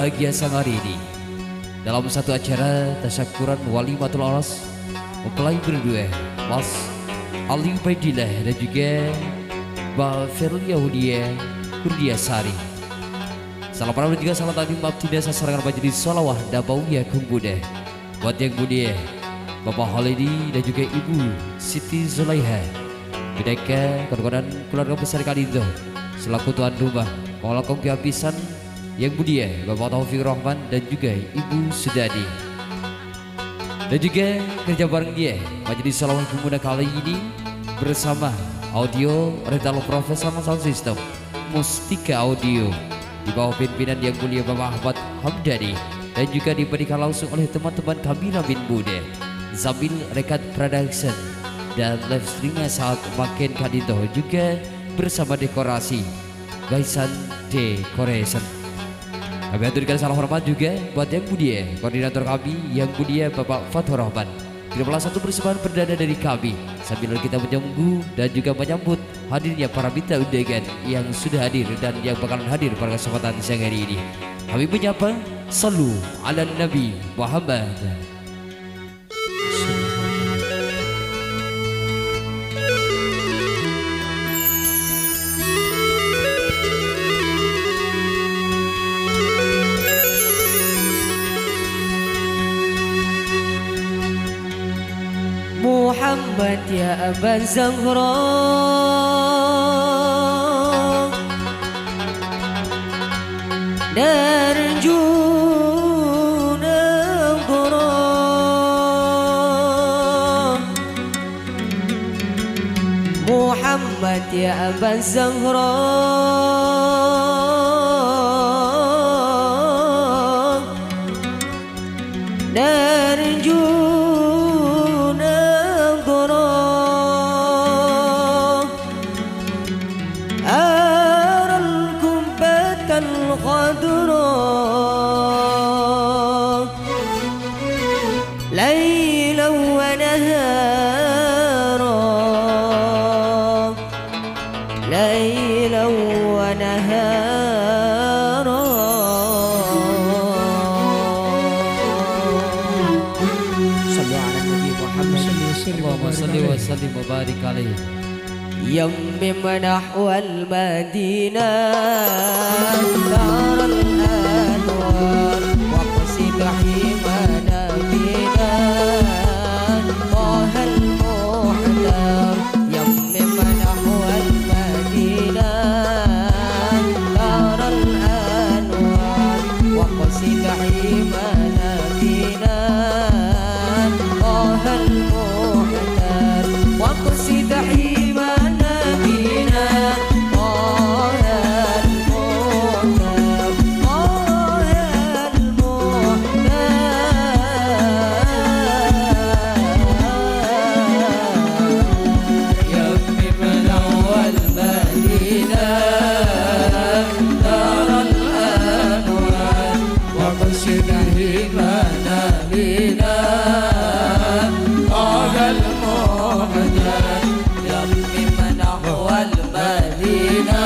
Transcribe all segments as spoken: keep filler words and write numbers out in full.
Bahagia siang hari ini, dalam satu acara tasyakuran walimatul aras, mempelai berdua, Mas Ali Ubaidillah dan juga Mbak Ferlia Hudia Kurnia Sari. Salam hormat juga salam takdim abdhina sasarengan majelis sholawah Nabawiyah Gumbuda. Buat yang mulia, Bapak Holidi dan juga Ibu Siti Zulaiha. Bidaka, kon-konan keluarga besar ka'dinto, selaku tuan rumah, mangala kaulâ kabbhi abisan, yang mulia Bapak Taufik Rahman dan juga Ibu Sudadi. Dan juga kerja bareng dia, majelis sholawah Gumbuda kali ini bersama Audio Rental Professional Sound System, Mustika Audio, di bawah pimpinan yang mulia Bapak Ahmad Hamdani, dan juga diberikan langsung oleh teman-teman kameramen muda, sambil rekat production dan live streaming saat makin ka'dinto juga bersama dekorasi Gaisan Decoration. Kami aturkan salam hormat juga buat yang mulia, koordinator kami yang mulia Bapak Fathur Rahman. Terimalah satu persembahan perdana dari kami sambil kita menunggu dan juga menyambut hadirnya para bintang undangan yang sudah hadir dan yang bakalan hadir pada kesempatan siang hari ini. Kami menyapa, Sallu ala Nabi Muhammad. Muhammad ya Aba Zahra, narju nagara. Muhammad ya Aba Zahra, narju nagara. Aral qubbatal khadra, lailan wa nahara, lailan wa nahara. Sallu ala Nabi Muhammad. Allahumma salli wa sallim wa barik alaihi. Yammim nahwal Madinah, taral anwar, waqsid hima nabina, Tahal Muhtar. Yammim nahwal Madinah, taral anwar, waqsid hima nabina, Tahal Muhtar. Waqsid hima nabina, Tahal Muhtar, Tahal Muhtar. Yammim nahwal Madinah, taral anwar, waqsid hima nabina, Tahal Muhtar. Yammim nahwal Madinah,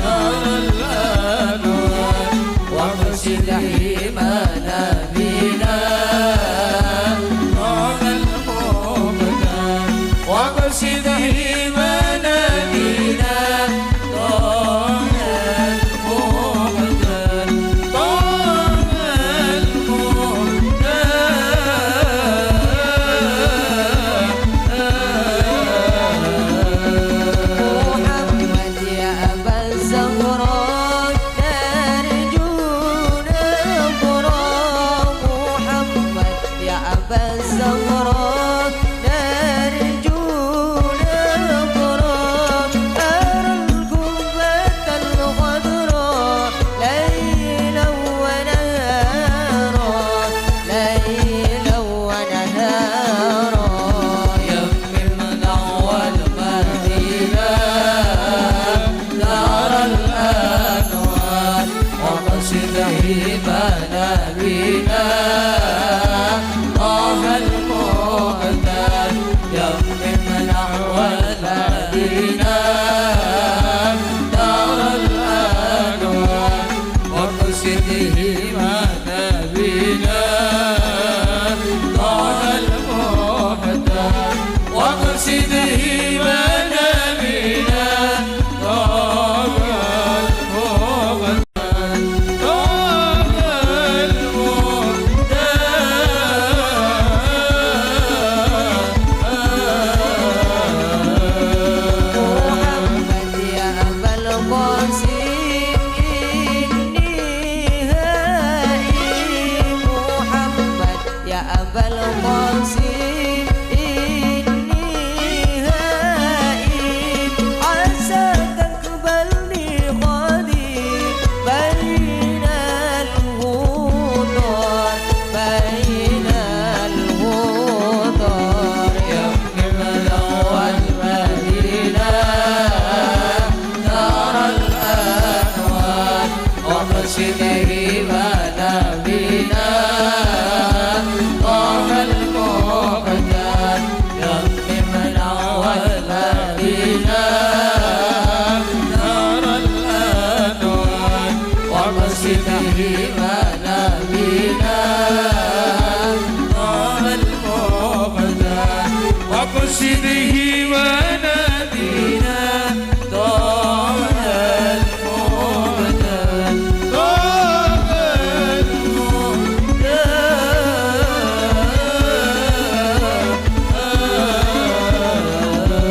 taral anwar, waqsid hima nabina, Tahal Muhtar. Waqsid hima nabina, Tahal Muhtar, Tahal Muhtar. Muhammad ya Aba Zahra, narju nagara. Muhammad ya Aba Zahra, narju nagara. Aral qubbatal khadra, lailan wa nahara, lailan wa nahara. Yammim nahwal Madinah, taral anwar, waqsid hima nabina, Tahal Muhtar. Yammim nahwal Madinah, taral anwar, waqsid وقصده ونبينا طه المختار، وقصده ونبينا طه المختار، طه المختار. محمد يا أبا القاسم إني هائم، محمد يا أبا القاسم إني هائم، عسى تقبلني غدي بين الهدر، بين الهدر. يا قبلة والمدينة دار الأنوار، وقصده ونبينا طه المختار، يممنا والمدينة دار الأنوار، وقصده ونبينا طه المختار، وقصده ونبينا طه المختار، طه المختار.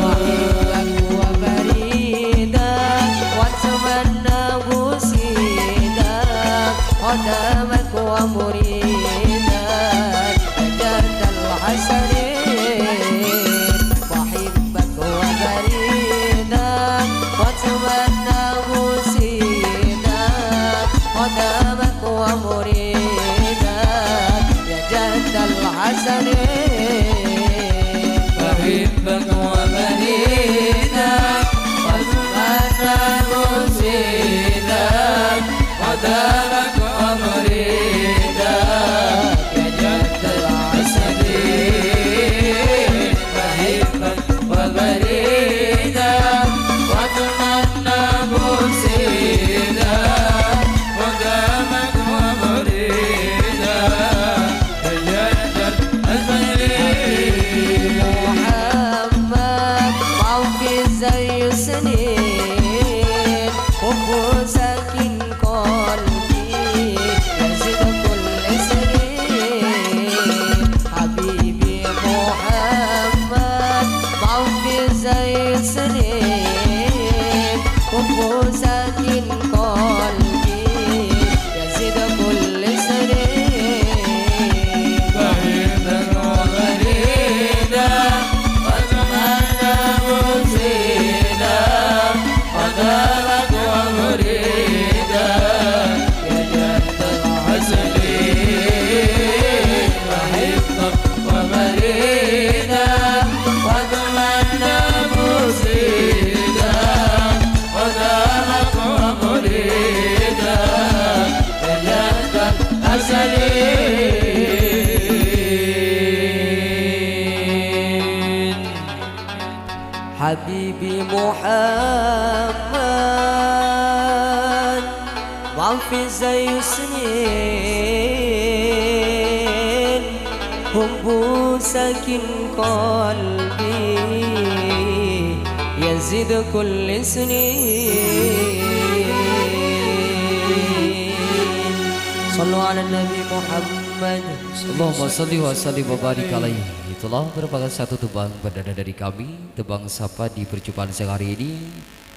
وحبك وبريدك واتمنى بوسيدك، خدمك ومريدك يا جد الحسن. وحبك وبريدك واتمنى بوسيدك، خدمك ومريدك يا جد الحسن. وحبك وبريدك واتمنى بوسيدك، خدمك ومريدك يا جد الحسن. وحبك وبريدك واتمنى بوسيدك، خدمك ومريدك يا جد الحسن. محمد ما في زي سنين، حب ساكن قلبي يزيد كل سنين. حبيبي محمد ما في زي سنين، حب ساكن قلبي يزيد كل سنين. بعيدا وقريبا، وزمانا مرشدا، ودارك ومريدا، يا جد الحسن، أحبك ومريدا، واتمنى مرشدا، ودارك ومريدا، يا جد الحسن. حبيبي محمد، ما في زي سنين، حب ساكن قلبي يزيد كل سنين. صلوا على النبي محمد. Allahumma shalli wa sallim wa barik alaihi. Itulah merupakan satu tembang perdana dari kami, tembang sapa di perjumpaan siang hari ini.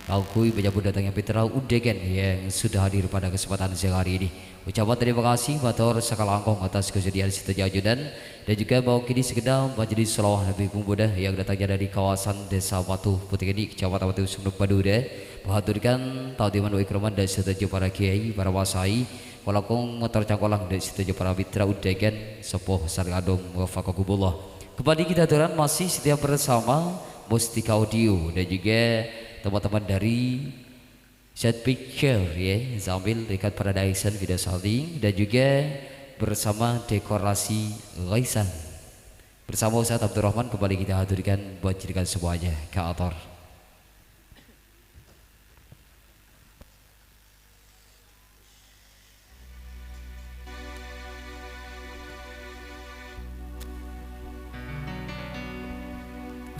Kaangghuy menyambut datangnya Putra Undangan yang sudah hadir pada kesempatan siang hari ini. Ucapan terima kasih mator sakalangkong atas kesediaan sadhâjâ ajunan dan juga mewakili segenap majelis sholawat Nabi Pemuda yang datangnya dari kawasan Desa Watu Putih ini, Kecamatan Watu Sumber Madura, menghaturkan takziman wa ikraman dari sadhâjâ para kiai, para wasai, kalangkong mator cangkolang dari sadhâjâ para mitra undangan, sepuh sareng anom, wafaqakumullah. Kembali kita aturan masih setia bersama Mustika Audio dan juga teman-teman dari Set Picture, ya, sambil dekat pada Dyson Video Shooting dan juga bersama Dekorasi Gaisan. Bersama Ustaz Abdurrahman kembali kita haturkan buat jadikan semuanya ke ator.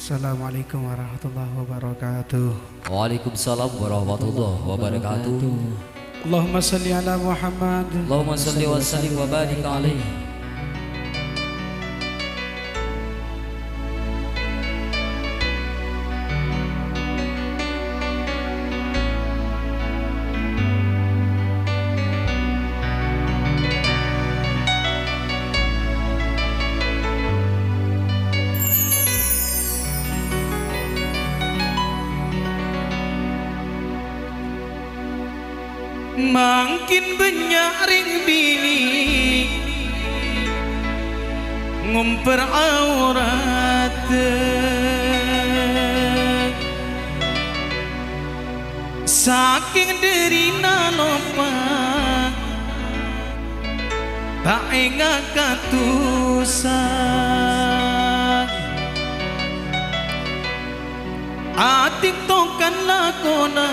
Assalamualaikum warahmatullahi wabarakatuh. Waalaikumsalam warahmatullahi wabarakatuh. Allahumma shalli ala Muhammad. Allahumma shalli wa sallim wa barik alaih. Mangkèn bânnya' rèng binè' ngompèr aoratta. Sakèng dhârina loppa, ta' enga' ka dhusa. Atèng tokan lakona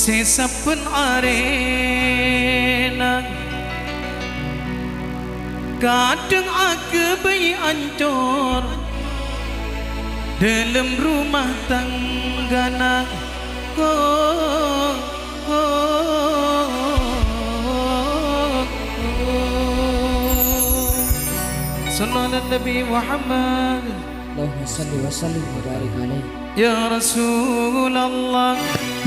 sè sabbhân arèna, kadhâng aghâbây ancor dhâlem rumah tanggana. Ho, ho, ho, ho. Shallu ala Nabi Muhammad. Allahumma shalli wa sallim wa barik alaih. Ya Rasulullah,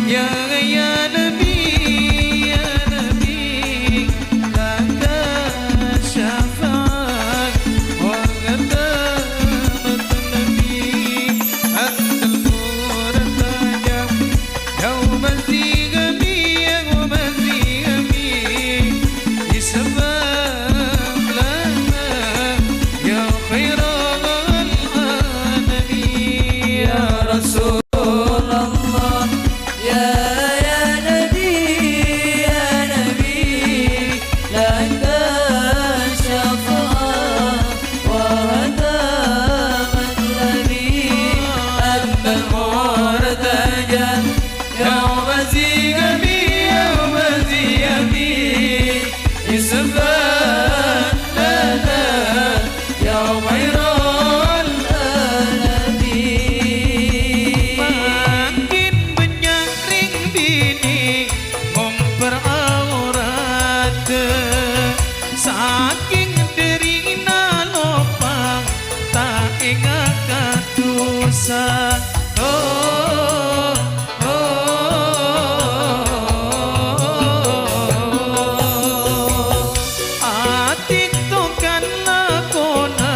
ya, ya Nabi, ya Nabi, laka syafa'at wa ghadamat Nabi, antal murtaja. Yauma zihami, yauma zihami, isbah lana, ya khairal anami. Ya Rasulullah, ya, ya Nabi, ya Nabi, laka syafa'ah wa hataman nabi, antal murtaja. Yauma zihami, yauma zihami, isbah lana, ya khairal anami. Mangkèn bânnya' rèng binè' ngompèr aoratta. Sakèng dhârina loppa, ta' enga' ka dhusa. Oh, oh, oh, oh. Atèng tokan lakona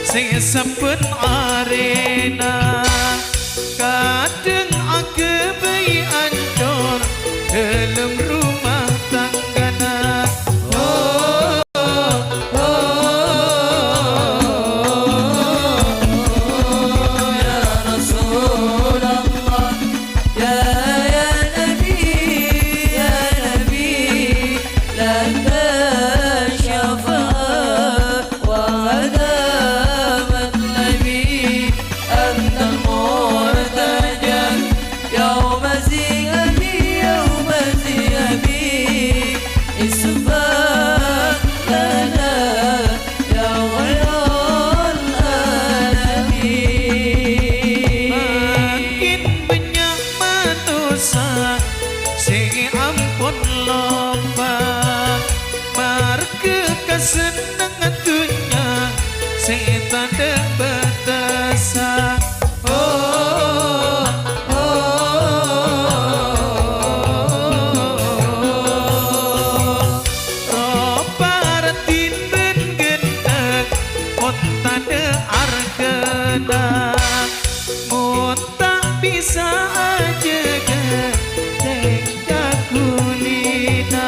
sè sabbhân arèna, kadhâng aghâbây ancor dhâlem rumah tanggana. Oh, oh, oh, oh, ya Rasulullah, ya, ya Nabi, ya Nabi, laka syafa'ah wa hataman nabi, antal murtaja. Yauma zihami, yauma zihami, isbah lana, ya khairal anami. Mangkèn bânnya' manossa sè ampon loppa, marghâ kasennengngan dhunnya sè tadhâ' bâtessa. Oh, oh, oh, oh, oh. Roppa raddhin bân ghântheng, mon tadhâ' arghâna, mon ta' bisa ajâgâ tèngka ghulina.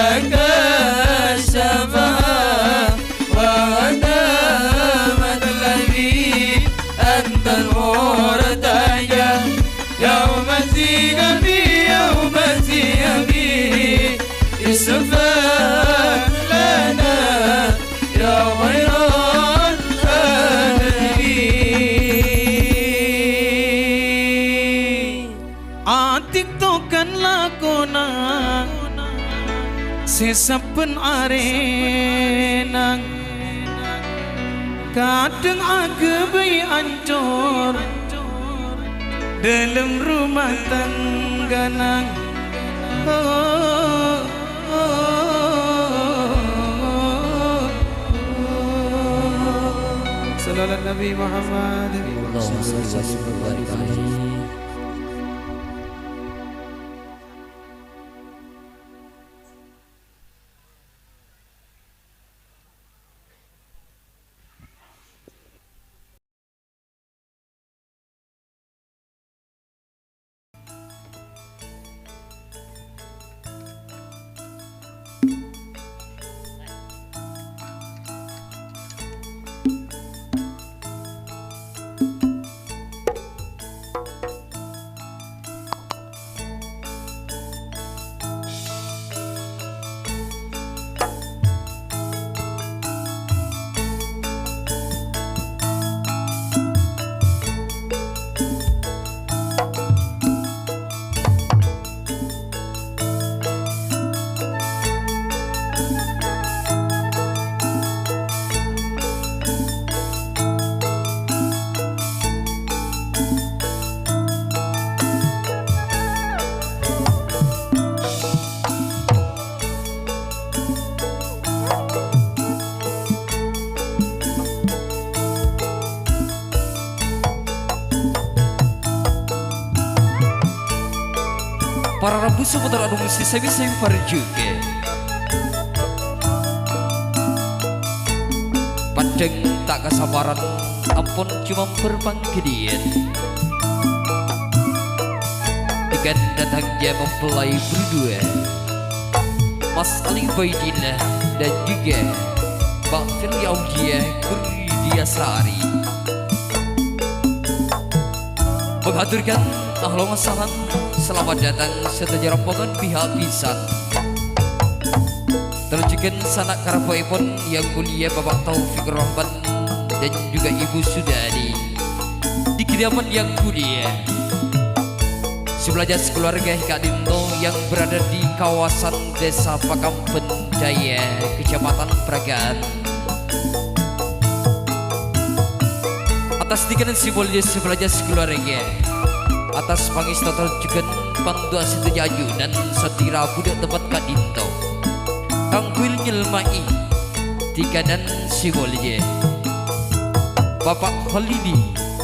لك الشفاعة وقد مطلبي أنت المرتجى يوم الزينب يوم الزينب اشفع لنا يا خير العالمين. Atiktokan lakona sè sabbhân arèna, kadhâng aghâbây ancor dâlem rumah tangghâna. Oh, oh, oh, oh. Shallallahu Nabi Muhammad. Allahumma shalli wa sallim wa barik alaihi. Para rabu sapotra adhung sè sami-sami parjughâ. Padhâng ta' kasaparan ampon coma berpangghâdhiyân. Dhâgghâ' dâteng jhâ' mempelai berdua, Mas Ali Ubaidillah dan juga Mbak Firly Aulia Kurniasari. Menghaturkan ahlan wa sahlan, selamat datang sadhâjâ rombongan pihak bhisan. Tor jhughân sana' karabaèpon yang mulia Bapak Taufik Rahman dan juga Ibu Sudadi. Di kediaman yang mulia, sebelas keluarga ka'dinto yang berada di kawasan Desa Pakamben Jaya, Kecamatan Pragaan. Atas tikanan sè molja sebelas keluarga, atas pangèsto tor jhughân pandu'a sadhâjâ ajunan satèra budhâk tempat ka'dinto. Kaangghuy nyelma'i tikanan sè molja Bapak Khalidi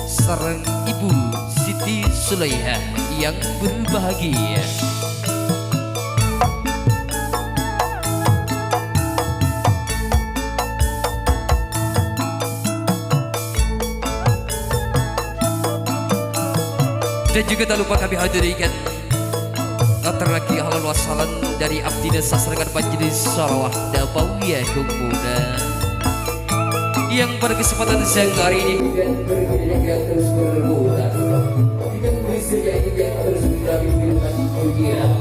sareng Ibu Siti Sulaiha yang berbahagia. Dan juga tak lupa kami hadirkan, ngatorraghi ahlan wa sahlan dâri abdhina sasarengan Majelis Shalawat Nabawiyah Kumuna yang pada kesempatan siang hari ini dengan bergembira terus berputar, dengan bersedia terus kami berikan pujian.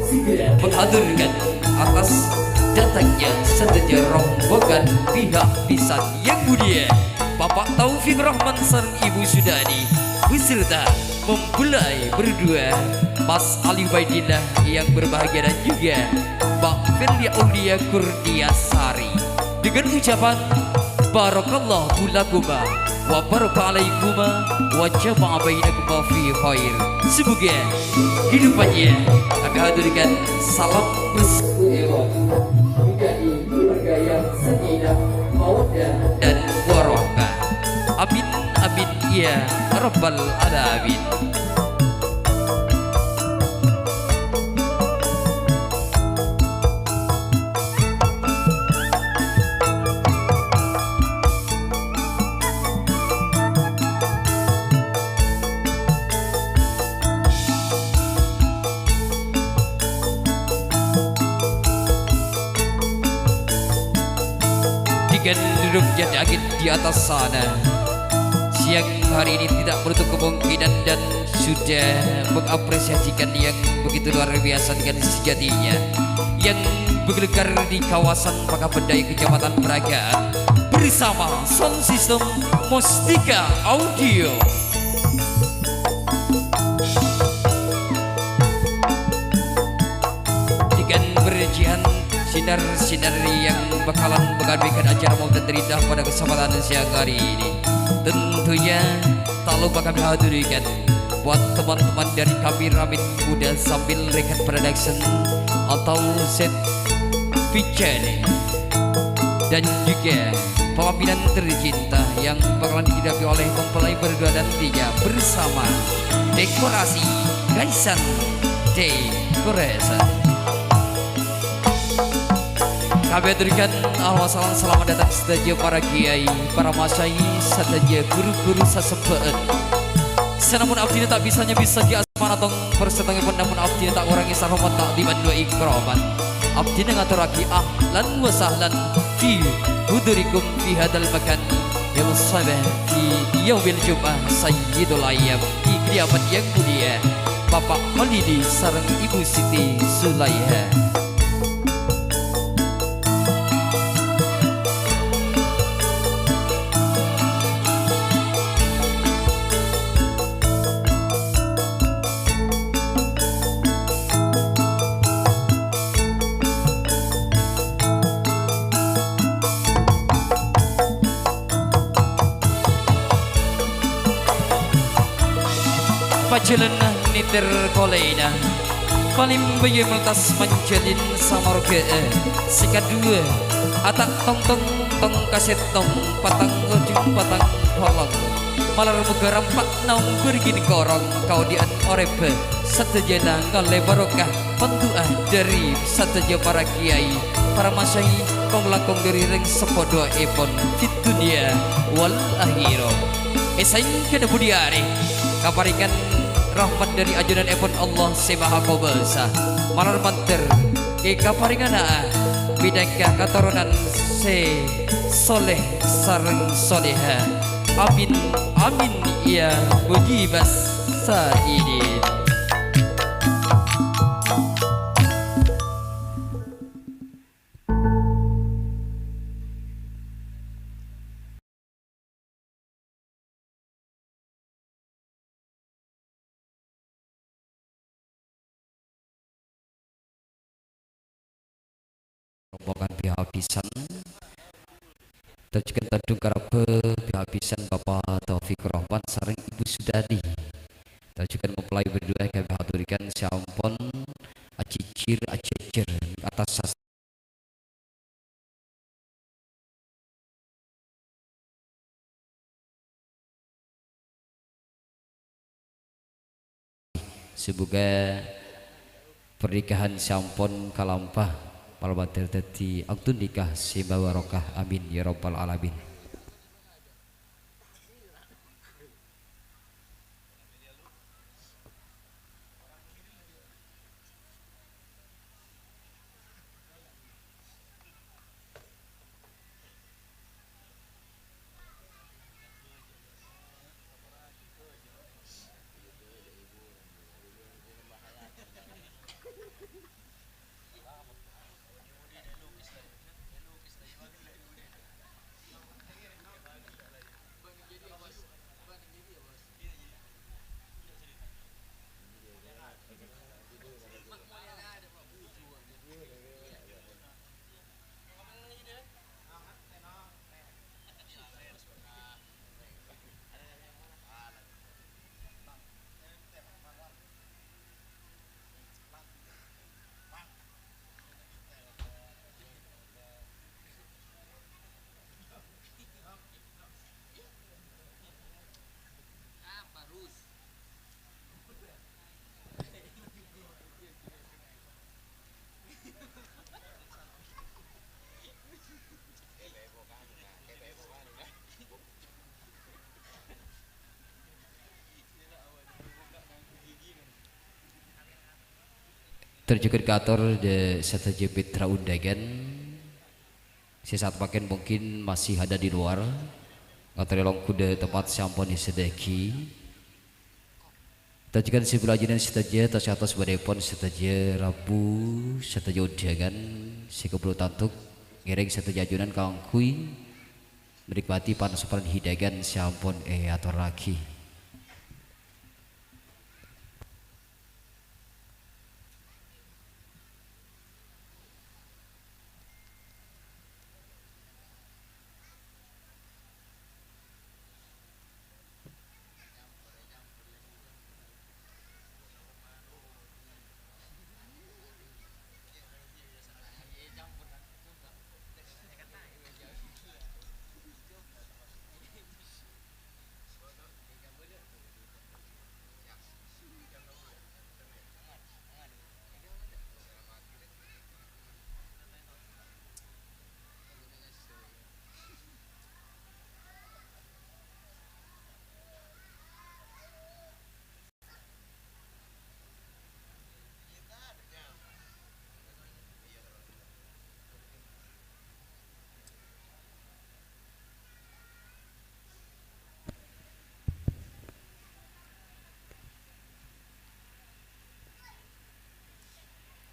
Segera menghaturkan atas datangnya sadhâjâ rombongan pihak bhisan yang mulia Bapak Taufik Rahman sareng Ibu Sudadi beserta mempelai berdua, Mas Ali Ubaidillah yang berbahagia dan juga Mbak Firly Aulia Kurniasari, dengan ucapan barakallahu lakuma wa baraka alaikuma wa jama'a bainakuma fi khair. Semoga hidupannya kami haturkan salam bersama dari keluarga yang sakinah, mawaddah, dan warahmah. Amin, amin, ya rabbal alamin. Dan duduk jadi agit di atas sana. Siang hari ini tidak menutup kemungkinan dan sudah mengapresiasikan yang begitu luar biasa dengan sejatinya, yang bergelar di kawasan Pakabendai, Kecamatan Peragaan, bersama Sound System Mustika Audio. Dengan berjihan sinar-sinar yang bakalan mengabdikan acara Maulid Rindah pada kesempatan siang hari ini. Tentunya tak lupa kami haturkan buat teman-teman dari kami Ramin Muda sambil Rekat Production atau Set Picture dan juga pelaminan tercinta yang bakalan dihadapi oleh mempelai berdua nantinya bersama dekorasi Kaisan Decoration. Kami aturkan ahlan wa sahlan selamat datang sadhâjâ para kiai, para masyayikh, sadhâjâ ghuru-ghuru sasembhâ'ân. Sanamun abdhina ta' bisa nyabisaghi asmana tong persetongèpon, namong abdhina ta' ngorangè sarhormat ta'dhiman wa ikraman. Abdhina ngatorraghi ahlan wa sahlan fi hudurikum fi hadzal makan yaumus sabah fi yaumil jum'ah sayyidul ayyam, di kediaman yang mulia Bapak Khalidi sareng Ibu Siti Zulaiha. Pajhâlân nèter kolèna, palèmbâyâ meltas manjhâlin samorghâ'â. Sè kaduwâ, ata' tongtong tong kasèttong, patang ojhung patang polong. Malar moghâ rampa' naong bârghin korong, kaodi'ân orèbbhâ sadhâjâna ngaollè barokah. Pandu'a dhâri sadhâjâ para kiai, para masyayikh, kong-langkong dhâri rèng seppo duwâ'èpon fid dunya wal akhirah. È saèngghâna budi arè, kaparèngan rahmat dhâri ajunanèpon Allah Sè Maha Kobâsa, malar mandhâr è kaparènganna mènangka katoronan sè soleh sareng soleha. Amin, amin, ya mujibas sa'ilin. Rombongan pihak abisan. Tajukan tandung karabhât pihak abisan Bapak Taufik Rahman sareng Ibu Sudadi. Tajukan mempelai berdua kami haturkan sampun ajhijhir ajhâjhâr atas sas- Semoga pernikahan sampun kalampa, malar mandhâr dhâddhi akdun nikah sè barokah. Amin ya rabbal alamin. Terjukut kator dâ' sadhâjâ mitra undangan. sè saat mangkèn mungkin masih ada di luar, ngatorè longghu dâ' tempat sè ampon èsèdiyâ'aghi. Tajughân sè bhâlâjâna sadhâjâ, tos-atos bâdâèpon sadhâjâ rabu, sadhâjâ undangan sè kobâllu tanto ngèrèng sadhâjâ ajunan kaangghuy menikmati pan-, saponapan hidangan sè ampon èatorraghi.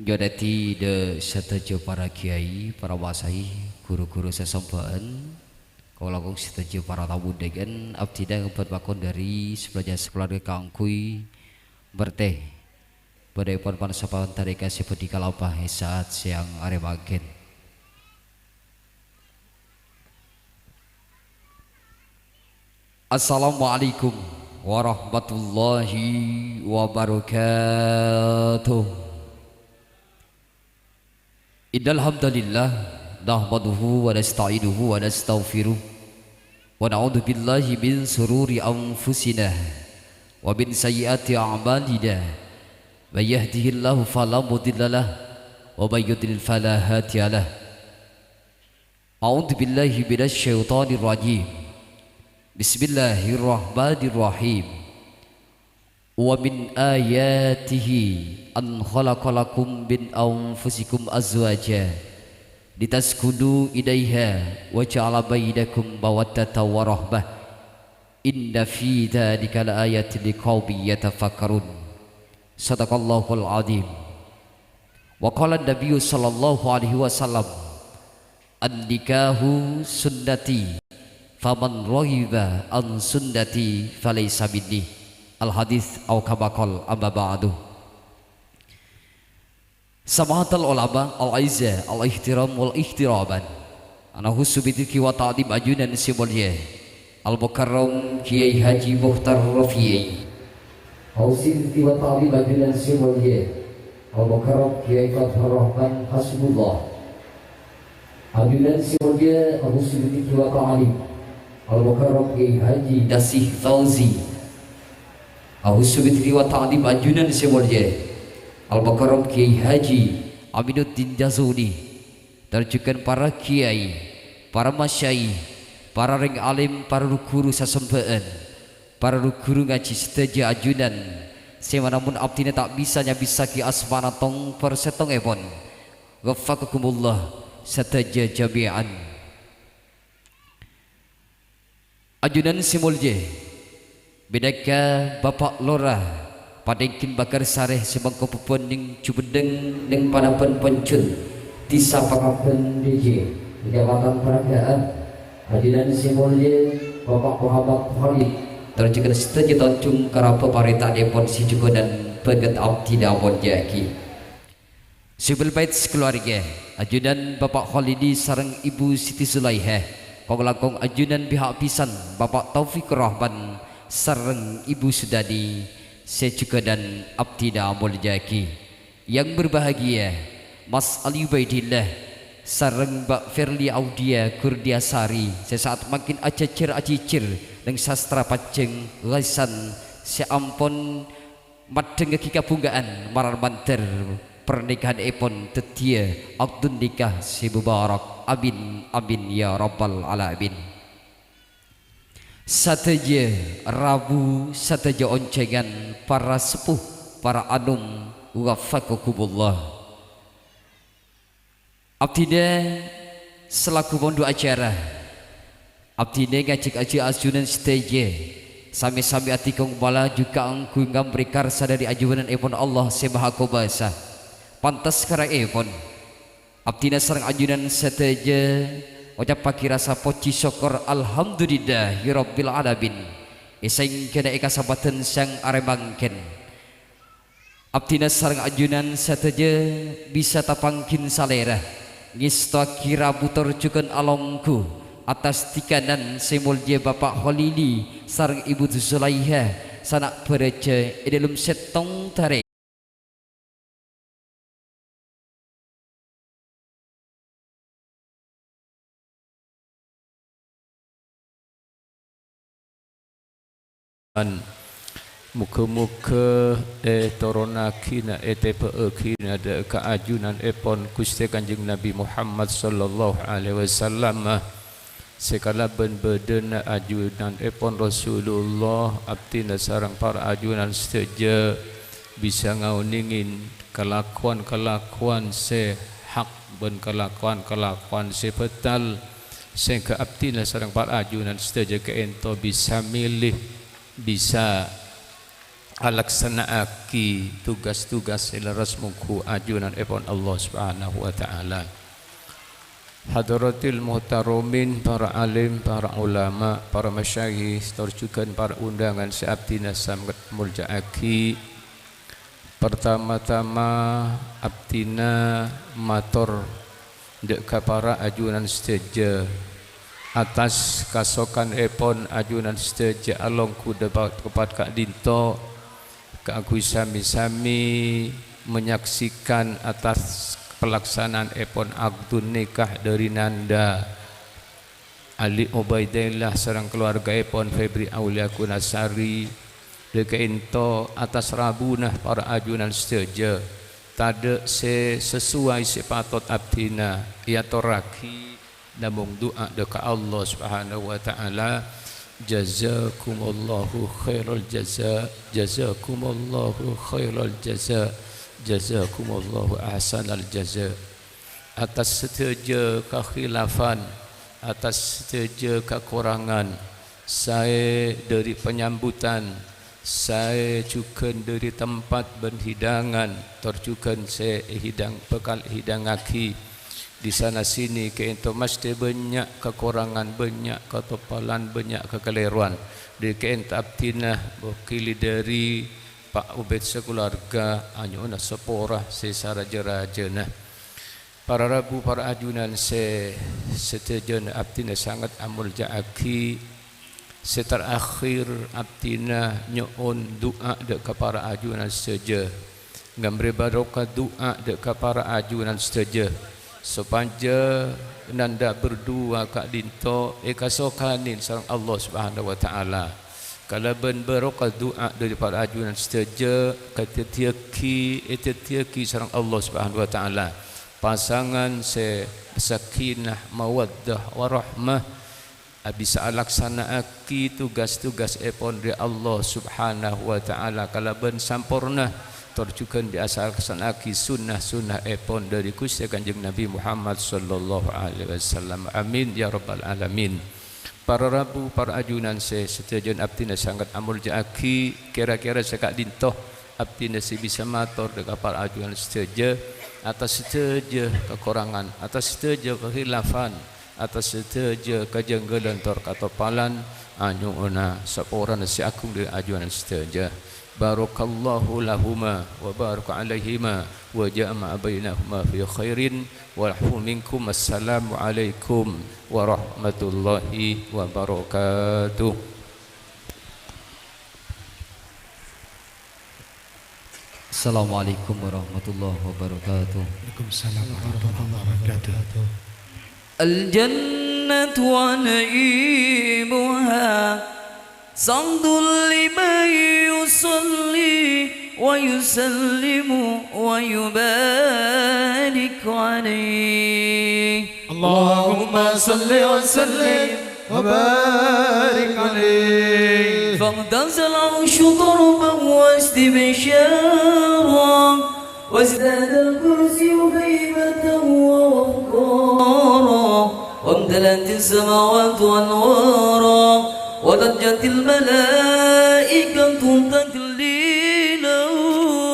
Nyonèdhi dâ' sadhâjâ para kèyaè, para wasai, ghuru-ghuru sè sombhâ'ân, kong-langkong sadhâjâ para tamoy dhâgân, abdhina ngembhât pakon dâri sabellâ jâ' sakalowarga kaangghuy bârtè bâdâèpon pan-saponapan tarèka sè bhâdhi kalabâ è sa'at sèyang arè mangkèn. Assalamualaikum warahmatullahi wabarakatuh. Innal hamdalillah, nahmaduhu wa nasta'inuhu wa nastaghfiruh. Wa na'udzu billahi min syururi anfusina wa min sayyiati a'malina. May yahdihillahu fala mudhillalah, wa may yudlil fala hadiyalah. A'udzu billahi minasy syaithanir rajim. Bismillahirrahmanirrahim. Wa min ayatihi an khalaqa lakum min anfusikum azwaja litaskunu ilaiha wa ja'ala bainakum mawaddatan wa rahmah. Inna fi dzalika laayatin liqaumin yatafakkarun. Shadaqallahul adzim. Wa qala an-nabiyyu sallallahu alaihi wasallam, "An-nikahu sunnati, faman raghiba an sunnati falaysa minni." Al-hadits, au kama qal, amma ba'du. Sama'atal ulama, al-aizza, al-ihtiram wal ihtiraman. Ana khusus bidiki wa ta'dim ajunan sè molja. Al-Mukarram Kiai Haji Mukhtar Rafi'i. Ausin kiwa ta'lim ajunan sè molja, Al-Mukarram Kiai Fathur Rahman Hasbullah. Ajunan sè molja Abu Sibiti kiwa ta'lim, Al-Mukarram Kiai Haji Nasih Fauzi. Abu Sibiti kiwa ta'lim ajunan sè molja, Al-Mukarram Kiai Haji Aminuddin Jazuli. Tor jhughân para kiai, para masyayikh, para rèng alim, para ru-ghuru sasembhâ'ân, para ru-ghuru ngajhi sadhâjâ ajunan, sè manamun abdhina ta' bisa nyabisaghi asmana tong-persèttongngèpon. Waffaqakumullah sadhâjâ jami'an. Ajunan sè molja, bidhâka Bapa' Lora, Padhèngghin Bâkar Sarè sè mangkobhubhân nèng Jubendheng nèng Panabân Ponjhul, Dhisa Pakabbhân Dèjè, Kecamatan Paraga'an. Ajunan sè molja, Bapa' Muhammad Khalid, tor jhughân sadhâjâ tojjhung karabhât parènta'èpon sè jhughân bhângèt abdhina amolja'aghi. Sibel bait sakalowarga, ajunan Bapa' Kholidi sareng Ibu Siti Zulaikha, kong-langkong ajunan pihak bhisan Bapa' Taufikur Rahman sareng Ibu Sudadi, sè jhughân abdhina amolja'aghi. Yang berbahagia, Mas Ali Ubaidillah sareng Mbak Ferli Audia Kurniasari, sè sa'at mangkèn ajhâjhâr ajhijhir nèng sastra pajhâng Ghaisan sè ampon maddhengngaghi kabhungga'an marar mandhâr parnikahanèpon dhâddhiyâ akdun nikah sè mubarak. Amin, amin, ya rabbal alamin. Sadhâjâ rabu, sadhâjâ onjhângan, para seppo, para anom, waffaqakumullah. Abdhina Salaku monḍhu acara, abdhina ngajhâk ajunan sadhâjâ sami-sami atikong malaju kaangghuy ngamrè karsa ḍâri ajunanèpon Allah Sè Maha Kobâsa. Pantes kara'èpon, abdhina sareng ajunan sadhâjâ ngocappaghi rasa pojhi sokkor, Alhamdulillahirabbil alamin, è sèngghâna è kasempadhân sè arè mangkèn. Abdhina sareng ajunan sadhâjâ bisa tapangghin salèra ngèstowaghi rabu tor jhughân alongghu attas dhikanan sè moljâ Bapa' Kholili sareng Ibu Zulaiha, sana' bârâjâ è ḍâlem sèttong tarè. Moghâ-moghâ ètoronnaghina, ètèbâ'âghina ḍâ' ka ajunanèpon Ghustè Kanjeng Nabi Muhammad sallallahu alaihi wasallam. Sè kalabân bâdâna ajunanèpon Rasulullah, abdhina sareng para ajunan sadhâjâ bisa ngaonèngè kalakowan-kalakowan sè hak bân kalakowan-kalakowan sè bhâtal, sèngghâ abdhina sareng para ajunan sadhâjâ kaènto bisa mèlè, bisa alaksana'aghi tugas-tugas sè lerres mongghu ajunanèpon Allah Subhanahu wa Ta'ala. Hadratil muhtaramin, para alim, para ulama, para masyayikh, tor jhughân para undangan sè abdhina sanget molja'aghi. Partama-tama, abdhina mator ḍâ' ka para ajunan sadhâjâ attas kasokanèpon ajunan sadhâjâ alongghu ḍâpa' tepat ka'ḍinto kaangghuy sami-sami menyaksikan attas pelaksanaanèpon akdun nikah ḍâri Nanda Ali Ubaidillah sareng kalowargaèpon Febri Aulia Gunasari. Ḍâ' kaènto attas rabuna para ajunan sadhâjâ, taḍâ' sè sesuai sè patot abdhina èyatorraghi, namong du'a ḍâ' ka Allah Subhanahu wa Ta'ala. Jazakumullahu khairal jaza, jazakumullahu khairal jaza, jazakumullahu ahsanal jaza. Attas sadhâjâ kakhilafan, attas sadhâjâ kakorangan, saè ḍâri panyambutan, saè jhughân ḍâri tempat bân hidangan, tor jhughân sè èhidang-, bhâkal èhidangngaghi. Di sana sini kaènto masthè bânnya' kakorangan, bânnya' katoppalan, bânnya' kakalèrowan. Ḍâri kaènto abdhina mewakili ḍâri Pa' Ubed sakalowarga anyo'ona sapora sè sarajâ-rajâna. Para rabu, para ajunan sè sadhâjâna abdhina sanget amolja'aghi, sè terakhir abdhina nyo'on du'a ḍâ' ka para ajunan sadhâjâ, ngamrè barokah du'a ḍâ' ka para ajunan sadhâjâ, sopajâ Nanda berdua ka'ḍinto èkasokanè sareng Allah Subhanahu wa Ta'ala. Kalabân barokah du'a ḍâri para ajunan sadhâjâ, kadhâddhiyâghi, èdhâddhiyâghi sareng Allah Subhanahu wa Ta'ala pasangan sè sakinah, mawaddah, warahmah, bisa alaksana'aghi tugas-tugasèpon ḍâri Allah Subhanahu wa Ta'ala kalabân samporna, tor jhughân bisa alaksana'aghi sunnah-sunnahèpon ḍâri Ghustè Kanjeng Nabi Muhammad sallallahu alaihi wasallam. Amin, ya rabbal alamin. Para rabu, para ajunan sè sadhâjâna abdhina sanget amolja'aghi, kèra-kèra sè ka'ḍinto abdhina sè bisa mator ḍâ' ka para ajunan sadhâjâ, attas sadhâjâ kakorangan, attas sadhâjâ kakhilafan, attas sadhâjâ kajhânggâlân tor katoppalan, anyo'ona saporana sè aghung ḍâri ajunan sadhâjâ. Barakallahu lahuma wa baraka alaihima wa jama'a bainahuma fi khairin. Wal 'afwu minkum. Assalamualaikum warahmatullahi wabarakatuh. Assalamualaikum warahmatullahi wabarakatuh. Waalaikumsalam warahmatullahi wabarakatuh. الجنة ونعيمها سوض لمن يصلي ويسلم ويبارك عليه. اللهم صل وسلم وبارك عليه. فاهتز العرش طربا واستبشارا، وازداد الكرسي هيبة ووقارا. امتلأت السماوات أنوارا، وضجت الملائكة تكليلا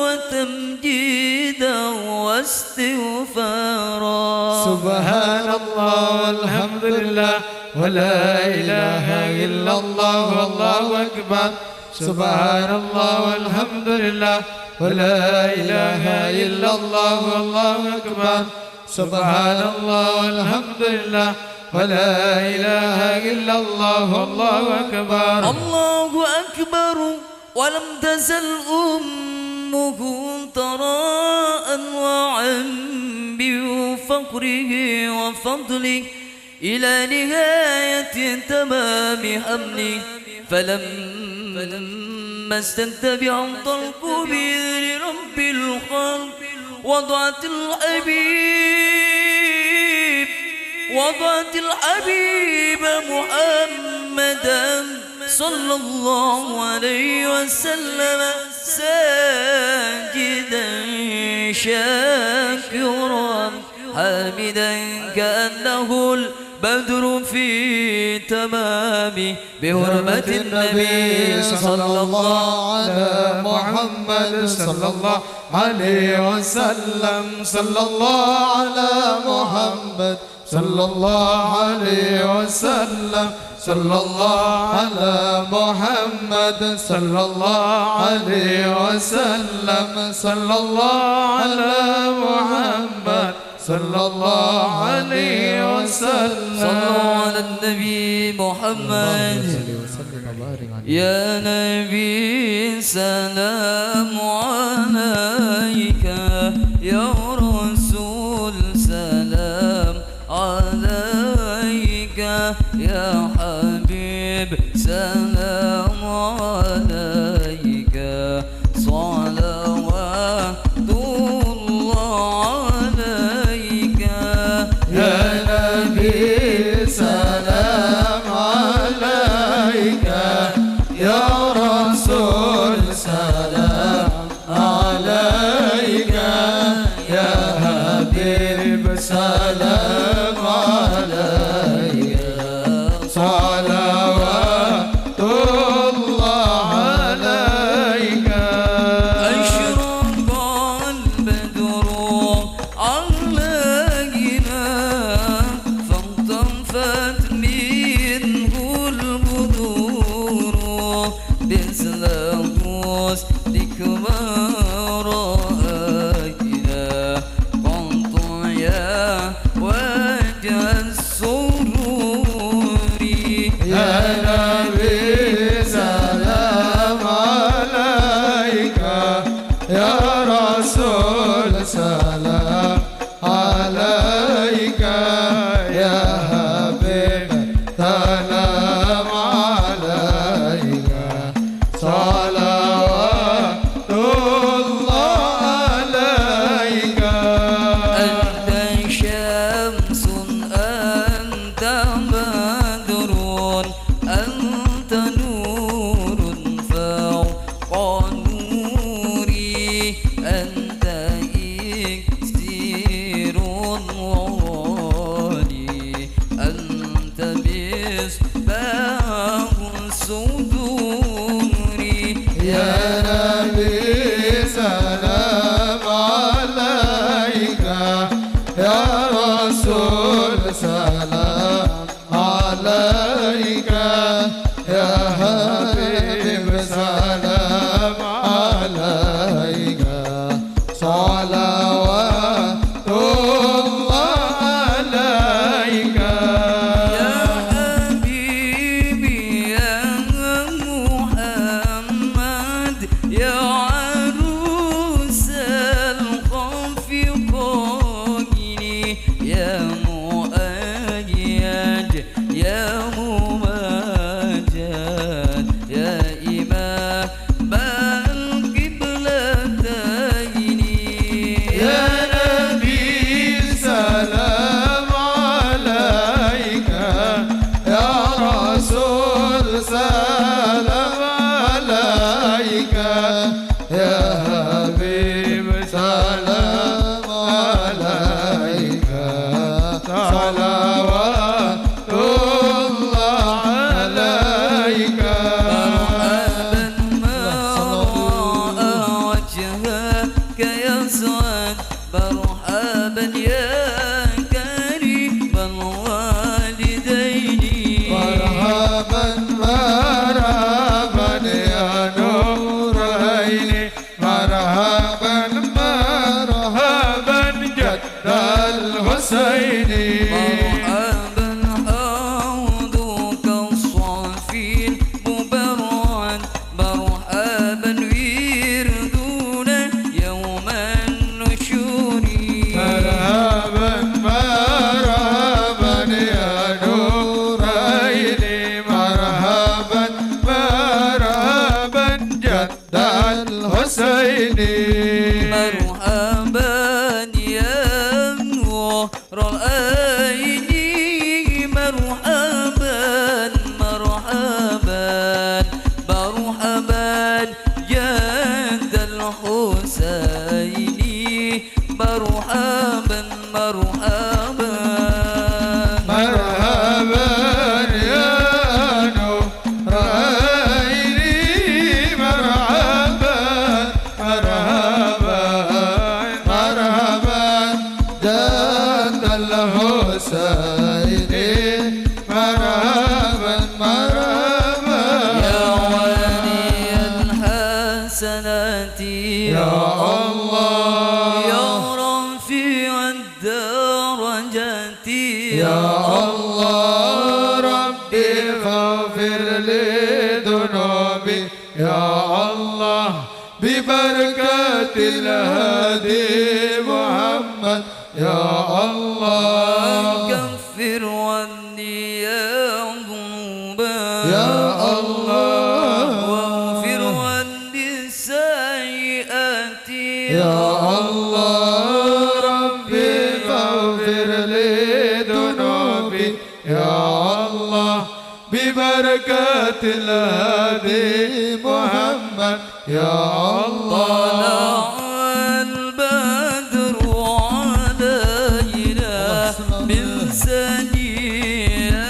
وتمجيدا واستغفارا. سبحان الله والحمد لله ولا إله إلا الله والله أكبر. سبحان الله والحمد لله ولا إله إلا الله والله أكبر. سبحان الله والحمد لله ولا إله إلا الله والله أكبر. الله أكبر. ولم تزل أمه ترى أنواعا من فقره وفضله إلى نهاية تمام حمله، فلما اشتد بها الطلق بإذن رب الخلق، وضعت الحبيب، وضعت الحبيب محمدا صلى الله عليه وسلم ساجدا شاكرا حامدا كأنه البدر في تمامه بحرمة النبي صلى الله على محمد صلى الله عليه وسلم، صلى الله على محمد صلى الله عليه وسلم، صلى الله على محمد صلى الله عليه وسلم، صلى الله على محمد صلى الله عليه وسلم. صلوا على النبي محمد. اللهم صل وسلم وبارك عليه. يا نبي سلام عليك، يا رسول سلام عليك، يا حبيب سلام عليك، صلوات الله عليك. يا نبي سلام عليك، يا رسول سلام عليك، يا حبيب سلام عليك، صلوات الله عليك. أشرق البدر علينا فاقترفت منه البدور مثل حسنك ما رأينا قط يا وجه السرور. يا نبي سلام عليك، يا رسول سلام عليك، يا حبيب سلام عليك، صلوات الله عليك. أنت شمس، أنت بدر، أنت نور فوق نوري، أنت إكسير وغالي، أنت مصباح الصدور. يا نبي سلام عليك، يا رسول سلام عليك، يا حبيب سلام عليك، صلوات الله عليك. يا حبيبي يا محمد، يا عروس الخفقين، يا مؤيد مرحبا حوضك الصافي المبرد، مرحبا وردنا يوم النشور. مرحبا، مرحبا يا نور عيني، مرحبا، مرحبا جد الحسين. مرحبا يا نور العين، مرحبا، مرحبا، مرحبا جد الحسين. مرحبا، مرحبا. مرحبا يا نور عيني، مرحبا، مرحبا، مرحبا جد الحسين. مرحبا، مرحبا. يا والي الحسنات، يا الله. يا رفيع الدرجات، يا الله. ربي فاغفر لي ذنوبي، يا الله. ببركة الهادي محمد، يا الله. كفر عني يا ذنوبا، يا الله. واغفر عني سيئاتي، يا الله. ربي فاغفر لي ذنوبي، يا الله. ببركة الهادي محمد، يا الله. طلع البدر علينا من ثنيات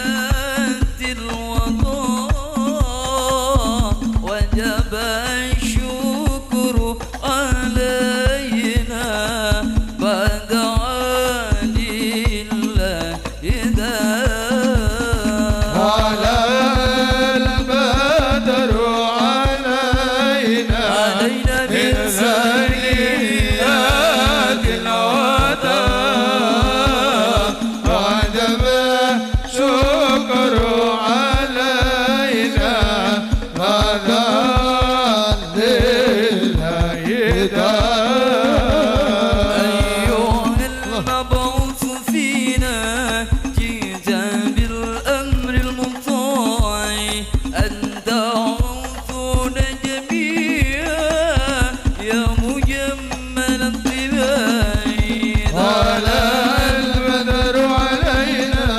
الوداع، وجب الشكر علينا، ما دعا لله إذا طلع البدر علينا، علينا من من ثنيات الوداع، وجب الشكر علينا، ما دعا لله إذا. أيها المبعوث فينا، جئت بالأمر المطاع، أنت غوثنا جميعا يا مجمل الطباع. طلع البدر علينا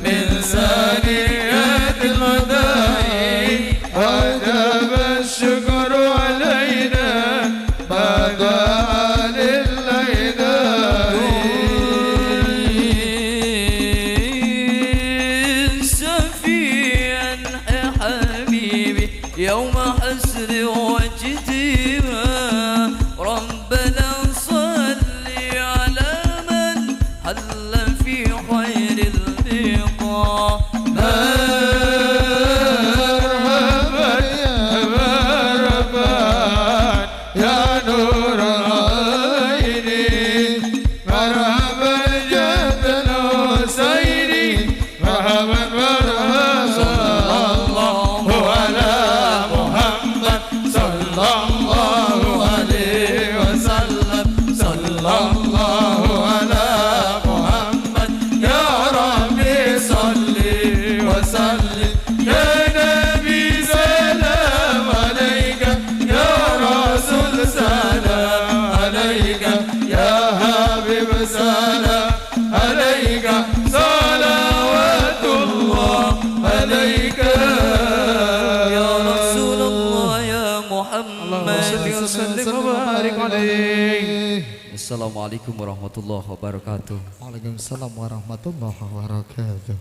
من ثنيات الوداع، وجب الشكر علينا، ما دعا لله إذا. شفيعا يا حبيبي يوم حشر واجتماع، ربنا صل على من حل في خير اللقاء. مرحبا، مرحبا يا نور العين، مرحبا جد الحسين، مرحبا، مرحبا. صلى الله على محمد، صلى الله عليه وسلم، صلى الله على محمد. يا ربي صل وسلم، يا نبي سلام عليك، يا رسول سلام عليك، يا حبيب سلام عليك، صلوات الله عليك. يا رسول الله، يا محمد. اللهم صل وسلم وبارك عليه. السلام عليكم ورحمة الله وبركاته. Waalaikumsalam warahmatullahi wabarakatuh.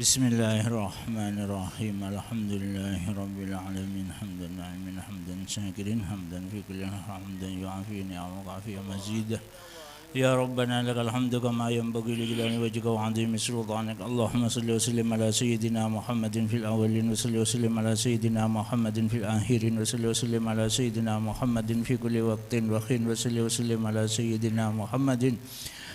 بسم الله الرحمن الرحيم. الحمد لله رب العالمين. حمد الناعمين، حمد الشاكرين، حمدا في كل حال، حمدا يوافي نعمك ويكافئ مزيده. يا ربنا لك الحمد كما ينبغي لجلال وجهك وعظيم سلطانك. اللهم صل وسلم على سيدنا محمد في الأولين، وصل وسلم على سيدنا محمد في الآخرين، وصل وسلم على سيدنا محمد في كل وقت وحين، وصل وسلم على سيدنا محمد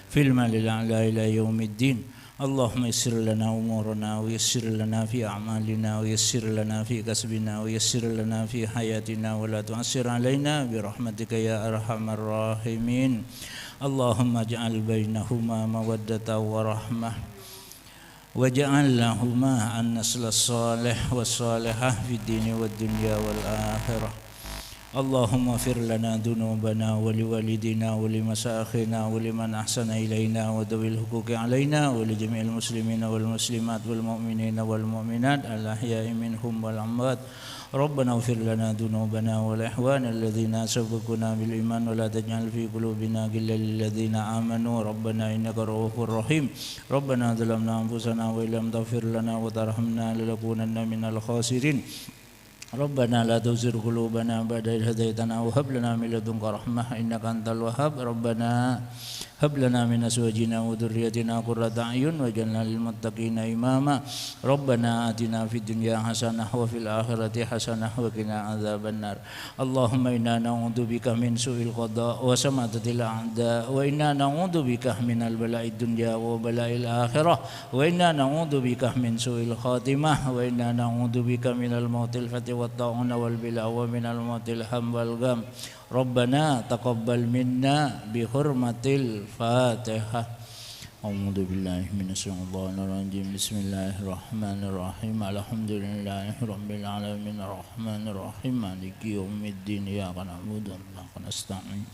في الملأ الأعلى إلى يوم الدين. اللهم يسر لنا أمورنا، ويسر لنا في أعمالنا، ويسر لنا في كسبنا، ويسر لنا في حياتنا، ولا تعسر علينا برحمتك يا أرحم الراحمين. اللهم اجعل بينهما مودة ورحمة، واجعل لهما النسل الصالح والصالحة في الدين والدنيا والآخرة. اللهم اغفر لنا ذنوبنا ولوالدينا ولمشايخنا ولمن أحسن إلينا وذوي الحقوق علينا ولجميع المسلمين والمسلمات والمؤمنين والمؤمنات الأحياء منهم والأموات. ربنا اغفر لنا ذنوبنا ولإخواننا الذين سبقونا بالإيمان ولا تجعل في قلوبنا غلا للذين آمنوا ربنا إنك رؤوف رحيم. ربنا ظلمنا أنفسنا وإن لم تغفر لنا وترحمنا لنكونن من الخاسرين. ربنا لا تزغ قلوبنا بعد إذ هديتنا وهب لنا من لدنك رحمة إنك أنت الوهاب. ربنا هب لنا من أزواجنا وذرياتنا قرة أعين واجعلنا للمتقين إماما. ربنا آتنا في الدنيا حسنة وفي الآخرة حسنة وقنا عذاب النار. اللهم إنا نعوذ بك من سوء القضاء وشماتة الأعداء، وإنا نعوذ بك من البلاء الدنيا وبلاء الآخرة، وإنا نعوذ بك من سوء الخاتمة، وإنا نعوذ بك من الموت الفجأة والطاعون والبلاء ومن الموت الهم والغم. ربنا تقبل منا بحرمة الفاتحة. أعوذ بالله من الشيطان الرجيم. بسم الله الرحمن الرحيم. الحمد لله رب العالمين. الرحمن الرحيم. مالك يوم الدين. إياك نعبد وإياك نستعين.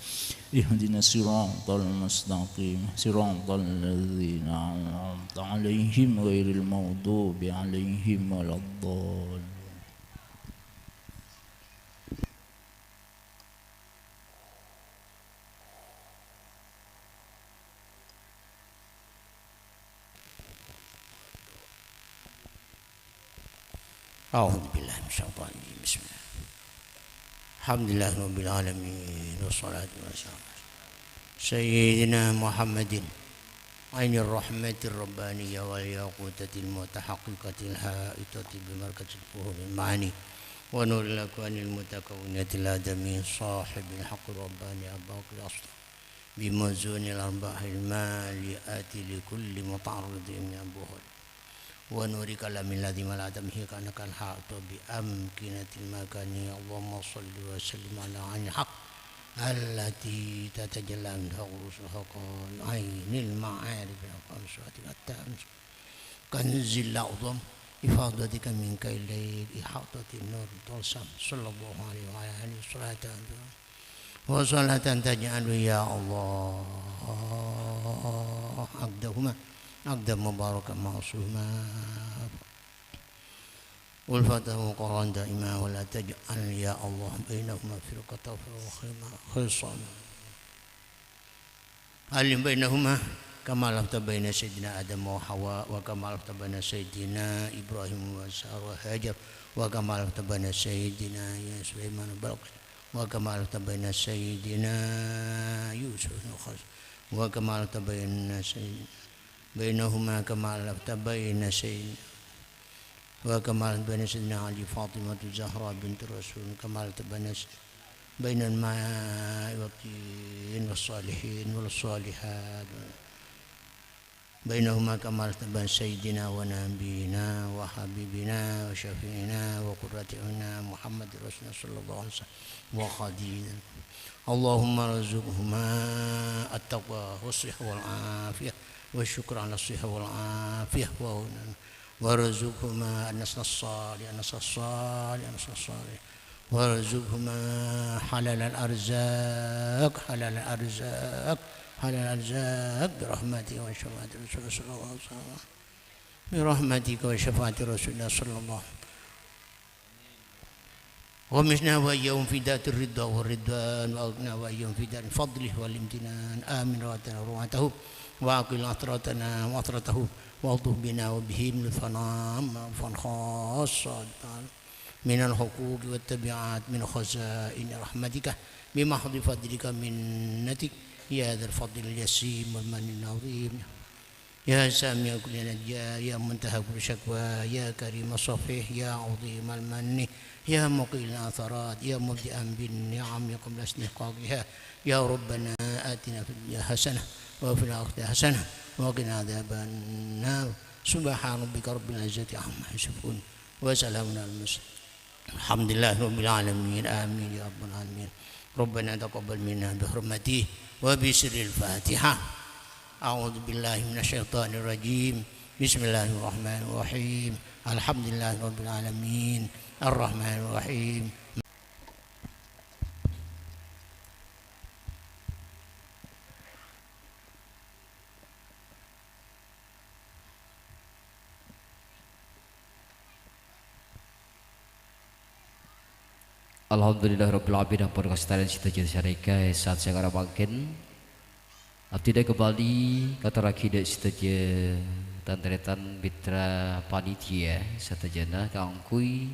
اهدنا الصراط المستقيم. صراط الذين أنعمت عليهم غير المغضوب عليهم ولا الضالين. أعوذ بالله من الشيطان الرجيم. بسم الله. الحمد لله رب العالمين، والصلاة والسلام على سيدنا محمد عين الرحمة الربانية والياقوتة المتحققة الحائطة بمركز الفهوم المعاني ونور الأكوان المتكونة الآدمي صاحب الحق الرباني أبو بكر الأصفهاني بموزون الأرباح المالئة لكل متعرض من البخل ونور كلام الذي ملأت به كأنك الحائط بأمكنة المكان. اللهم صل وسلم على عين الحق التي تتجلى منها رؤوس الحقائق، عين المعارف الحق، صفاتك التامة، كنز الأعظم، إفاضتك منك إليه، إحاطة النور الطلسم، صلى الله عليه وعلى آله، صلاة وصلاة تجعل يا الله عقدهما عقدا مباركا معصوما ألفته وقرا دائما، ولا تجعل يا الله بينهما فرقة وخصما. ألف بينهما كما ألفت بين سيدنا آدم وحواء، وكما ألفت بين سيدنا إبراهيم وسارة وهاجر، وكما ألفت بين سيدنا سليمان وبلقيس، وكما ألفت بين سيدنا يوسف وخضر، وكما ألفت بين سيدنا، بينهما كما ألفت بين سيدنا، وكما ألفت بين سيدنا علي فاطمة الزهراء بنت الرسول، كما ألفت بين س-، بين الماء والطين والصالحين والصالحات. بينهما كما ألفت بين سيدنا ونبينا وحبيبنا وشفيعنا وقرة أعيننا محمد رسولنا صلى الله عليه وسلم وخديجة. اللهم ارزقهما التقوى والصحة والعافية والشكر على الصحة والعافية وهنا، وارزقهما النسل الصالح، النسل الصالح، النسل الصالح. وارزقهما حلال الأرزاق، حلال الأرزاق، حلال الأرزاق برحمتك وشفاعة رسول الله صلى الله عليه وسلم. برحمتك وشفاعة رسول الله صلى الله عليه وسلم. وأمتنا وإياهم في ذات الرضا والرضوان، وألقنا وإياهم في دار الفضل والامتنان. آمين. روعتنا روعته، وأقل عثرتنا وعثرته، والطف بنا وبهم لطفا عاما وعطفا خاصا من الحقوق والتبعات من خزائن رحمتك بمحض فضلك ومنتك يا ذا الفضل الجسيم والمن العظيم. يا سامع كل نجوى، يا منتهى كل شكوى، يا كريم الصفح، يا عظيم المن، يا مقيل العثرات، يا مبدئا بالنعم قبل استحقاقها. يا ربنا آتنا في الدنيا حسنة وفي الآخرة حسنة وقنا عذاب النار. سبحان ربك رب العزة عما يصفون. وسلام على المرسلين. الحمد لله رب العالمين. آمين يا رب العالمين. ربنا تقبل منا بحرمته وبسر الفاتحة. أعوذ بالله من الشيطان الرجيم. بسم الله الرحمن الرحيم. الحمد لله رب العالمين. الرحمن الرحيم. Alhamdulillahirabbil alamin, ampon kastarèyan sadhâjâ sarèka, è saat sè ka'dinto mangkèn. Abdhina kabali ngatorraghi dâ' sadhâjâ tan-tarètan mitra panitia sadhâjâna kaangghuy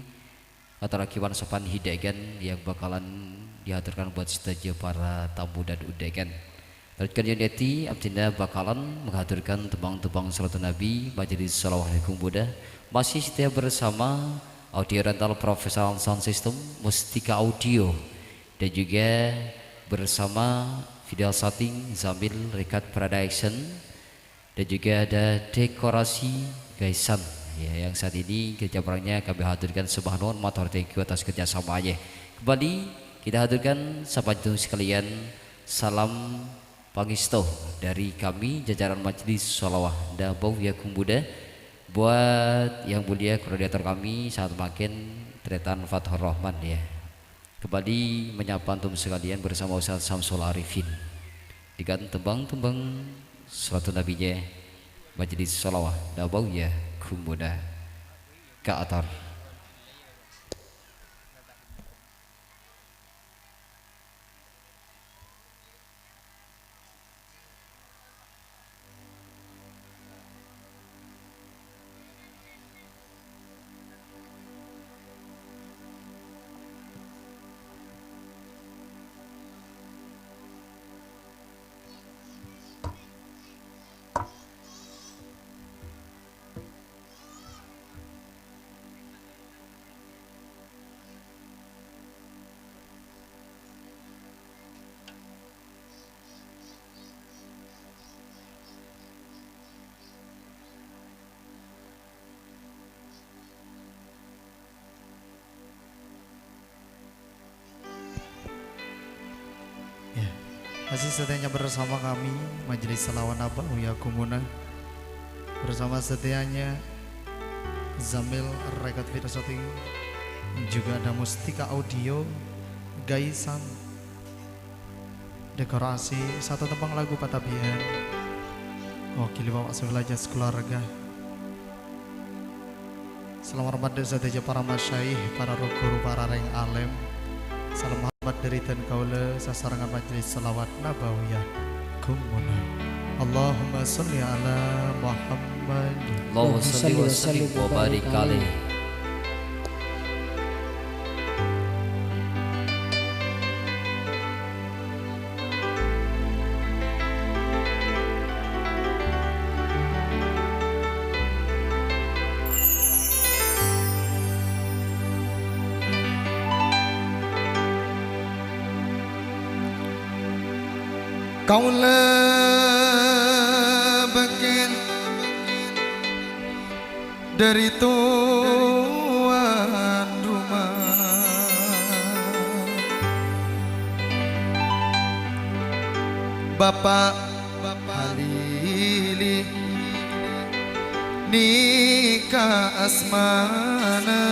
ngatorraghi pan-sopan hidhâ'èghân yang bakalan dihaturkan buat sadhâjâ para tamu dan undangan. Lanjutkan yang nèka, abdhina bakalan menghaturkan tembhâng-tembhâng Salatun Nabi, Majelis Shalawat Agung Muda, masih setia bersama Audio Rental Professional Sound System, Mustika Audio, dan juga bersama Video Shooting Zamil Record Production, dan juga ada dekorasi Gaisan, ya, yang saat ini kerja barengnya kami haturkan sembah nuwun, mator thank you atas kerjasamanya. Kembali kita haturkan sahabat sekalian, salam pangesto dari kami jajaran Majelis Shalawat Nabawi Agung Muda buat yang mulia koordinator kami saat mangkèn, Tarètan Fathur Rahman, ya. Kembali menyapa antum sekalian bersama Ustaz Samsul Arifin. Dengan tembhâng-tembhâng Salatun Nabinya Majelis Shalawat Nabawiyah Agung Muda. Ka'dinto. Ya, masih setia bersama kami, Majelis Shalawat Nabawiyah Agung Muda. Bersama setianya, Zamil Record Video Shooting, juga ada Mustika Audio, Gaisan, dekorasi, satu tembhâng lagu patabi'an. Wakili Bapak Sufil Ajas keluarga. Salam hormat dâ' sadhâjâ para masyayikh, para ru-ghuru, para rèng alèm. Salam hormat dâri dân kaulâ, sasarengan Majelis Shalawat Nabawiyah Agung Muda. Allahumma sholli ala Muhammad. Allahumma sholli wa sallim wa barik alaih. Kaulâ bângkèt dâri towan roma, Bapa' Halili nèka asmana.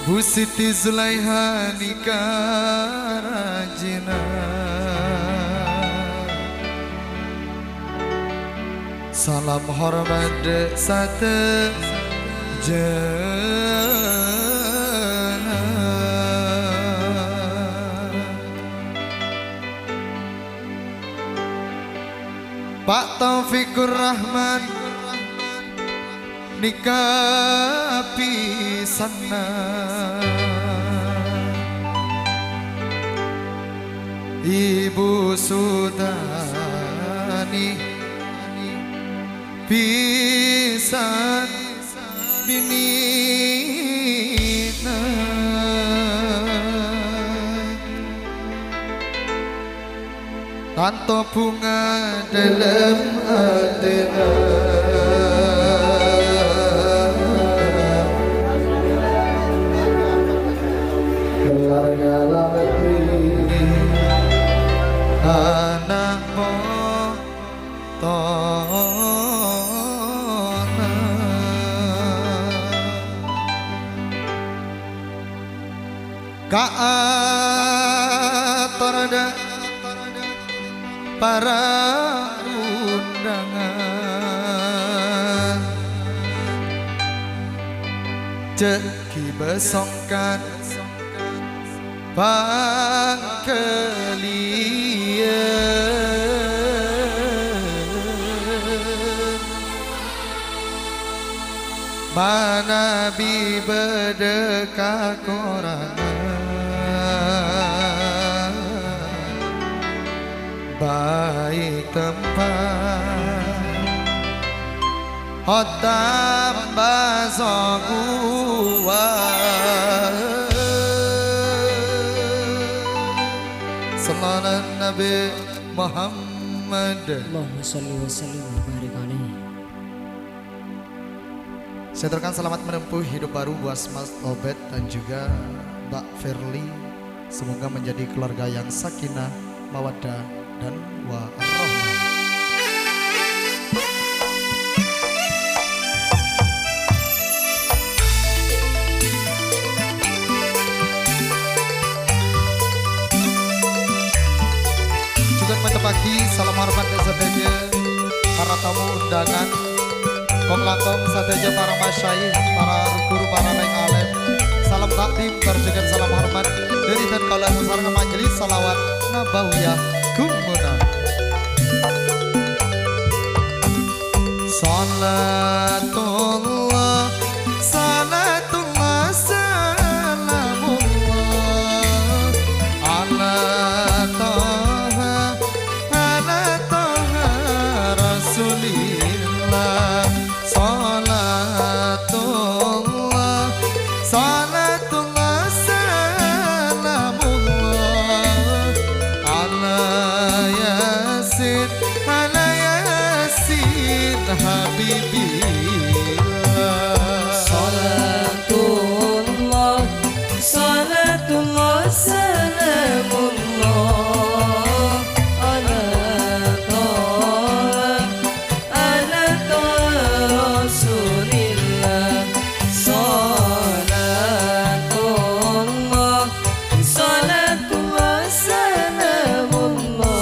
Bu Siti Zulaikha nèka rajina. Salam hormat dâ' sadhâjâna. Taufikur Rahman nèka bisanna Ibu Sudani bisan binèna. Tanto bhunga dâlem atèna. Keluarga Lamedi, ana' potona. Kaator dâ' para undangan, jhâ' ghibâ songkan pangghâliyân. Manabi bâdâ kakorangan, bhâi tempat otamba soguwa. Sallallahu Nabi Muhammad. Allahumma shalli wa sallim wa barik alaihi. Saya aturkan selamat menempuh hidup baru buat Mas Obed dan juga Mbak Firly. Semoga menjadi keluarga yang sakinah, mawaddah, dan warahmah. Jhughân maca paghi, salam hormat ka sadhâjâ para tamu undangan, kong-langkong sadhâjâ para masyayikh, para ru-ghuru, para rèng alèm. Salam takdim, parjhughân salam hormat dhâri dhân kaulâ sareng majelis shalawat nabawiyah ghummunah. Shalatullah, shalatullah, salamullah ala Thaha, ala Thaha Rasulillah. Shalatullah, shalatullah, salamullah ala Yasin, ala Yasin Habibillah. Shalatullah, shalatullah, salamullah ala Thaha, ala Thaha Rasulillah. Shalatullah, shalatullah, salamullah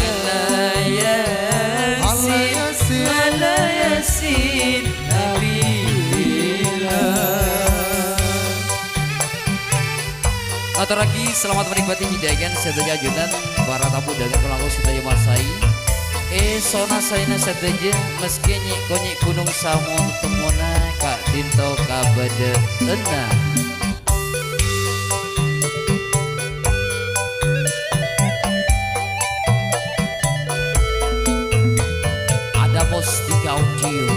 ala Yasin, ala Yasin Habibillah. Atorraghi selamat menikmati hidangan sadhâjâ ajunan, para tamu undangan kong-langkong sadhâjâ masaè. È sona saèna sadhâjâ, maskè nyè'-konyè' ghunong samo temmona ka'dinto kabâdâ'ânna. Ada Mustika Audio.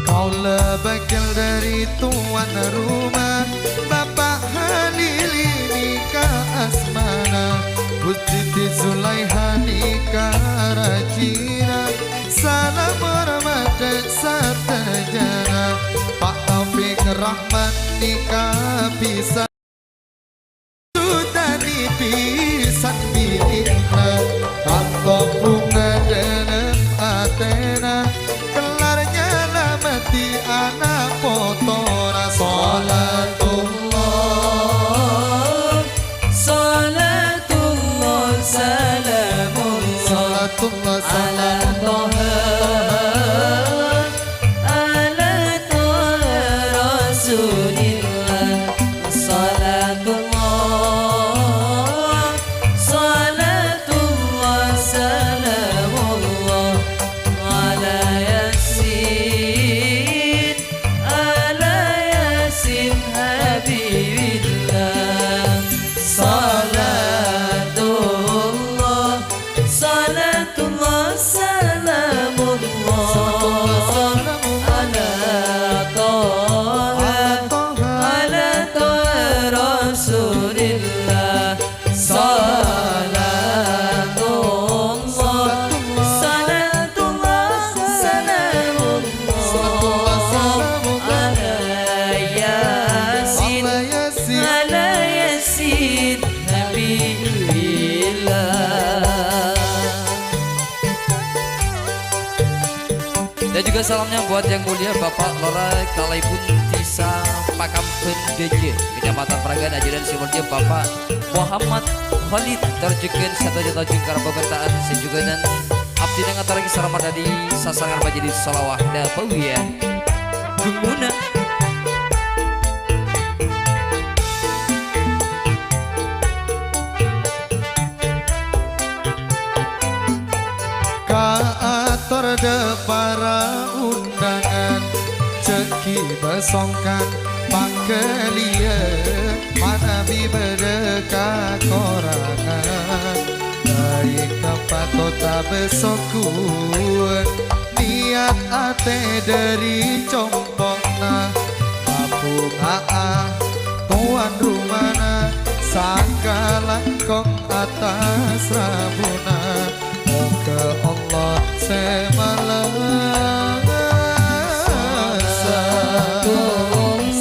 Kaulâ bâkal dhâri towan roma, Bapa' Halili nèka asmana, Bu Siti Zulaiha nèka rajina. Salam hormat dhâ' sadhâjâna, Pa' Taufik Rahman nèka bisa Sudani bisan binèna, tanto bhunga dhâlem atèna, kellar nyalamèdhi ana' potona. Shalatullah, shalatullah, salamullah, shalatullah, ala Thaha, ala Thaha Rasulillah. Shalatullah, Dan juga salamnya buat yang mulia Bapak Lora Kalaibun Desa Pakamban Daja, Kecamatan Peragan, ajunan si mulia Bapak Muhammad Khalid, tor jhughân sadhâjâ tajung karep pemerintahan sè jhughân abdhina ngatorraghi salamet dâri sasarengan majelis sholawah Nabawiyah. Gumuna. Kaator dâ' para undangan, jhâ' ghibâ songkan pangghâliyân, manabi bâdâ kakorangan. Bhâi ka patodhâ bhâsoghun, niyat atè dâri compo'na, abhunga'a towan rumana, sakalangkong attas rabuna. Moghâ Allah sè malem.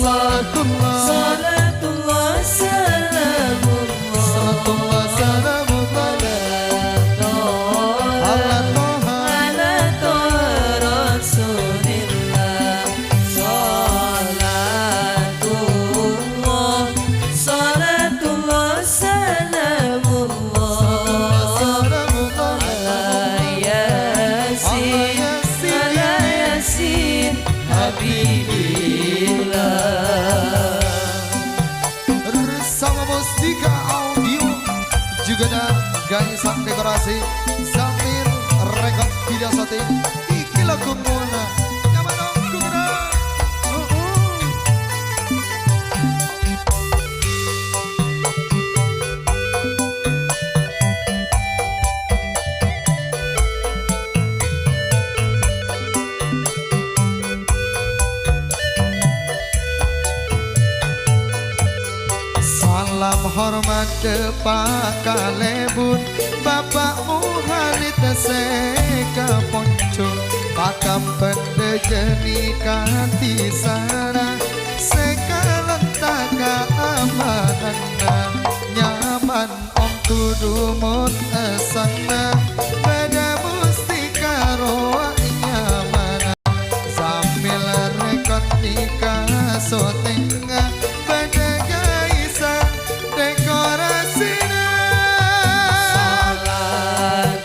Salatullah, salatullah, salamullah. Salatullah, salamullah. Ala Toha. Ala Toha Rasulillah. Salatullah, salatullah, salamullah. Ala Yasin, ala Yasin, Habibillah. Bersama Mustika Audio juga ada Gaisang Dekorasi, Zamir Record Video Shooting. Iki lagu Mona. Nyaman dong, gubernur. Uh-uh. Salam hormat dâ' Pakalèbun, Bapa' Muhalid sè ka Ponco, Pakamban Dâjâ nèka dhisana, sè kalenta kaamananna, nyaman Onto dumon èsanna, bâdâ Mustika rowa nyamana. Sambil rekod nèka sotengnga, bâdâ Gaisang dekorasina.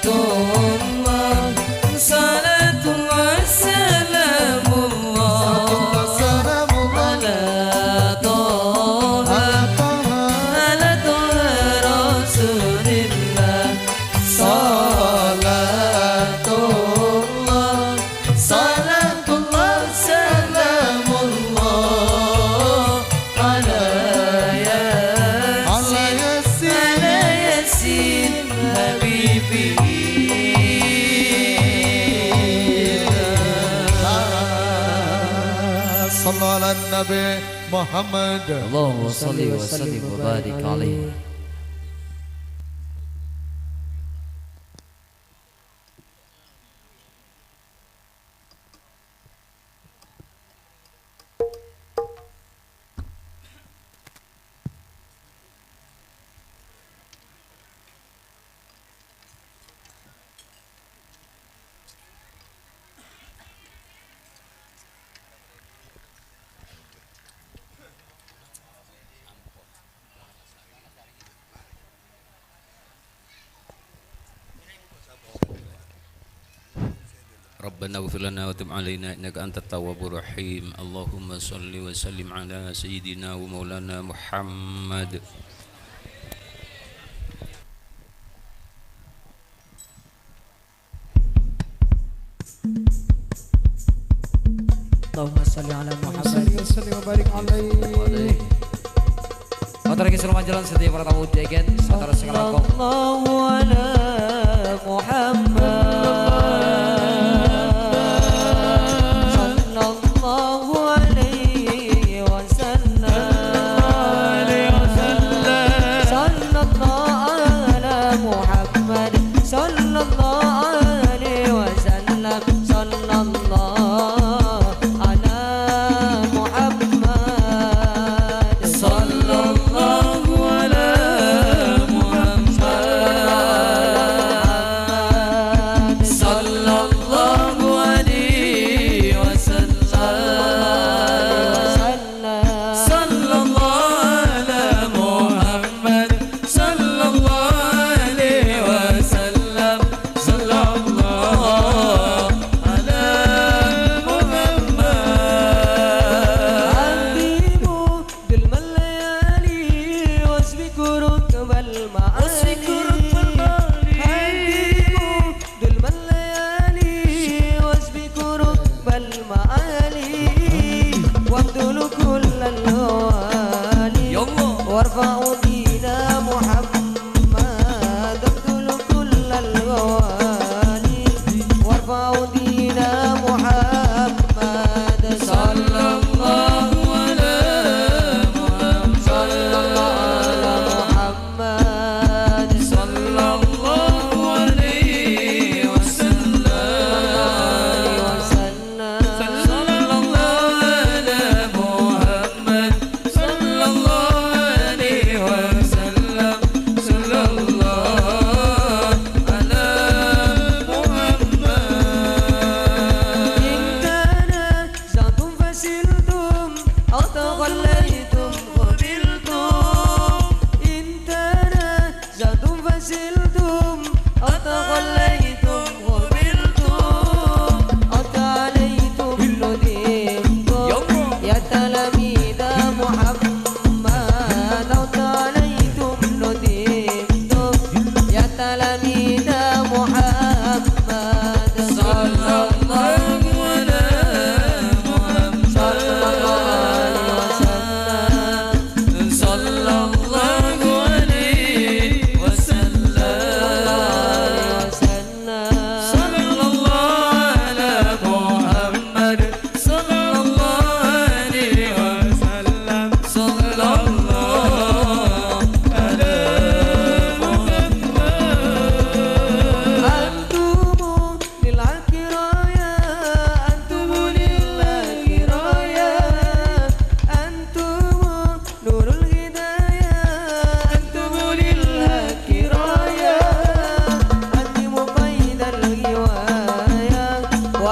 Salatullah, salatullah, salamullah. Salatullah, salamullah. Ala Toha. Ala Toha. Ala Toha Rasulillah. Salatullah, salatullah, salamullah. Ala Yasin, ala Yasin, Habibillah. Sallu ala Nabi Muhammad. Allahumma salli wa sallim wa barik alaihi. ربنا اغفر لنا وتب علينا إنك أنت التواب الرحيم. اللهم صل وسلم على سيدنا ومولانا محمد. Allahumma shalli ala Muhammad. Shalli wa sallim wa barik alaihi. Matur nuwun, selamat jalan setia para tamu degen, saudara sekalian. Sallallahu ala Muhammad. Sallallahu alaihi wasallam. Sallallahu ala Muhammad. Sallallahu alaihi wasallam. Sallallahu ala Muhammad. Sallallahu ala Muhammad.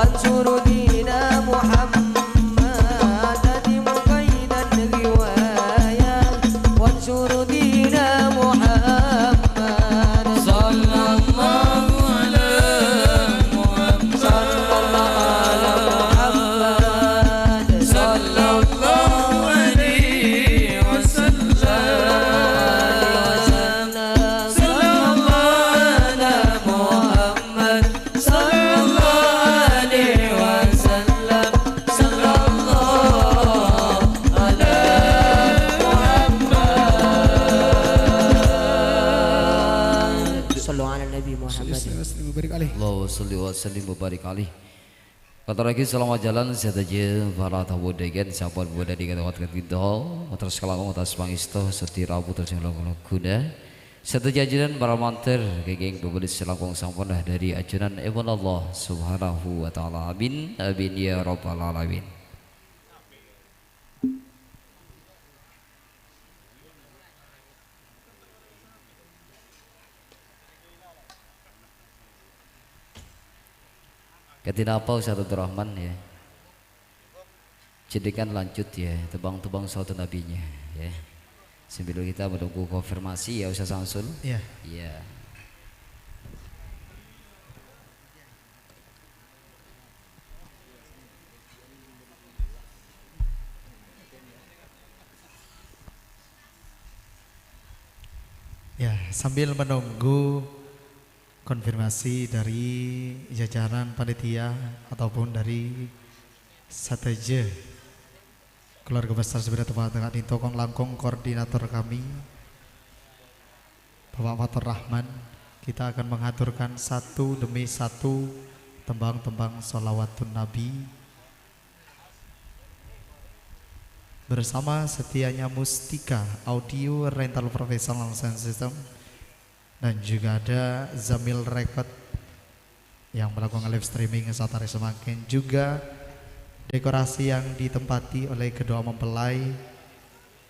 وانصر دين محمد، أدم قيد الغواية. وانصر دين محمد. صلى الله على محمد. صلى الله على محمد. صلى الله عليه وسلم. صلى الله على محمد. صلى الله عليه وسلم. صلى الله على محمد. صلوا على النبي محمد. Sallallahu alaihi wasallam, wa barik alaih. Allahumma shalli wa sallim wa barik alaih. Katorraghi salama jhâlân sadhâjâ para tamu undangan sè ampon bâdâ è tempat ka'dinto, mator sakalangkong atas pangèsto, sè dhâri rabu terus ngalong-ngalong ghuna. Sadhâjâ ajunan para mandhâr, kèngèng pabellâs sè langkong samponna dhâri ajunan èpon Allah Subhanahu wa Ta'ala. Amin, amin, ya rabbal alamin. Kadhi napa, Ustaz Abdurrahman, ya? Jenengan lanjut, ya, tembang-tembang shalawatun nabinya, ya. Sambil kita menunggu konfirmasi, ya, Ustaz Samsul. Iya. Iya. Ya, sambil menunggu konfirmasi dari jajaran panitia ataupun dari sadhâjâ keluarga besar Sibira Tepatengah Dinto, kong-langkong koordinator kami, Bapak Fatur Rahman, kita akan mengaturkan satu demi satu tembang-tembang sholawatun Nabi bersama setianya Mustika Audio Rental Professional Sound System dan juga ada Zamil Record yang melakukan live streaming saat hari semakin juga dekorasi yang ditempati oleh kedua mempelai.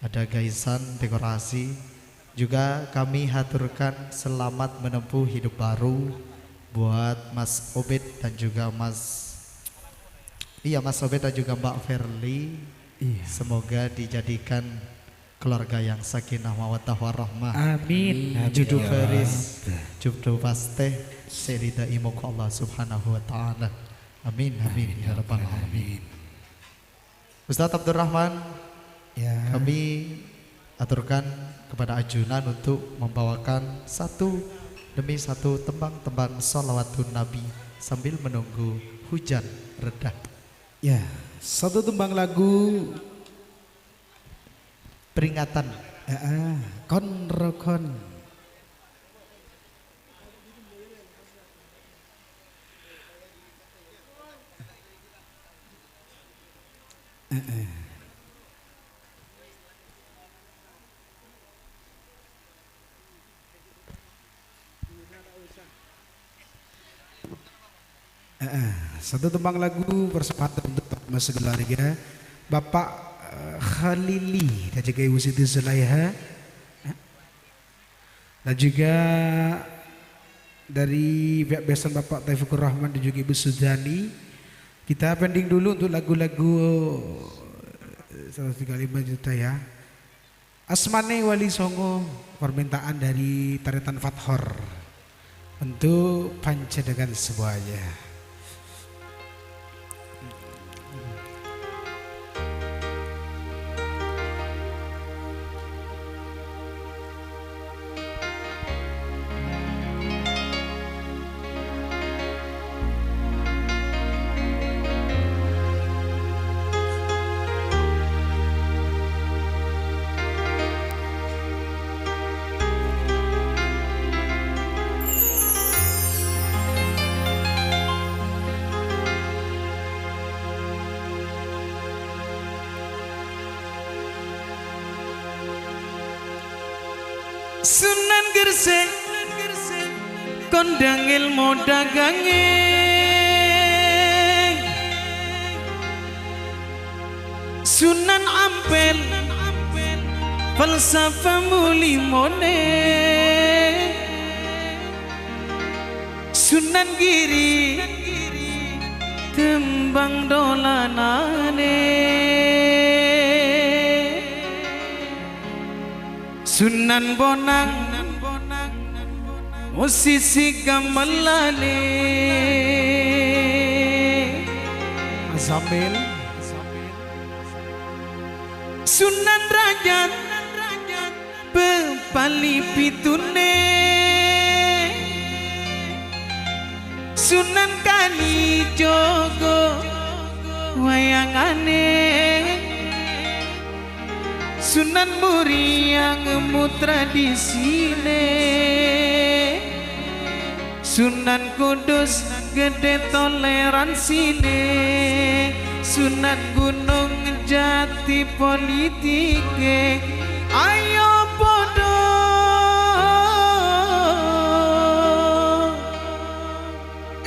Ada gaisan dekorasi. Juga kami haturkan selamat menempuh hidup baru buat Mas Obed dan juga Mas, iya, Mas Obed dan juga Mbak Verly. Iya. Semoga dijadikan keluarga yang sakinah mawaddah warahmah. Amin. Amin, ya Rabb. Jodoh baris, jodoh pastè, sè ridhai moghâ Allah Subhanahu wa Ta'ala. Amin, amin, ya Rabbal alamin. Ustaz Abdurrahman, ya, kami aturkan kepada ajunan untuk membawakan satu demi satu tembang-tembang sholawatun Nabi sambil menunggu hujan reda. Ya, satu tembang lagu peringatan. Heeh, kon rokon. Heeh. Heeh. Satu tembang lagu persematan untuk Mas keluarga. Bapak, eh, Khalili, dan juga Ibu Siti Zulaiha. Dan juga dari pihak besan Bapak Taufikur Rahman dan juga Ibu Sudani. Kita pending dulu untuk lagu-lagu, eh, seratus tiga puluh lima juta ya. Asmane Wali Songo, permintaan dari Taretan Fathor. Untuk panjenengan semuanya. Sunan Gresik, kondang ilmu dagangè. Sunan Ampel, falsafah mulimonè. Sunan Giri, anane. Sunan Bonang, musisi gamelane. Zamil. Sunan Rajat, pepali pitune. Sunan Kalijogo, wayangane. Sunan Muria, ngemu tradisine. Sunan Kudus, gedhe toleransine. Sunan Gunung Jati, politike. Ayo padha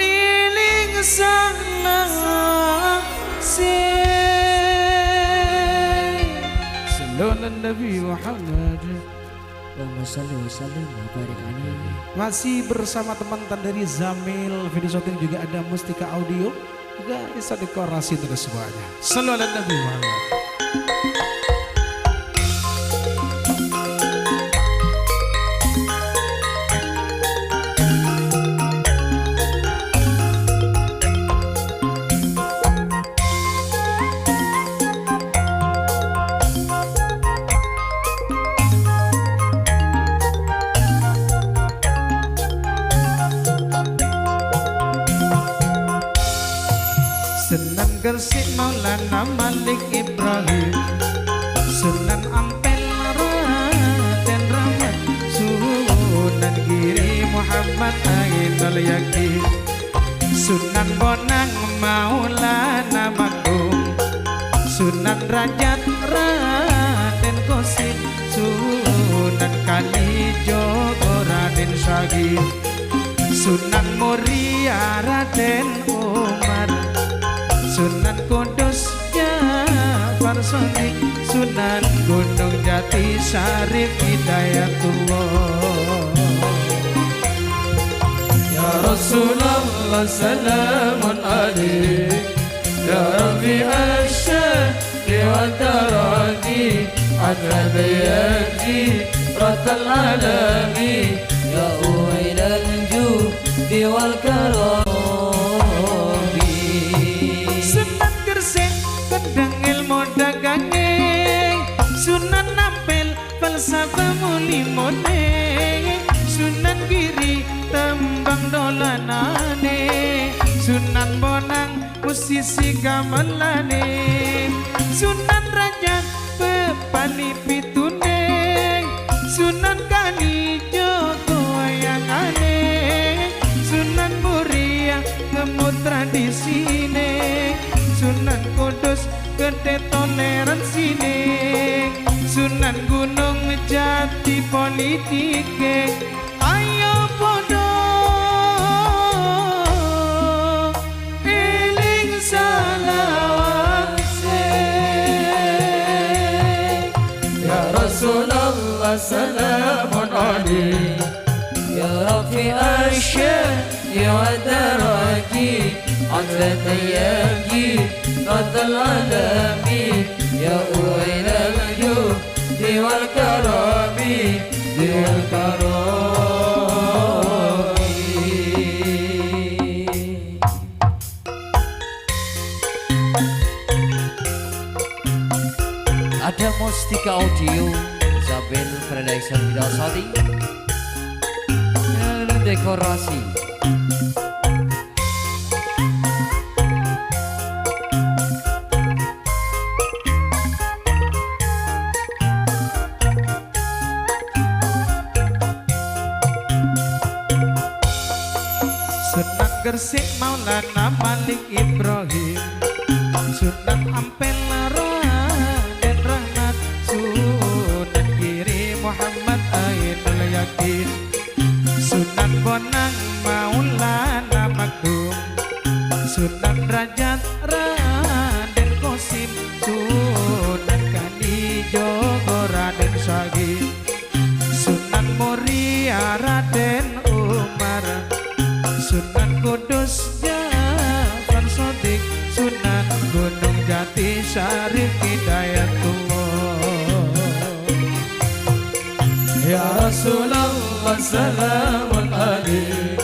eling salawase. Sallu ala Nabi Muhammad. Allahumma shalli wa sallim wa barik alaihi. Masih bersama teman-teman dari Zamil Video Shooting, juga ada Mustika Audio, juga bisa dekorasi terus semuanya. Sallu ala Nabi Muhammad. Sunan Gresik Maulana Malik Ibrahim, Sunan Ampel Raden Rahmat, Sunan Giri Muhammad Ainul Yakin. Sunan Bonang Maulana Maktum, Sunan Rajat Raden Kosim, Sunan Kalijogo Raden Syagir, Sunan Muria Raden Umar, Sunan Kudus Ja'far Shadiq, Sunan Gunung Jati Syarif Hidayatullah. Ya Rasulullah, salamun alaik. Ya Rafi' asy-sya'ni wa taraji, adla bayaji, ratal alami. Ya uwailal judi wal karami. Sunan Gresik, kendhang ilmu dagange. Sunan Ampel, falsafah mulimone. Sunan Giri, tembang dolanane. Sunan Bonang, musisi gamelane. Sunan Rajat, pepali pitune. Sunan Kalijogo wayangane. Sunan Muria, ngemu tradisine. Sunan Kudus, gedhe toleransine. Sunan Gunung Jati, politike. Ayo padha eling salawase. Ya Rasulullah, salamun alaik. Ya Rafi' asy-sya'ni wa taraji, adla bayaji, ratal alami. Ya uwailal judi wal karami, wal karami. Ada Mustika Audio, Zabel Production, Widasati. Dekorasi. Sunan Gresik Maulana Malik Ibrahim, Sunan Ampel Raden Rahmat, Sunan Giri Muhammad Ainul Yakin, Sunan Bonang Maulana Maktum, Sunan Rajat Raden Kosim, Sunan Kalijogo Raden Syagir, Sunan Muria Raden Umar, Sunan Kudus Ja'far Shadiq, Sunan Gunung Syarif Hidayatullah. Ya Rasulullah, salamun alaik.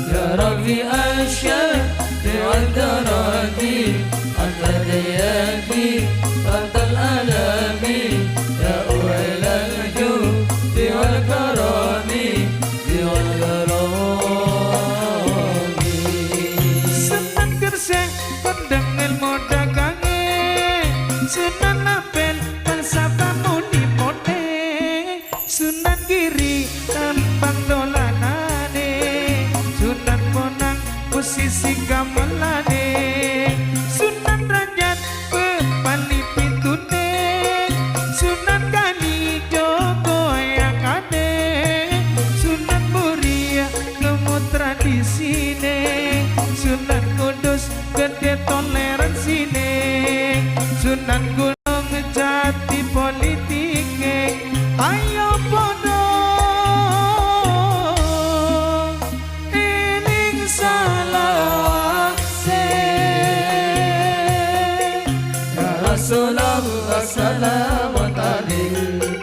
Ya rafi' asy-sya'ni wad darajat, anta diyati, antal alami, ya uwailal judi wal karami, wal karami. Sunan Kèrsè kondhâng èlmo dhâghângnga, Sunan Ampèl bhângsa pamoni-monè, Sunan Giri tembhâng dolananè, Sunan Bonang posisi gamelanè, Sunan Rajât bâbâli pintonè, Sunan Kalijogo ayanganè, Sunan Muria nemmo tradisinè, Sunan Kudus gedhè toleransina, Sunan Gunung Jati politika. Ayo padâ èlèng salawat sè, ya Rasulullah, salamun alaik.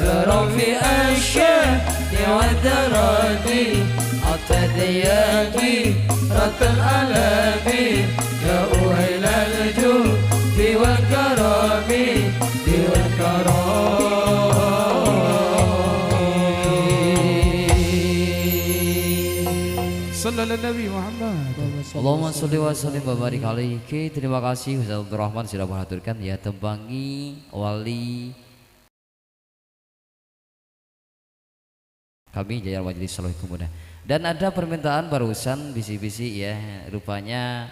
Ya rafi' asy-sya'ni wad darajat, anta diyati, antal alami, ya uwailal judi wal karami, wal karami. Sallallahu Nabi Muhammad. Allahumma sholli wa sallim wa barik alaihi. Terima kasih Ustaz Abdurrahman sudah menghaturkan, ya, tembhângnga wali kami, Jajar Majelis Shalawat Kemuda. Dan ada permintaan barusan, bisi-bisi, ya, rupanya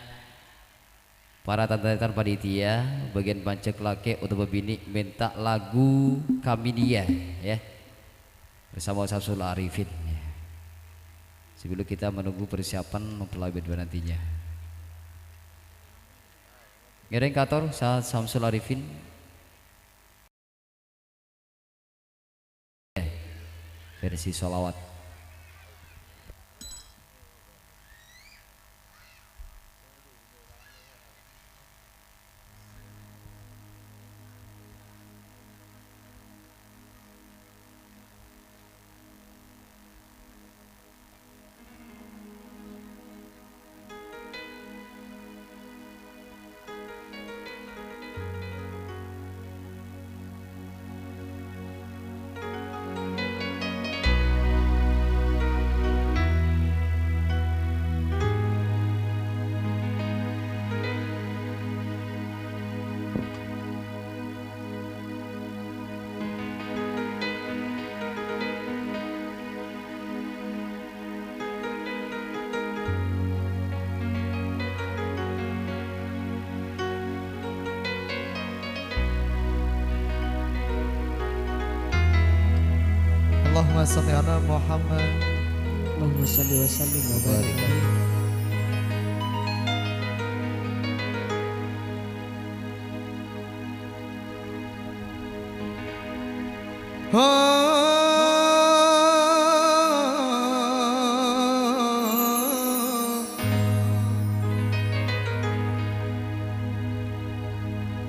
para taretan panitia, bagian panjhek lakè' otabâ binè' mènta lagu Kaminia, ya, bersama Samsul Arifin, ya. Sambil kita menunggu persiapan mempelai berdua nantinya. Ngèrèng kator Sa-, Samsul Arifin. Versi sholawat. Allahumma shalli ala Muhammad. Allahumma shalli wa sallim wa barik alaihi.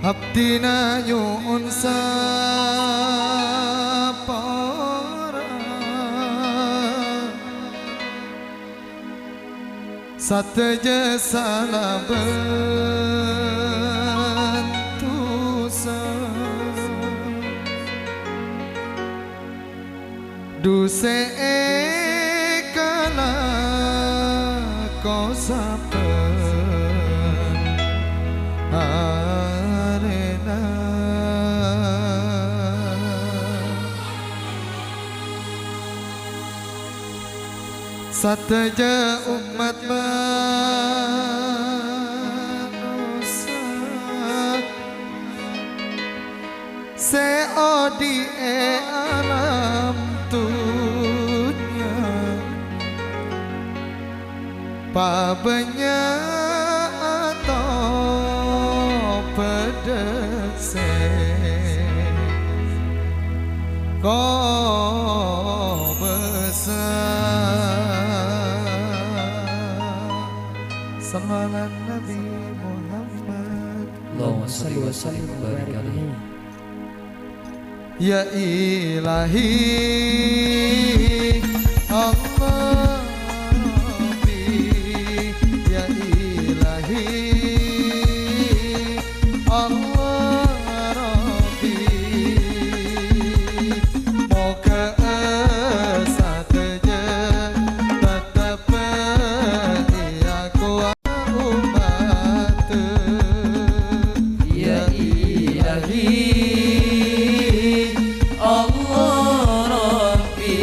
Abdhina nyo'on sapora. Sadhâjâ sala bân dhusa, dhusa èkalako sabbhân arèna. Sadhâjâ ommat manossa sè odi' è alam dhunnya, pabânnya' atobhâdhâ sè kobâsa. Shallu ala Nabi Muhammad. Allahumma shalli wa sallim wa barik alaihi. Ya Ilahi, Allah Rabbi, ya Ilahi, Allah Rabbi, moghâ sadhâjâ tettep èakowa ommat. Ya Ilahi, Allah Rabbi,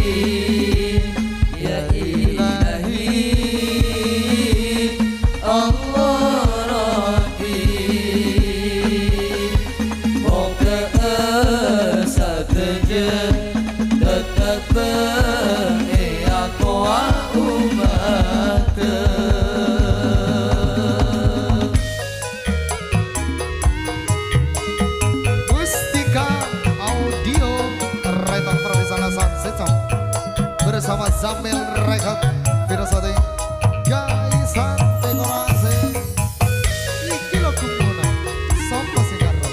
ya Ilahi, Allah Rabbi, moghâ sadhâjâ tettep èakowa ommat. Mustika Audio, Reto Profesional Sound System, bersama Zamel Record, Firasati, Gaisan Dekorasi. Iki lho gumuna, sapa sing karo?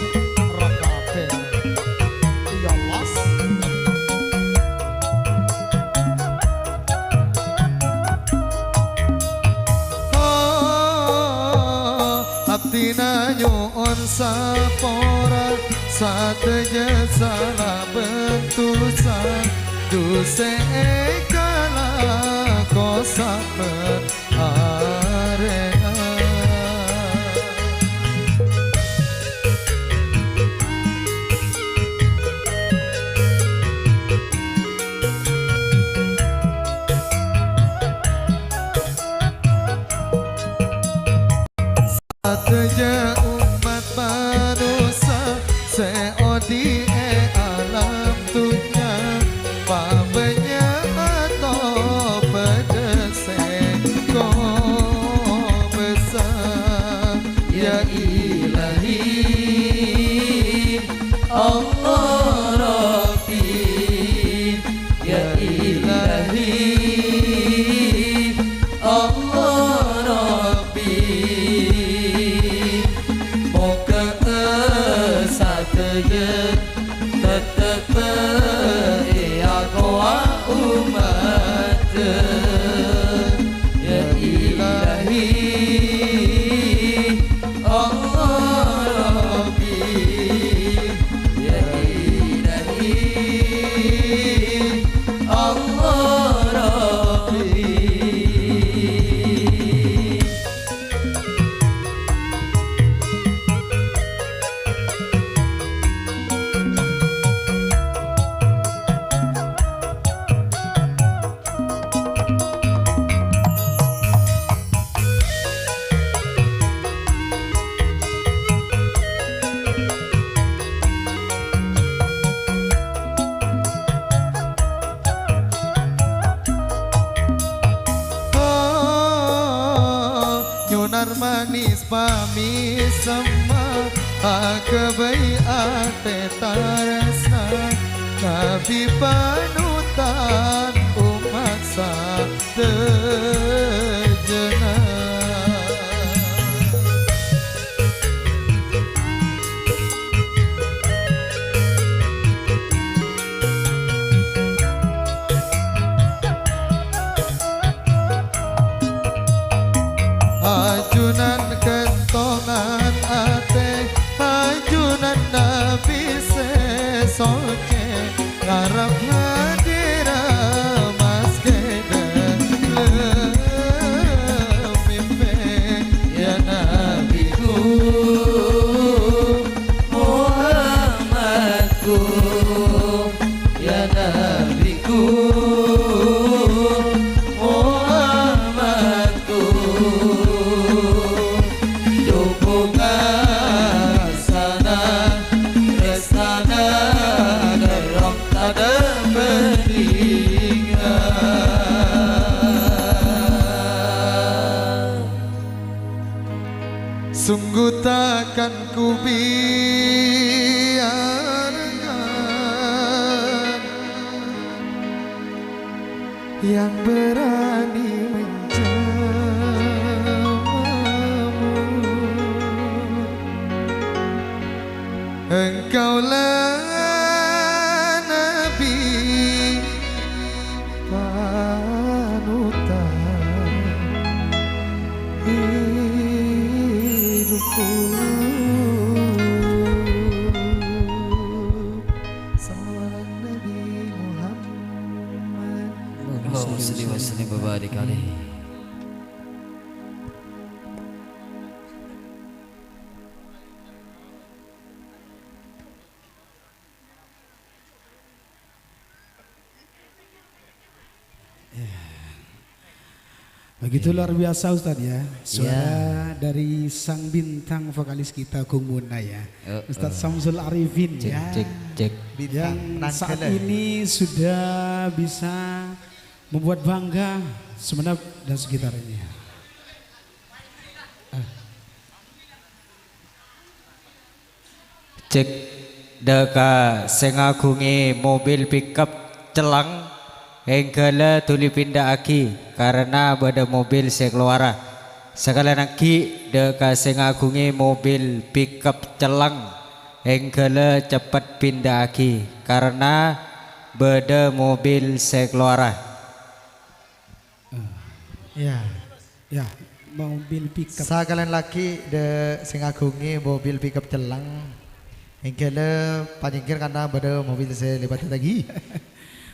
Rock kabeh. Iya, Mas. Oh, abdhina nyo'on sapora, sadhâjâ sala bân dhusa, dhusa èkalako sabbhân arèna. Sadhâjâ ommat manossa sè odi' è alam dhunnya, pabânnya' atobâdhâ sè kobâsa. Ya Ilahi, Allah Rabbi, ya Ilahi, Allah Rabbi, moghâ sadhâjâ tettep èakowa ommat. Ya Ilahi, Allah Rabbi, ya Ilahi, Allah Rabbi. Oh, nyonar manis pamisemma, aghâbây atè tarèsna, Nabi panutan ommat sadhâjâna. Ajunan kentongan atè, ajunan Nabi sè socè, ngarep hadira maskè dhâlem mèmpè. Ya Nabiku, Muhammadku, ya Nabiku, Muhammadku, dhubungan sana, rèstana ghârong tadâ' bhândhingan. Sungguh takkan kubiarkan yang berani menjamahmu. Kaula Nabi panutan hidupku. Sallu ala Nabi Muhammad. Allahumma shalli wa sallim wa barik alaihi. Ya. Begitu luar biasa, Ustadz, ya. Suara dari sang bintang vokalis kita, Gung Muna, ya. Heeh. Ustadz Samsul Arifin, cek, ya. Cek, cek. Yang saat ini sudah bisa membuat bangga Sumenep dan sekitarnya. Ah. Cek, dâ' ka sè ngaghungè mobil pickup cellang, èngghâlâ dhuli pindhâ'aghi, karana bâdâ mobil sè kalowara. Sakalèyan aghi', dâ' ka sè ngaghungè mobil pickup cellang, èngghâlâ ceppet pindhâ'aghi, karana bâdâ mobil sè kalowara. Iyâ. Yâ, mobil pickup. Sakalèyan aghi' dâ' sè ngaghungè mobil pickup cellang. Èngghâlâ panyèngghir karana bâdâ mobil sè lèbât lagi.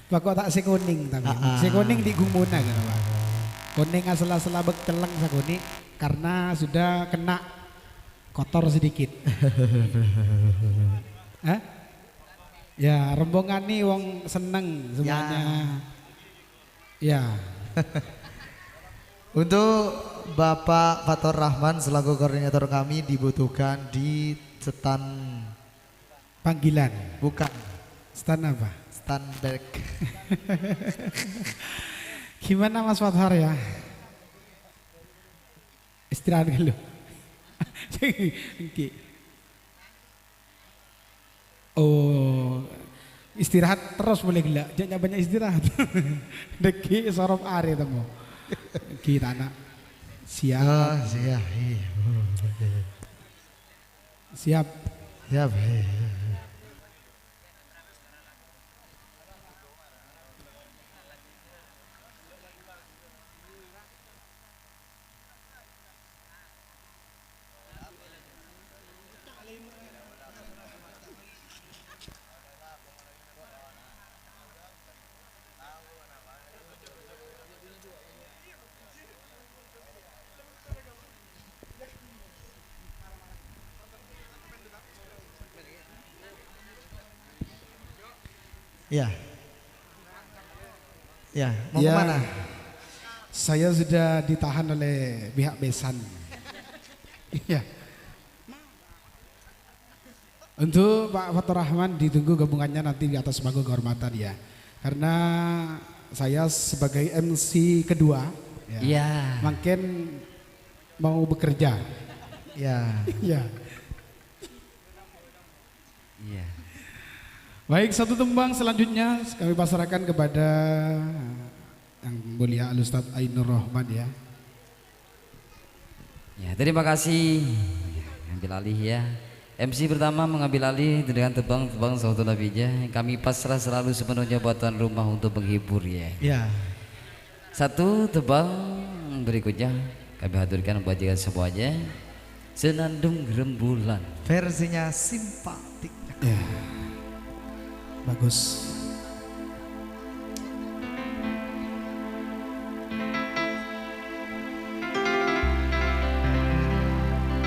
Pokok ta' sè konèng, tapè. Aa. Sè konèng dhi' Gung Muna, kan, Pak? Konèng asalla-salla bâk cellang sakonè' karena sudah kena kotor sedikit. Hah? Ya, rombongan ni wong seneng semuanya. Ya. Untuk Bapak Fatur Rahman selaku koordinator kami dibutuhkan di stand panggilan. Bukan. Stand apa? Stand bag. Gimana Mas Fathar ya? Istirahat dulu. Enggak. Oh, istirahat terus boleh gila. Jangan banyak istirahat. Deki sorop are temu. Kita anak. Siap. Ah, siap. Iya. Siap. Siap. Iya. Iya. Ya, mau Ya, kemana? Saya sudah ditahan oleh pihak besan. Iya. Untuk Pak Faturrahman ditunggu gabungannya nanti di atas panggung kehormatan ya. Karena saya sebagai M C kedua, ya, Iya. Mungkin mau bekerja. Ya. Ya. Iya. Baik, satu tembang selanjutnya kami pasrahkan kepada Yang Mulia Al Ustadz Ainur Rahman ya. Ya, terima kasih. Ambil alih ya. M C pertama mengambil alih dengan tembang-tembang Sautun Abidja. Kami pasrah selalu sepenuhnya buat tuan rumah untuk menghibur ya. Ya. Satu tembang berikutnya kami haturkan buat kita semuanya. Senandung Rembulan. Versinya simpatik. Ya. Bagus.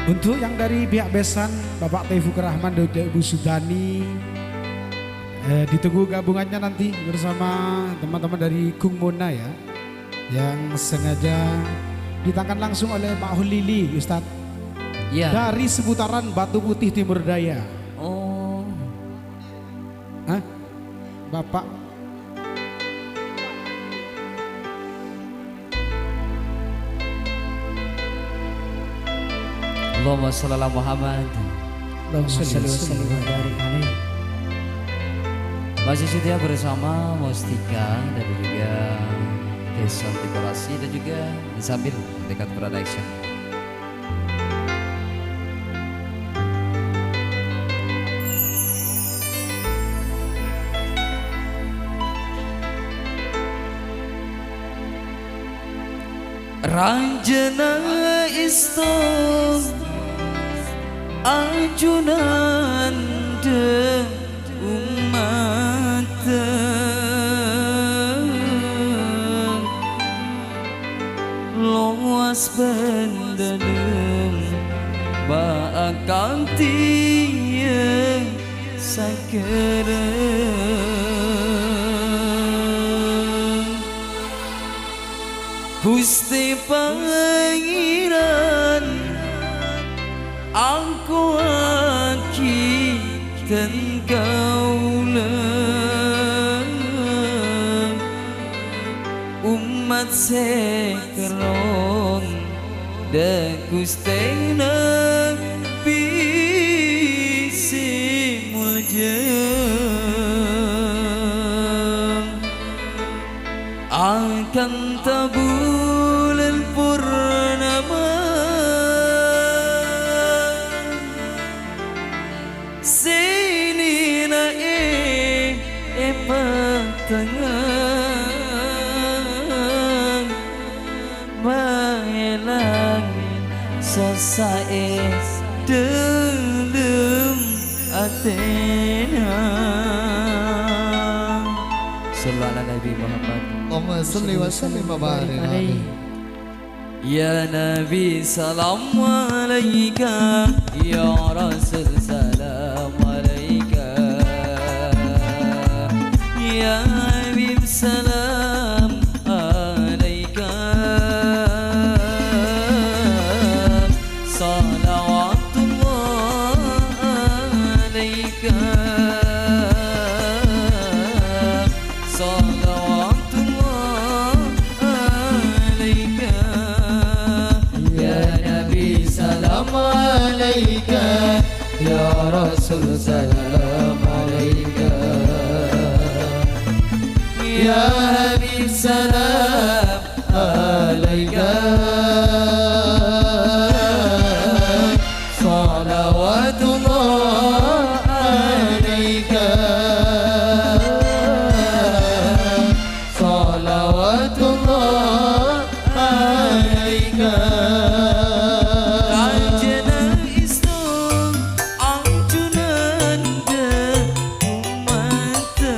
Untuk yang dari pihak besan, Bapak Teufikur Rahman dan juga Ibu Sudani, eh, ditunggu gabungannya nanti bersama teman-teman dari Gung Mona ya, yang sengaja ditangkan langsung oleh Pak Holili, Ustadz. Iya. Dari seputaran Batu Putih Timur Daya. Oh. Hah? Bapak. Allahumma shalli ala Muhammad. Allahumma shalli wa sallim wa barik alaih. Masih setia bersama Mustika dan juga Jason Dekorasi dan juga Sambil Dekat Production. Rajâna èsto ajunanna ommaddhâ, lowas bân dâlem, bâ' akantèya sagârâ. Ghustè Pangèran angkowaghi dân kaulâ, ommat sè kerrong dâ' Ghustèna Nabbhi sè molja. Akanta bulân purnama sè nèna'è è pèttengnga, maèlang sossa è dâlem atèna. Shallu ala Nabi Muhammad. Allahumma shalli wa sallim wa barik alaih. Ya Nabi, salam alaika. Ya Rasul, salam alaika. Ya Habib, salam alaika. Shalawatullah alaika. Shalawatullah alaika. Ya Nabi, salam alaika. Ya Rasul, salam alaika. Ya Habib, salam alaika. Shalawatullah alaika. Shalawatullah alaika. Rajâna èsto ajunanna ommaddhâ,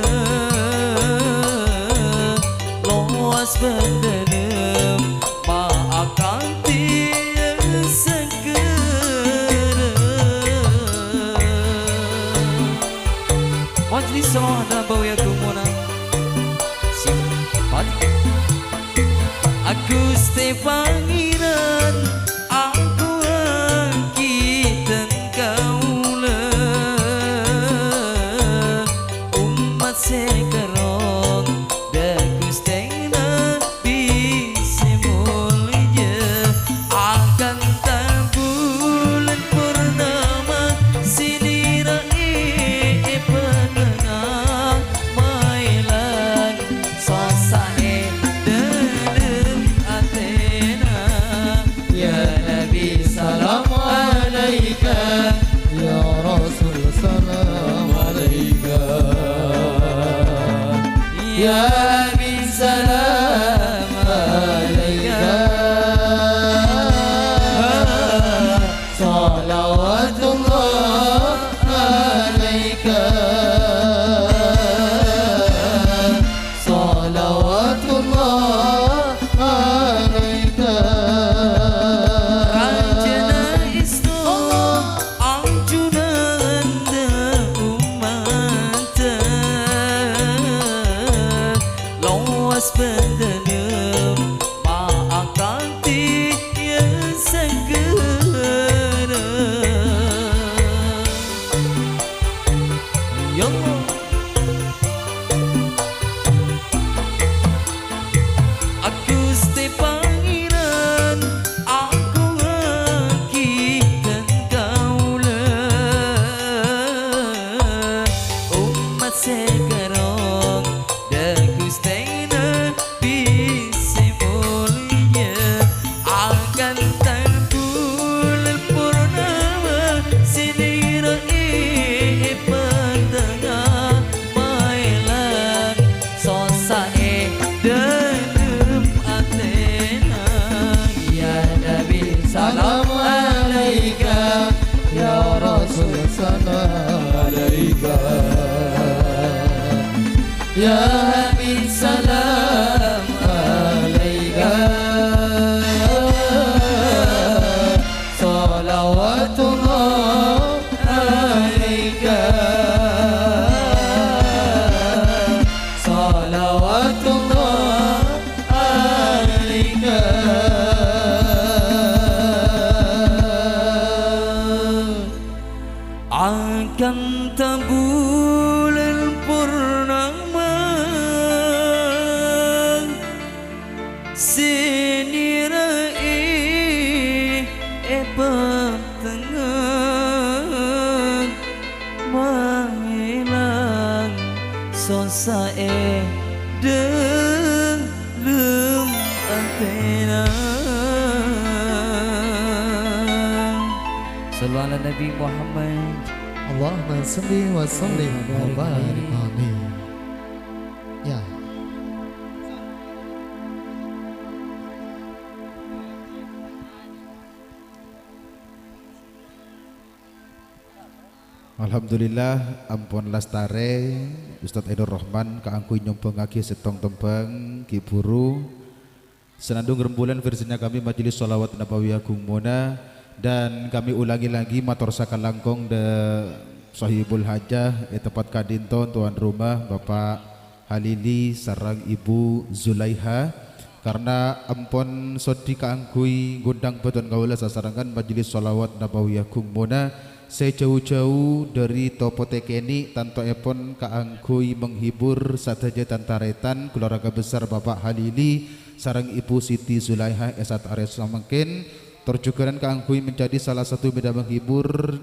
lowas bân dâlem, bâ' akantèya sagârâ. Majlis rohana bâwi agumuna. Simpan. A Ghustè Pangèran, angkowaghi dân kaulâ, ommat sè kerrong dâ' Ghustè Nabbhi sè molja. Akanta bulân purnama sè nèna'è è pèttengnga, maèlang sossa è dâlem atèna. Hamid salam alaika, salawatullah alaika, salawatullah alaika. Akanta bulân purnama sè nyèra'è è pèttengnga, maèlang sossa è dhâlem atèna. Shallu ala Nabi Muhammad. Allahumma shalli wa sallim wa barik alaihi. Ya. Alhamdulillah, ampon lastarè Ustadz Ainur Rahman kaangghuy nyombhângaghi sèttong tembhâng, ghi' bhuru. Senandung Rembulan versinya kami Majelis Shalawat Nabawi Agung Mona, dan kami ulangi lagi mator sakalangkong dâ' Sohibul Hajah è tempat ka'dinto, tuan rumah Bapak Halili sareng Ibu Zulaiha, karna ampon soddhi kaangghuy ngundang bhâdhân kaulâ sasarengngan Majelis Shalawat Nabawi Agung Mona, sè jhâu-jhâu dâri Topo Tekeni, tantoèpon kaangghuy menghibur sadhâjâ tan-tarètan keluarga besar Bapak Halili sareng Ibu Siti Zulaikha è sa'at arè samangkèn, tor jhughân kaangghuy menjadi salah satu media menghibur,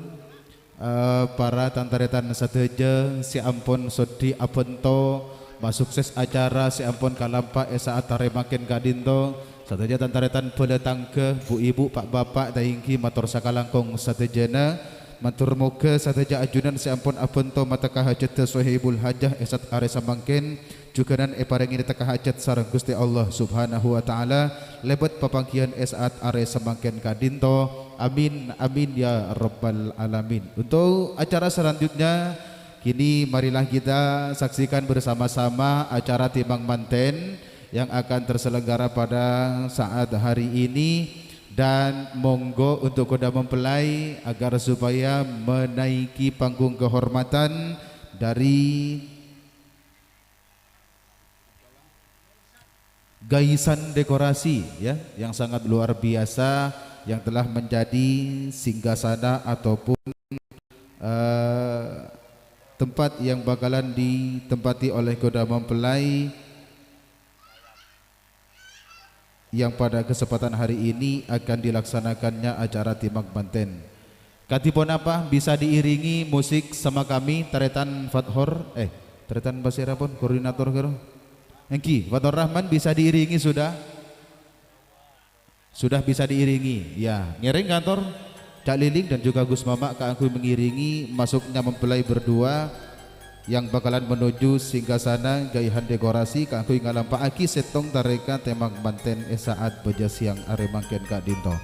eh, para tan-tarètan sadhâjâ sè ampon soddhi abhânto masukses acara sè ampon kalampa è sa'at arè mangkèn ka'dinto. Sadhâjâ tan-tarètan bhâlâ tangghâ, bu-ibu, pa'-bapa', ta' èngghi mator sakalangkong sadhâjâna. Mator moghâ sadhâjâ ajunan sè ampon abhânto matekka hajhâddhâ Sohibul Hajah è sa'at arè samangkèn, jhughânan èparèngè tekka hajhât sareng Ghustè Allah Subhanahu wa Ta'ala, lèbât papangghiyân è sa'at arè samangkèn ka'dinto. Amin, amin, ya rabbal alamin. Untuk acara selanjutnya, kini marilah kita saksikan bersama-sama acara timang manten yang akan terselenggara pada saat hari ini. Dan monggo untuk kodâ mempelai agar supaya menaiki panggung kehormatan dari Gaisan Dekorasi, ya, yang sangat luar biasa, yang telah menjadi singgasana ataupun, eh, tempat yang bakalan ditempati oleh kodâ mempelai yang pada kesempatan hari ini akan dilaksanakannya acara timang manten. Kadhi ponapa bisa diiringi musik sama kami, Tarètan Fathor, eh, Tarètan pasèra pon, koordinator kèro? Èngghi, Fathor Rahman bisa diiringi sudah? Sudah bisa diiringi, ya. Ngèrèng kantor, Cak Liling dan juga Gus Mamak kaangghuy mengiringi masuknya mempelai berdua yang bakalan menuju singgasana Gaisan Dekorasi kaangghuy ngalampa'aghi sèttong tarèka timang manten è sa'at bâjâ sèyang arè mangkèn ka'dinto.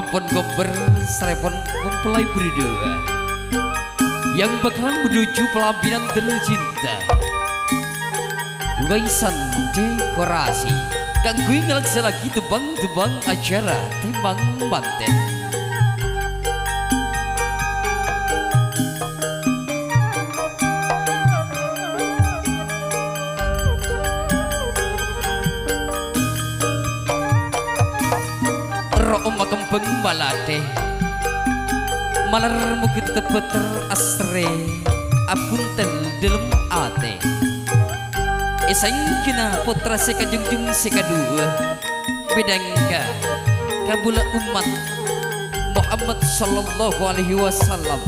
Pon gomber sarèpon mempelai berdua yang bakalan menuju pelaminan tercinta. Waisan dekorasi kaangghuy ngalaksanaaghi tembhâng-tembhâng acara tèmang mantèn. Ro'om makembhâng malatè, malar moghâ tebâter asrè, abhunten dhâlem atè. È sangkèna pottra sè kajhungjhung sè kaduwâ, mènangka kabulâ ommat Muhammad sallallahu alaihi wasallam.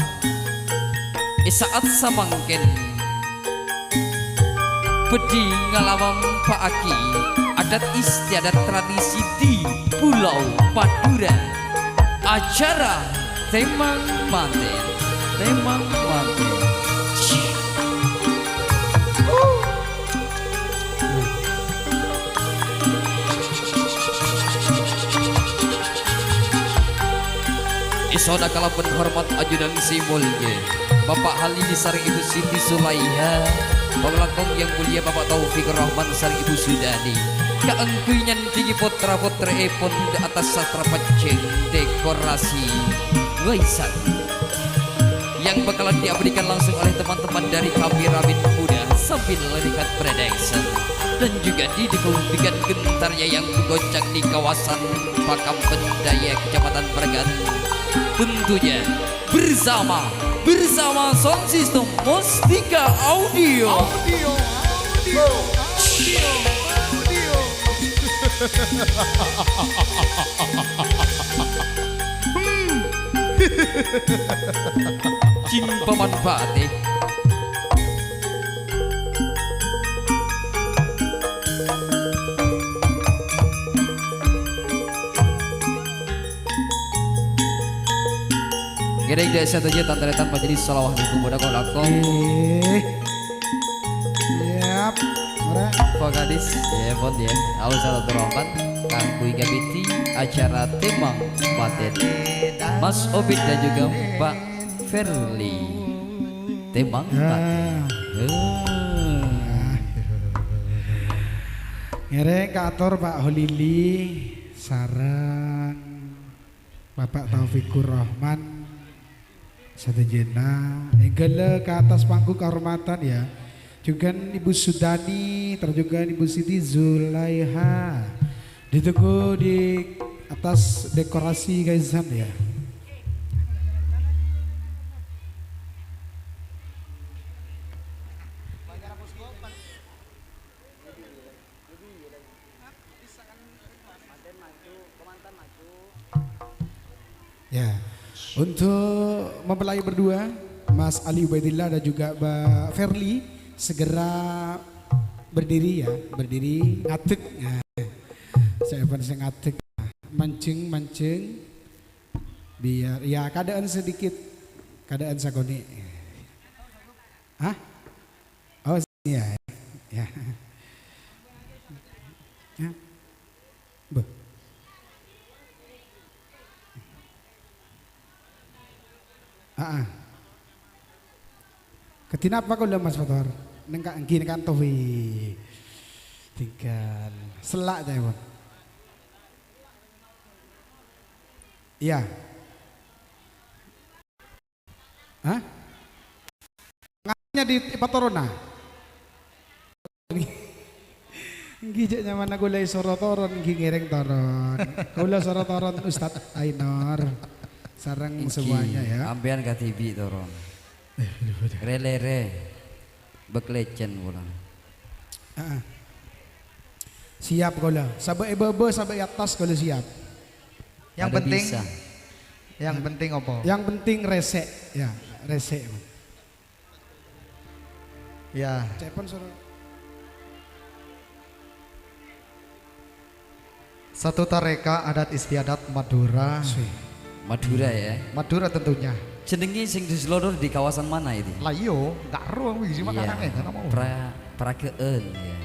È sa'at samangkèn, bhâdhi ngalampa'aghi adat istiadat tradisi di Pulau Madura. Acara tèmang mantèn, tèmang mantèn. Èsona kalabân hormat ajunan sè molja Bapak Halili sareng Ibu Siti Sulaiha, panglakong yang mulia Bapak Taufikur Rahman sareng Ibu Sudani, kaangghuy nyandhingè pottra-pottrèèpon di atas sastra pajhâng dekorasi waisan yang bakalan diabadikan langsung oleh teman-teman dari Kameramen Muda sambil lihat production dan juga didukung dengan gentarnya yang menggoncang di kawasan Pakampen Daya, Kecamatan Peregan. Tentunya bersama, bersama sound system Mustika Audio. Audio, audio, audio, audio. Jhâ' pamanfaatè. Ngèrèng dâ' sadhâjâ tan-tarètan majelis shalawah nèko bhâdhân lakon. Eh. Yap, ora. Vokalis, ya, pon, ya. Aos salaturrahman, kaangghuy ngabidhi acara tèmang mantèn. Mas Obit dan juga Mbak Ferly. Tèmang mantèn. Eh. Ngèrèng kaator Pak Holili sareng Bapak Taufikur Rahman sadhâjâna, èngghâlâ ka attas panggung kahormadhân, ya. Jhughân Ibu Sudani, terus jhughân Ibu Siti Zulaiha. Ditunggu di attas dekorasi ka'issa', ya. Ya, untuk mempelai berdua, Mas Ali Ubaidillah dan juga Mbak Ferly, segera berdiri ya, berdiri ngadeg. Nah, saya pun sing ngadeg. Manjeng, manjeng. Biar, ya, keadaan sedikit, keadaan sakoni'. Hah? Oh, iya, ya. Ya. Beh. Ah, ah. Kadhi napa kaulâ, Mas Fathor? Nèng ka-, èngghi nèng kanto, wi. Tinggal sella' ca'èpon. Iya. Hah? Ngajhâ' di, èpatoronna? Èngghi, jhâ' nyamana kaulâ èsoro toron, èngghi ngèrèng toron. Kaulâ soro toron Ustadz Ainur sareng semuanya, ya. Sampèyan kadhibi' toron. Eh, aduh, aduh. Rè-lèrè. Bâk lècèn polana. Heeh. Siap kaulâ. Sabâ' è bâbâ, sabâ' è attas kaulâ siap. Yang penting, yang penting apa? Yang penting resek, ya, resek. Ya. Ca'èpon soro. Satu tareka adat istiadat Madura. Madura, ya. Madura tentunya. Jenengnya sing di seluruh di kawasan mana itu? Lah iyo, nggak ero aku isi makanan ya, kan mau. Pra-, Prage'en, ya.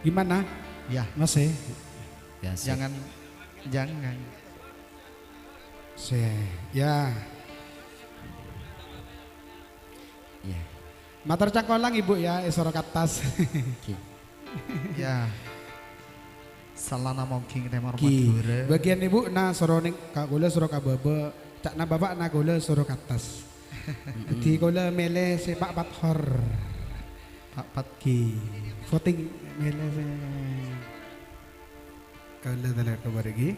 Gimana? Ya. Masih? Kasih. Jangan, jangan. Se-, ya. Ya. Mator cangkolang, Ibu, ya, è soro ka attas. Oke. Ya. Salana mongging tèmor Madhurâ. Bâgiyân Ibu na soro nèng ka kaulâ soro ka bâbâ, ca'na Bapa' na kaulâ soro ka attas. Mm-mm. Dhâddhi kaulâ mèlè sè pa'-pat hor. Pa'-pat. Ghi. Voting mèlè sè kaulâ tolè ka bârâ ghi.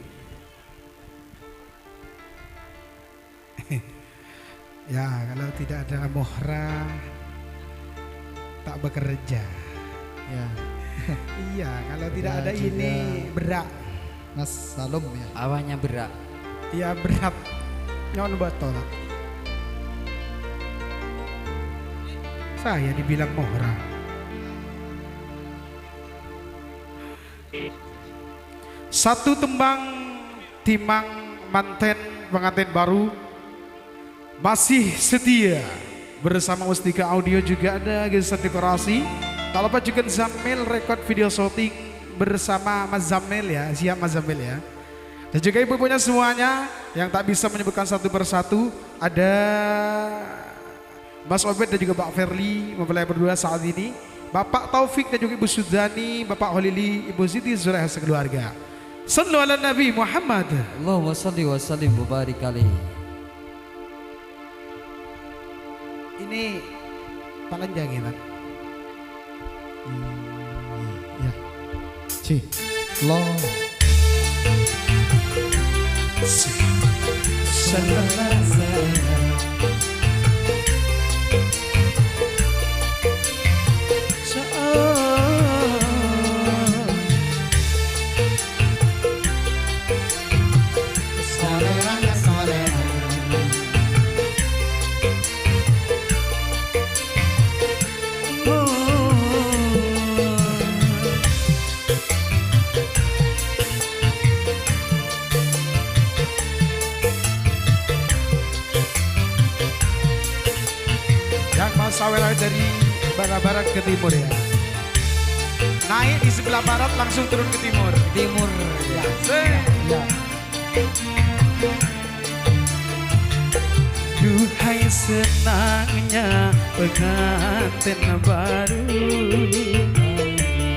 Ya, kalau tidak ada Mohra, tak bekerja. Ya. Iya, kalau tidak ada ini, berrâ'. Mas Salom, ya. Apanya berrâ'? Ya, berat. Nyo'on bâto, Pak. Saya dibilang Mohra. Satu tembang timang manten pengantin baru masih setia bersama Mustika Audio, juga ada geser dekorasi. Tak lupa juga Zamil Record Video Shooting bersama Mas Zamil ya, siap Mas Zamil ya. Dan juga ibu-ibunya semuanya yang tak bisa menyebutkan satu persatu, ada Mas Obed dan juga Pak Ferli mempelai berdua saat ini. Bapak Taufik dan juga Ibu Sudani, Bapak Holili, Ibu Siti Zulaikha sekeluarga. Sallu ala Nabi Muhammad. Allahumma salli wa sallim wa barik alaihi. Ini palanjang ya, Tan? Hmm, ya. Si. Lo. Si. Yang mau sawer dari barat-barat ke timur ya. Naik di sebelah barat langsung turun ke timur. Timur. Ya. Se- Ya. Duhai senangnya pengantin baru,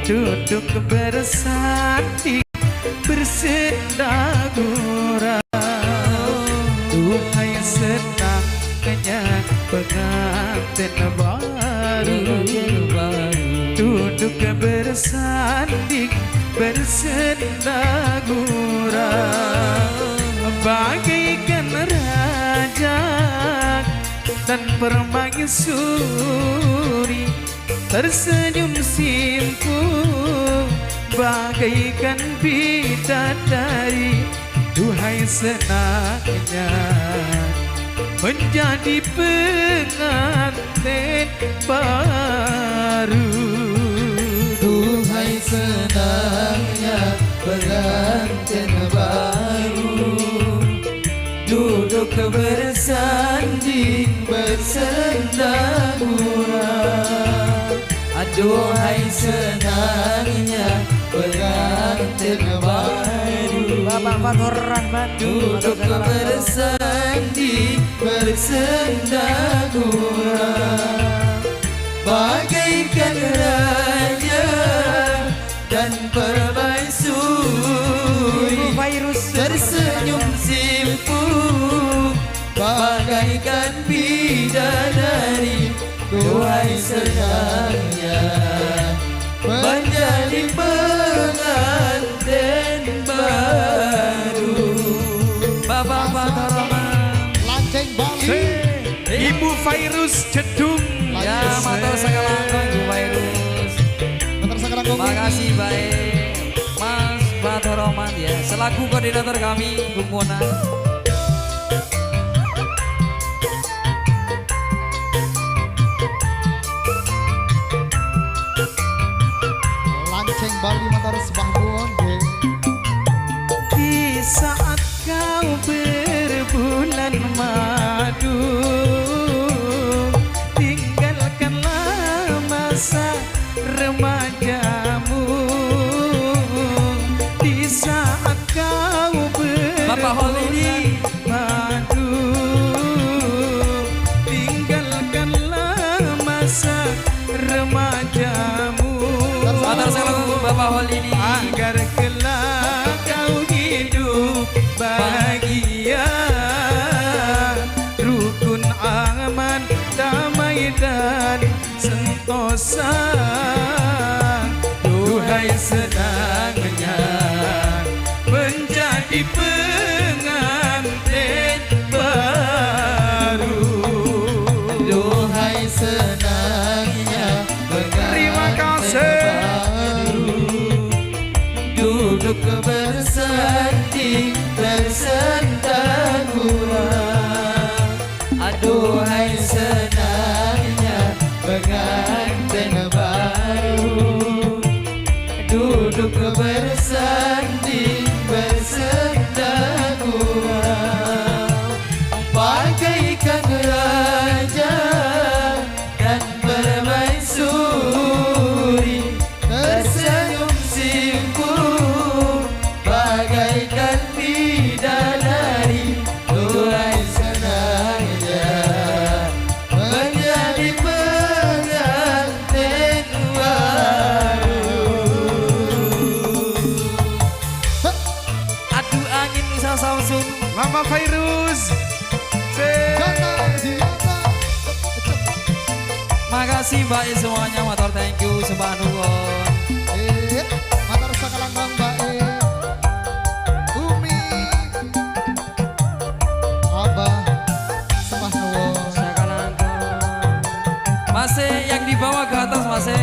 duduk bersanding bersenda gurau. Duhai senangnya pengantin baru, duduk bersanding bersenda gurau, bagaikan raja dan permaisuri, tersenyum simpul bagaikan bidadari. Duhai senangnya menjadi pengantin baru. Duhai senangnya pengantin baru, duduk bersanding bersenda gurau. Aduhai senangnya pengantin baru, Bapak Fathur Rahman, duduk bersanding bersenda gurau, bagaikan raja dan permaisuri, Ibu Fairuz, tersenyum simpul bagaikan bidadari. Duhai senangnya menjadi pengantin baru. Bapak Fathur Rahman. Lanceng Bali. Ibu Fairuz Jedung. Ya, matur sakalangkong, Ibu Fairuz. Matur sakalangkong. Makasih, baik. Mas Fathur Rahman, ya, selaku koordinator kami, Ibu Mona. Lanceng Bali mator sembah pun, nggih. Di saat kau berbulan madu, tinggalkanlah masa remajamu. Di saat Pak Holidi. Madu, tinggalkanlah masa remajamu. Matur salam Bapak Holidi. Agar kelak kau hidup bahagia, rukun, aman, damai dan sentosa. Duhai senangnya menjadi pengantin baru. Duhai senangnya pengantin baru. Duduk bersanding bersenda gurau. Aduhai senangnya pengantin baru, duduk bersanding bersenda gurau, bagaikan raja dan permaisuri, tersenyum simpul bagaikan bidadari. Duhai senangnya menjadi pengantin baru. Adu angin Nusa Samsun. Mama Fairuz. Makasih, Mbak, semuanya. Matur thank you, sembah nuwun. Eh, matur sakalangkong, Mbak, eh. Umi. Abah, sembah nuwun. Sakalangkong. Masih yang di bawah ke atas, masih.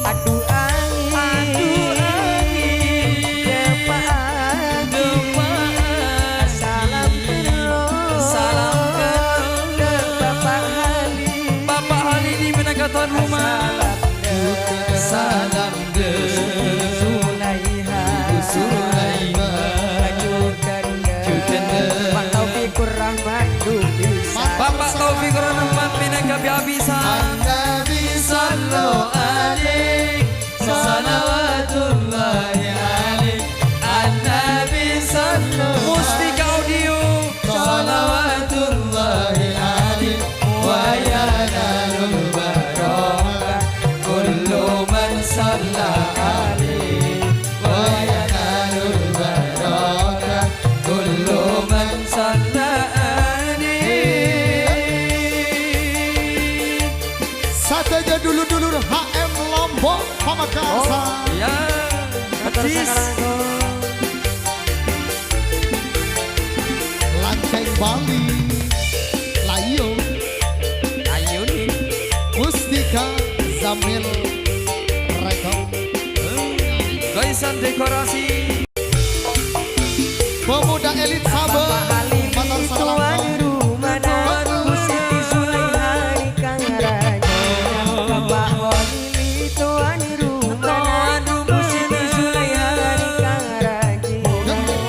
Adu angin. Adu angin. Depa'agi. Depa'agi. Salam terus. Salam terus. Ke Bapak Hali. Bapak Hali di mana tuan rumah? Salam terus. Salam terus. Sulaiha. Ibu Sulaiha. Jukende. Jukende. Pak Taufikur Rahman Dubisan. Bapak Taufikur Rahman pinangka Abi Habisan. An-Nabi sallu alaihi, salawatullahi alaihi. An-Nabi sallu Mustika Audio. Salawatullahi alaihi wa yanalul barakah kullu man salla alaihi wa yanalul barakah kullu man salla alaihi. Sadhâjâ dulur-dulur H M Lombok Pamekasan. Oh, iya. Persis. Lanceng Bali. Layo. Ayo nih. Mustika Zamil Rekor. Gaisan dekorasi. Pemuda elit Sabah. Mator sakalangkong. Tuan rumah, Bu Siti Sulaiha di Kangaraja. Bapak Holi Tuan rumah, Bu Siti Sulaiha di Kangaraja.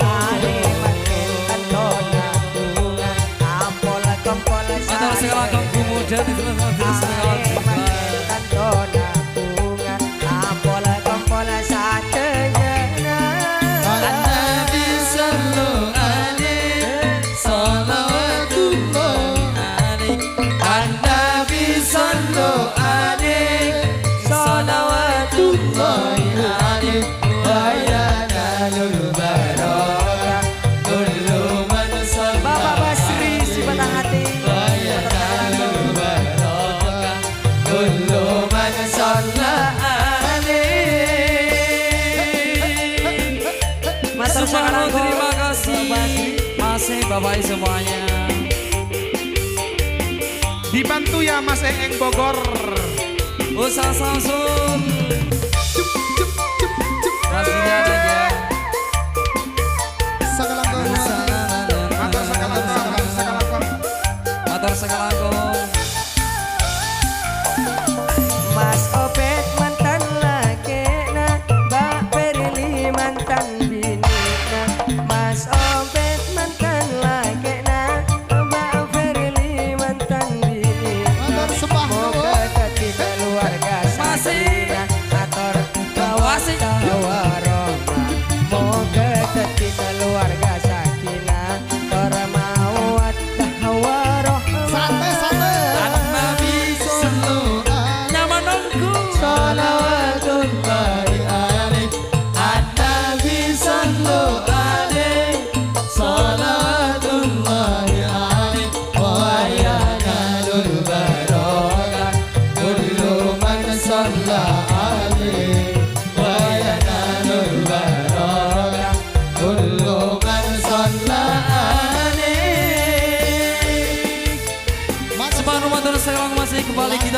Ale makin tantona bunga, ampol kompol. Mator sakalangkong pemuda di tengah-tengah. Ale makin tantona bunga, ampol kompol sadhâjâna. An-Nabi sallu alaihi, salawatullahi alaihi. An-Nabi sallu alaihi, salawatullahi alaihi. Wa yanalul barakah kullu man salla. Bapak Basri, si patah hati. Wa yanalul barakah kullu man salla alaihi. Matur sakalangkong. Terima kasih. Masih Bapak semuanya. Dibantu ya, Mas Eng Eng Bogor. Usaha Samsung. Masih ada ya. Sakalangkong, Mas. Matur sakalangkong. Mator sakalangkong. Mas Obed mantan lakèna, Mbak Perli mantan binèna. Mas Obed mantan lakèna, Mbak Perli mantan binèna. Mator sembah. Moga dadi keluarga sakinah.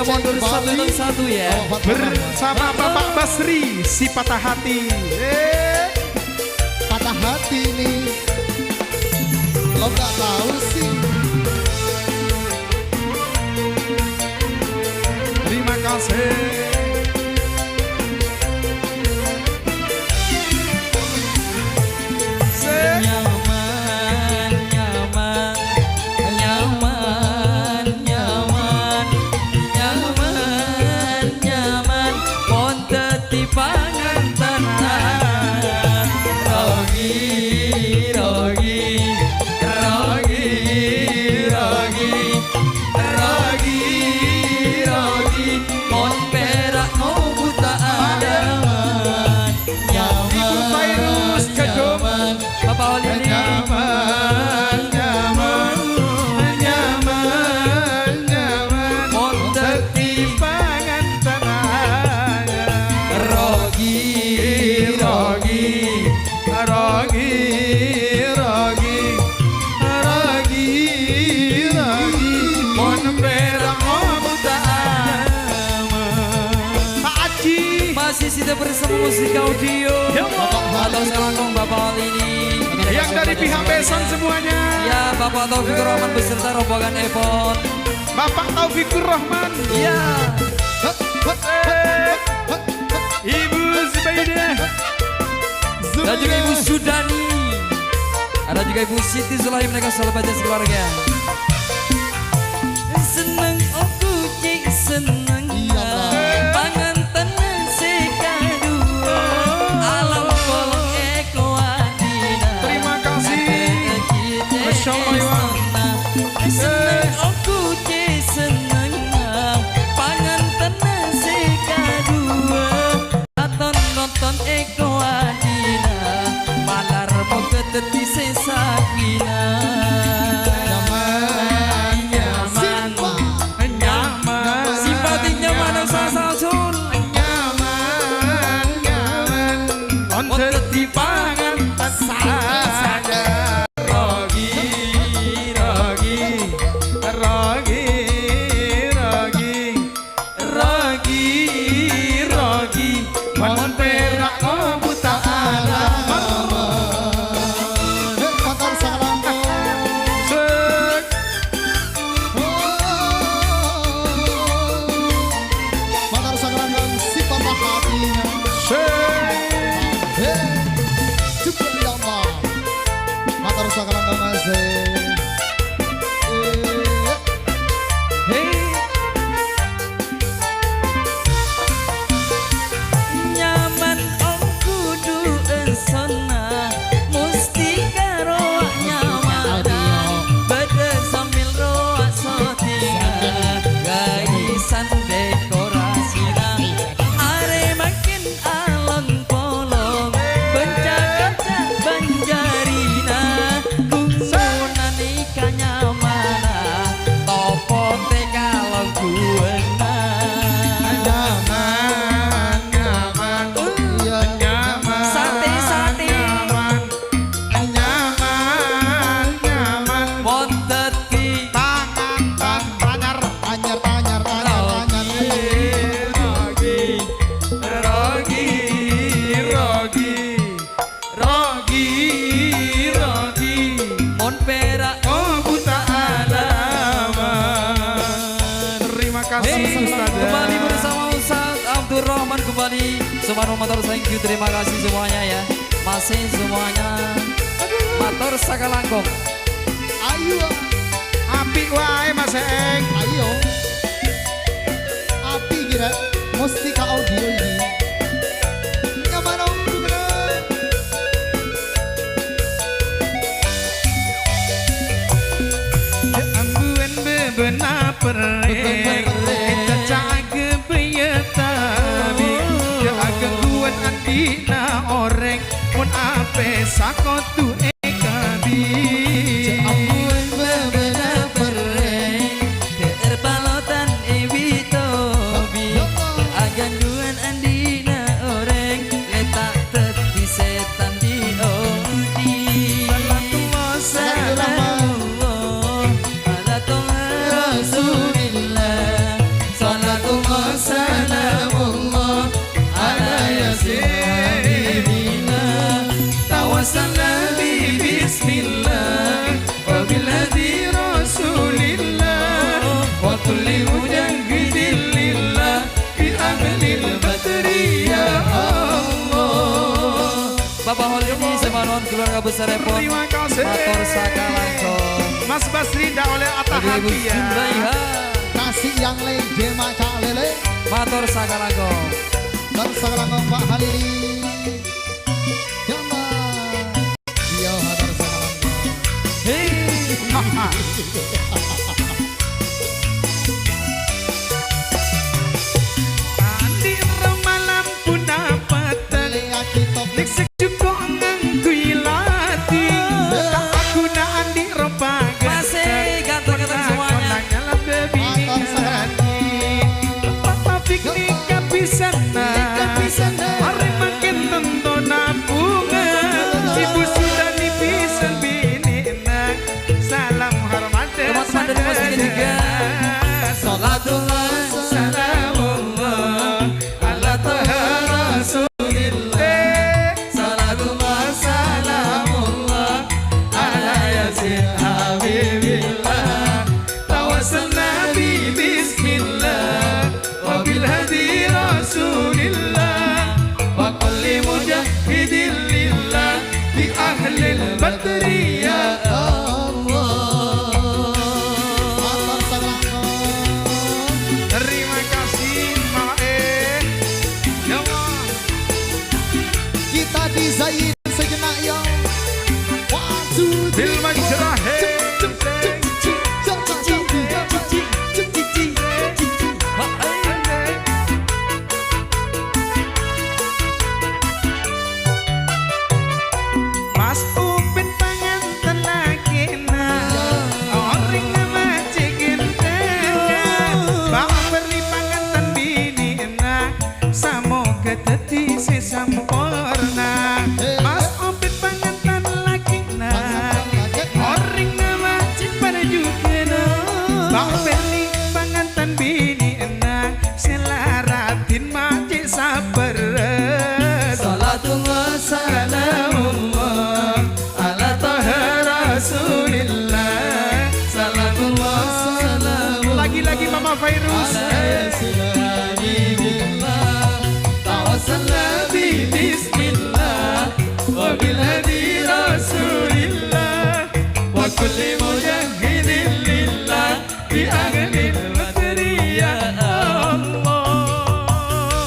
Mundur satu, Bali. Satu ya. Oh, Fatma Rahman. Bersama Bapak Basri, si patah hati. Eh. Patah hati nih. Lo nggak tahu sih. Terima kasih. Nyaman, nyaman, nyaman, nyaman, nyaman, nyaman, mon daddi pangantan. Rogi, rogi, rogi, rogi, rogi, rogi, mon pera' ngobuta alaman. Ibu Fairuz, Kajum. Bapak Holili. Nyaman, nyaman, nyaman, nyaman. Mon daddi pangantan. Rogi, rogi, rogi, rogi, rogi, rogi. Mon pera' ngobuta alaman. Pak Haji. Masih sudah bersama Mustika Audio. Ya, Allah. Atau saya langsung Bapak Holili. Yang dari pihak besan semuanya. Ya, Bapak Taufikur Rahman beserta rombongan Epon. Bapak Taufikur Rahman. Ya. Eh, Ibu Zubaidah. Dan juga Ibu Sudani. Ada juga Ibu Siti Sulaim, mereka sahabat sekeluarga. Senneng, oh, Guci, senneng. Iya, Pak. Pangantan sè kadhuwâ. Alam polong èkowadhina. Terima kasih. Masya Allah, Iwan. Senneng, oh, Guci, senneng. Pangantan sè kadhuwâ. Katon nonton èkowadhina, malar moghâ dhâddhi sè sakinah. Nyaman, nyaman, nyaman. Simpati nyaman, nyaman. Sasalsul. Nyaman, nyaman. Mon dhâddhi pangantan saja. Rogi, rogi, rogi, rogi. Rogi, rogi, mon pera' ngobuta alaman. Hei, Matar Sakalangkong. Sik. Oh. Matar Sakalangkong, si patah hatinya. Sik. Hei, jebak ya Allah. Matar Sakalangkong asik. Eh. Hei. Nyaman ongghu du'en sonnat, musti karo nyamana. Bâdâ sambil rowa sotinga, gaisan dekorasina. Arè makin along-polong, bânca-kanca bânjarina, ghungghunanè kanyamana, topote kalongghuwânna. Nyaman, nyaman, iya, nyaman, sate, sate. Nyaman, nyaman, nyaman. Mon dhâddhi pangantan anyar, anyar, anyar, anyar, anyar. Rogi, rogi, rogi. Rogi, rogi, mon pera' ngobuta alaman. Terima kasih, Ustaz, ya. Kembali bersama Ustaz Abdurrahman kembali. Subhanallah, matur thank you, terima kasih semuanya, ya. Masih semuanya. Matur sakalangkong. Ayo. Apik wae, Mas Eng. Ayo. Apik kira, Mustika Audio ini. Nyaman om, bener. Ambuwan bebena perreng, caca'aghe baya tabi. Ya agangguwan andina oreng, mon ape sakotu e kabi. Ambuwan bebena perreng, de'er palotan ebi tobi. Agangguwan andina oreng, le ta' daddi setan di odi. Salatullah, salamullah, ala toha Rasulillah. Salat Nabi, bismillah, wa bil hadi Rasulillah, wa kulli mujahidin lillah, bi ahlil badri, ya Allah. Bapak Holini, sè manaon keluarga besar Epon. Terima kasih. Mator sakalangkong. Mas Basri ndak oleh patah hati, ya. Zulaiha. Kasih yang lain, Jema Cak Lele. Mator sakalangkong. Mator sakalangkong, Pak Halili. Ya, Mas. Iya, mator sakalangkong. Hei. Andi' roma lampuna patè. Lè aki tok. Nek sejuko nganggui lati. Ta' aguna andi' ropa. Masih ganteng-ganteng semuanya. Kona-kona nyala bebini hati. Papa piknik kapisana. Are makin tentona bunga. Ibu sudah nipisan binina. Salam hormat. Teman-teman dari Mustika juga. Salatullah, salamullah, ala Taha Rasulillah. Salatullah, salamullah, ala Yasin Habibillah. Tawassalna bi bismillah. Wa bil hadi Rasulillah, wa kulli mujahidin lillah, bi ahlil badri, ya Allah. Mator sakalangkong. Terima kasih, Mak E. Ya Allah. Kita dizayin sejenak, ya. One, two, three, four. Bil Manjrah, hey. Mas Upin panganten lakèna, orèng majhâ ghântèngnga. Bang Perli panganten binèna, samoghâ dhâddhi sè samporna. Mas Opet pangantan lakèna, orèng majhâ parjugâna. Bang Perli pangantan binèna, sè la raddhin majhâ sabâr. Salatullah, salamullah, ala Taha Rasulillah. Salamullah, salamullah. Lagi-lagi Mama Fairuz. Ala Yasin Habibillah. Tawassalna bi bismillah. Wa bil hadi Rasulillah. Wa kulli mujahidin lillah. Bi ahlil badri ya Allah.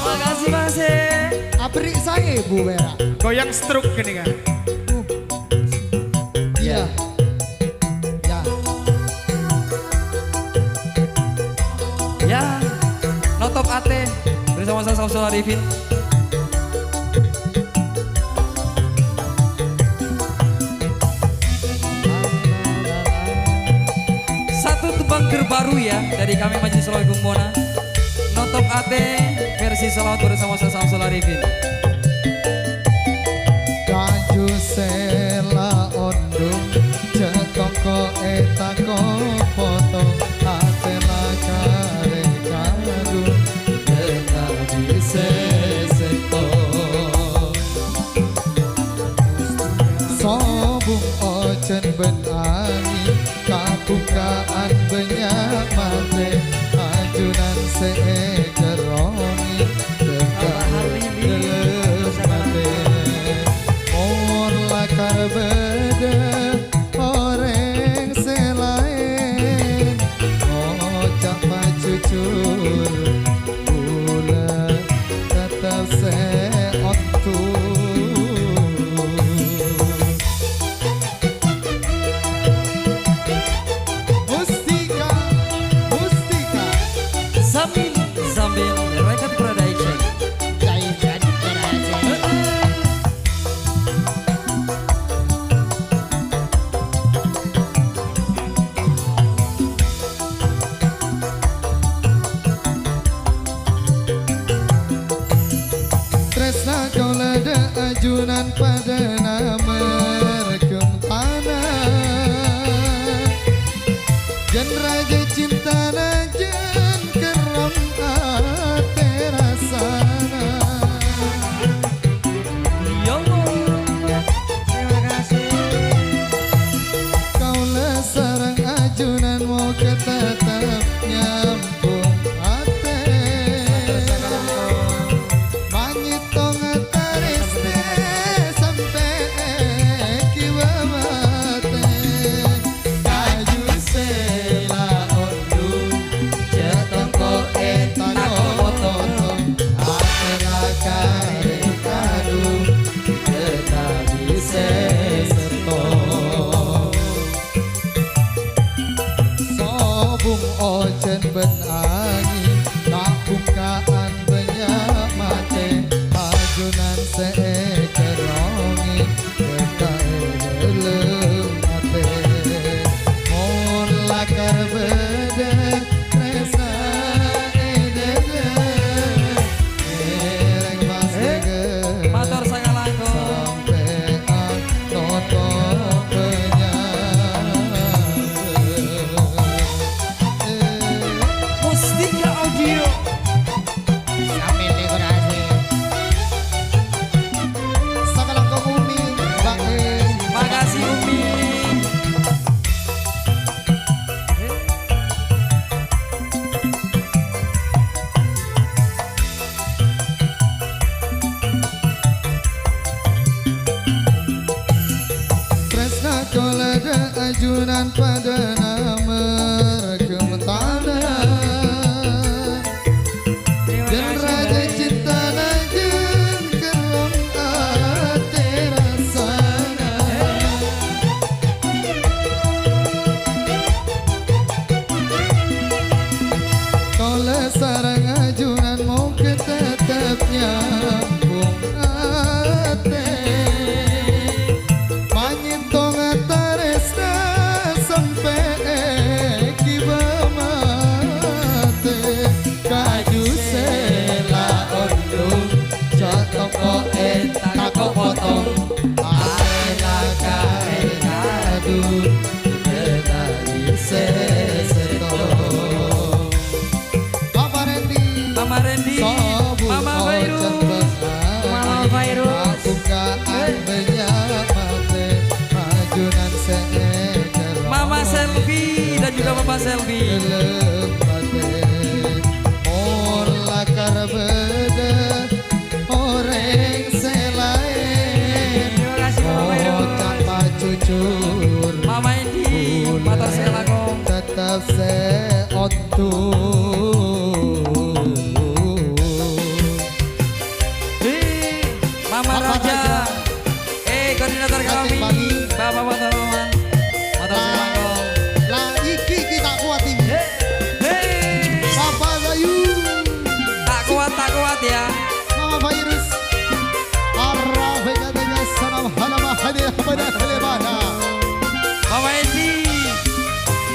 Makasih, Mas, eh. Abri saè, Bu Wera. Goyang stroke gini, kan? Iya. Ya. Ya. Notop atè bersama saya Samsul Arifin. Satu tembang terbaru ya dari kami Majelis Selawat Gung Mona. Notop Atè versi selawat bersama saya Samsul Arifin. Kaju sè la ondhung, cè' tongko' è tako' poto, atè la karè kagum, dâ' sè sèttong. Sobung ojhân bân angèn, kabhuka'an bânnya' matè, ajunan sè èkerrongè, tèngka dâlem matè. Mon lakar bâdâ orèng sè laèn, ngoca' pajhujhur, kaulâ teptep sè onto. Mustika, Mustika. Sambil, sambil Record Production. Record Production. Trèsna kaulâ dâ' ajunan padâna marghântana. Jân rajâ cintana jân kerrong atè rassana. Ya Allah. Nan padâna marghâ matana. Jân rajâ cintana jân kerrong atè rassana. Kaulâ sareng ajunan moghâ tetep nyambung atè. Manyèttong tarèsna sampè' è ghibâ matè. Kaju sè la ondhung, jhâ' toko'è tako' potong. Aè la kaè kadu, jhâ' tali sè sèttong. Papa Randy. Mama Randy. Sobu Mama Fairuz. Ojan Besar. Mama Fairuz. Bukaan bânnya' matè, ajunan sè èkèr. Mama Selvi dan juga Papa Selvi. Gelem matè. Mon lakar bâdâ orèng sè laèn. Terima kasih, Mama Fairuz. Ngoca' pajujur. Mama Edi, mator sè langkong. Tetep sè onto. Hei, Mama Raja. Raja. Eh, koordinator kami, Bapak Fathur Rahman. Mator sè langkong. Lah, iki, iki ta' kowat iki. Hei, hei. Papa Bayu. Ta' kowat, ta' kowat ya. Mama Fairuz. Arrabika tanya sanam halama hadir pada halibana. Papa Edi.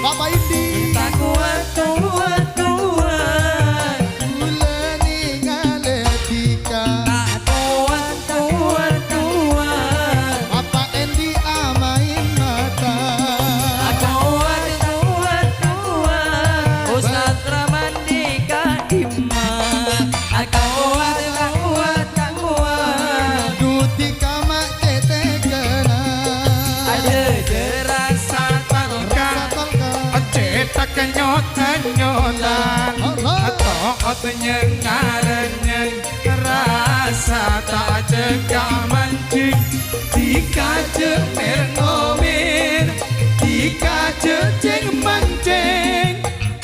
Papa Edi. Ta' kowat, kowat, kowat. Bulâ nèngalè dhika. Ta' kowat, kowat, kowat. Papa Edi amaèn mata. Ta' kowat, kowat, kowat. Ustaz Rahman Dika dimma. Akowat, akowat, akowat. Dudi kama cetekana. Ada derasa talka. Rasa talka. Cetak nyota-nyotan. Allah. To'ot nyeng-ngaranyeng. Rasa ta' cekka mancing. Dikaja mer-ngomer. Dikaja ceng-mancing.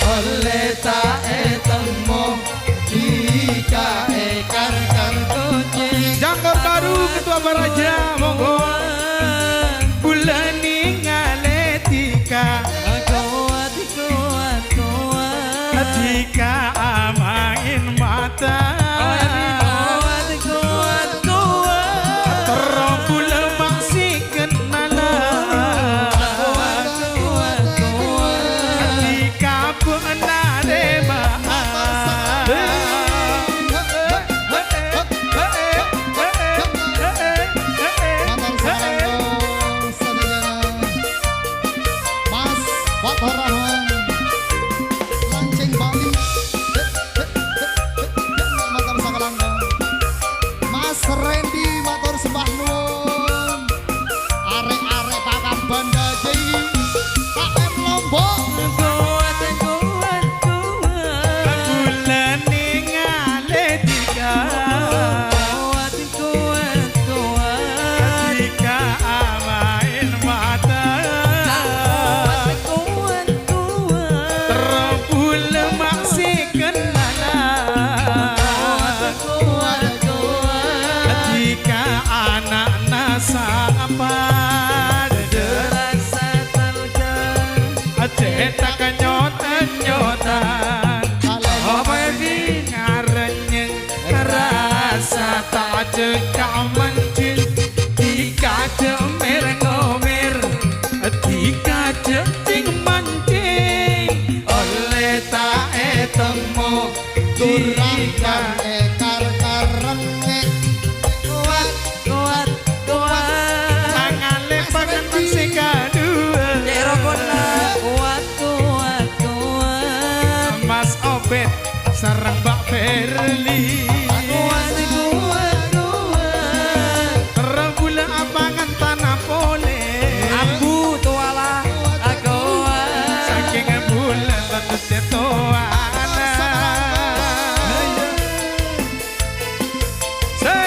Olle ta' etemmo, dika ekar-kar tojeng. Jangkor Baru, Ketua Baraja, monggo. Bulâ nèngalè dika. Kowat, kowat, kowat. Dika amaèn mata. Kowat, kowat, kowat. Terro bulâ maksè kennala. Dika bânarè maaf. Mator sakalangkong sadhâjâna. Mas Fathur Rahman, Lanceng Bali. Mator sakalangkong. Mas Randy, mator sembah nuwun. Arè'-arè' Pakam Banda Jai, K M Lombok. Kowat, kowat, kowat. Bulâ nèngalè dika. Kowat, kowat, kowat. Dika amaèn mata. Kowat, kowat, kowat. Terro bulâ maksè kennala. Kowat, kowat, kowat. Dika ana'na sapa? Derasa talka. Cetak nyota-nyotan. Apa di ngaranyeng? Rasa ta' cekka mancing. Dikaja mer-ngomer. Dikaja cing-mancing. Olle ta' etemmo. Turang kan ekar-karengngè. Kowat, kowat, kowat. Tangalepaken sing kadhuwâ. Cek rokona. Kowat, kowat, kowat. Mas Obed sareng Mbak Berli. Kowat, kowat, kowat. Terro bulâ apangan tana polè. Ambu toala, kowat. Saking bulâ tentu cetowana. Sè.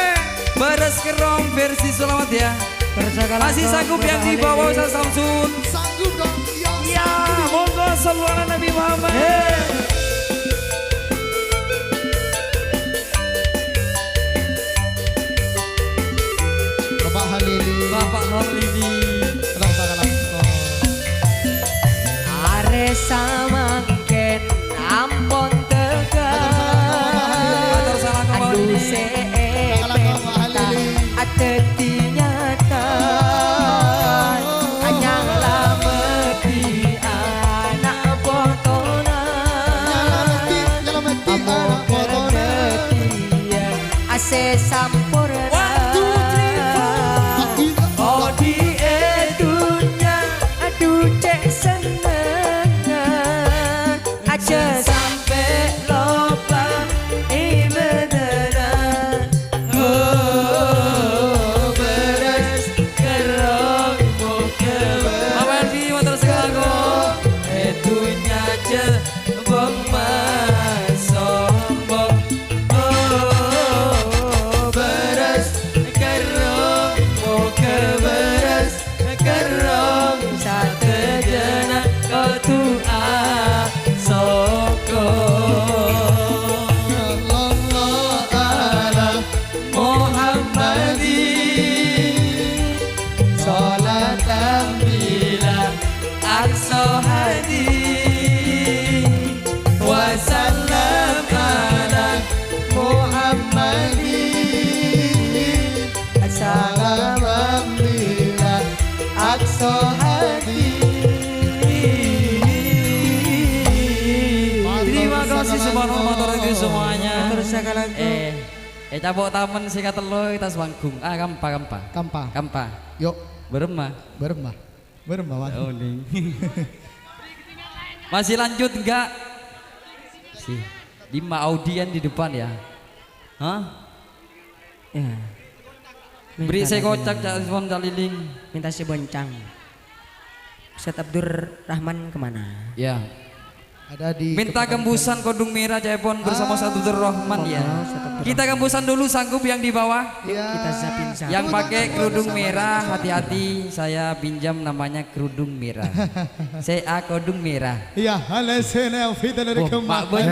Baras Kerrong versi Sulaweddhi ya. Masih sanggup yang di bawah Ustaz Samsun. Iya, monggo, shallu ala Nabi Muhammad. Bapak Halili. Bapak Halili. Tenang, tenang, tenang. Arè samangkèn ampon tegal. Mator salam ka Pak Halili. Adu sè èpènta dhâddhi nyata. Anyang la mèddhi ana' potona. Ampon dhâddhiyâ asè samporna. One, two, three, four. Odi è dhunnya, adu cè' sennengnga. Aja sampè' lopa ibâdâna. Oh, bherrâs kerrong mogâ. Bapak Elvi, mator sakalangkong. È dhunnya jhâ' bâng masombong. Oh, bherrâs kerrong mogâ bherrâs kerrong sadhâjâna kodhu asokor. Sallallahu ala Muhammadin, sholatan bila aqsa hadi, wa sallam ala Muhammadin, salaman bila aqsa hadi. Terima kasih, subhanallah, matur nuwun semuanya. Matur sakalangkong. Eh, eh, capo' tamen sing katello tas panggung. Ah, kampa, kampa. Kampa. Kampa. Yuk. Bârâmma. Bârâmma. Bârâmma, Wan. Oh, ning. Masih lanjut enggak? Sih. Dimma Audian di depan ya. Hah? Ya. Beri saya kocak, Cak Rizwan Kaliling. Minta si boncang. Ustaz Abdurrahman kemana? Ya. Ada di Minta kembusan kodung mèra, ca'èpon bersama Ustaz Abdurrahman, ya. Monggo, Ustaz Abdurrahman. Kita kembusan dulu, sanggup yang di bawah? Iya. Kita zapin satu. Yang pakai kerudung merah, hati-hati, saya pinjam namanya kerudung merah. C A kodung merah. Iya, halo, sini Alvita dari Kemang. Pak Boy.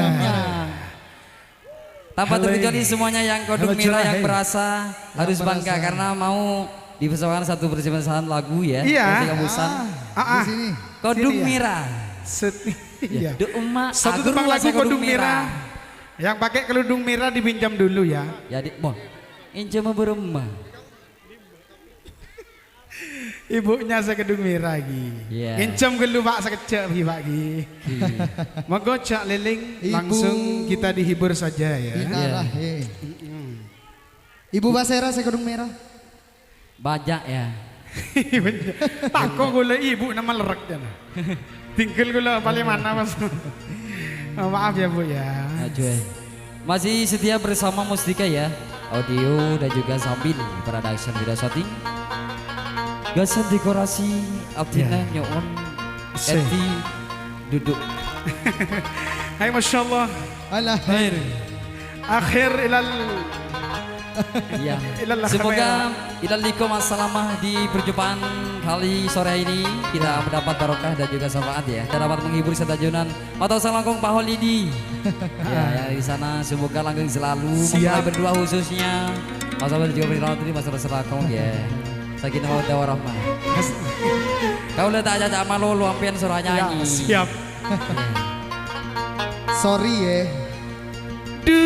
Tanpa terkecuali semuanya yang kodung merah yang merasa harus bangga karena mau dipersembahkan satu persembahan lagu ya. Iya. Dari Kembusan. Ah, ah. Di sini. Kodung merah. Set. Iya. Duh, emak, satu tembang lagu kodung merah. Yang pakai kerudung merah dipinjam dulu ya. Ya, Dik, mon. Injam bârâmma. Ibunya sè kedung mèra, ghi. Iya. Nginjhâm ghâllu, Pak, sakejjhâ', ghi, Pak, ghi. Iya. Monggo jhâ' lèlèng, langsung kita dihibur saja, ya. Iya. Ibu pasèra sè kedung mèra? Bânnya', ya. Tako' ghulâ ibu nama lerrek, jâ. Tinggal ghulâ palèng mana, Mas? Oh, maaf ya, Bu, ya. Aduh, eh. Masih setia bersama Mustika ya, audio dan juga sambil production video shooting. Gasan dekorasi abdhina nyo'on Edi duduk. Hai, Masya Allah. Alah. Khair. Akhir ilal Iya. Ilal akhir. Semoga ilal liqa ma'as salamah di perjumpaan kali sore ini kita mendapat barokah dan juga syafaat ya. Dan dapat menghibur sadhâjâna. Mator sakalangkong Pak Holidi. Ya, ya, di sana semoga langgeng selalu. Siap. Mempelai berdua khususnya. Mas Abel juga Putri Lawatri, Mas Rasul Akong, ya. Sakinah mawaddah warahmah. Kaulâ ta' acaca malolo, ampèyan soro nyanyi. Ya, siap. Sorry, ya. Du,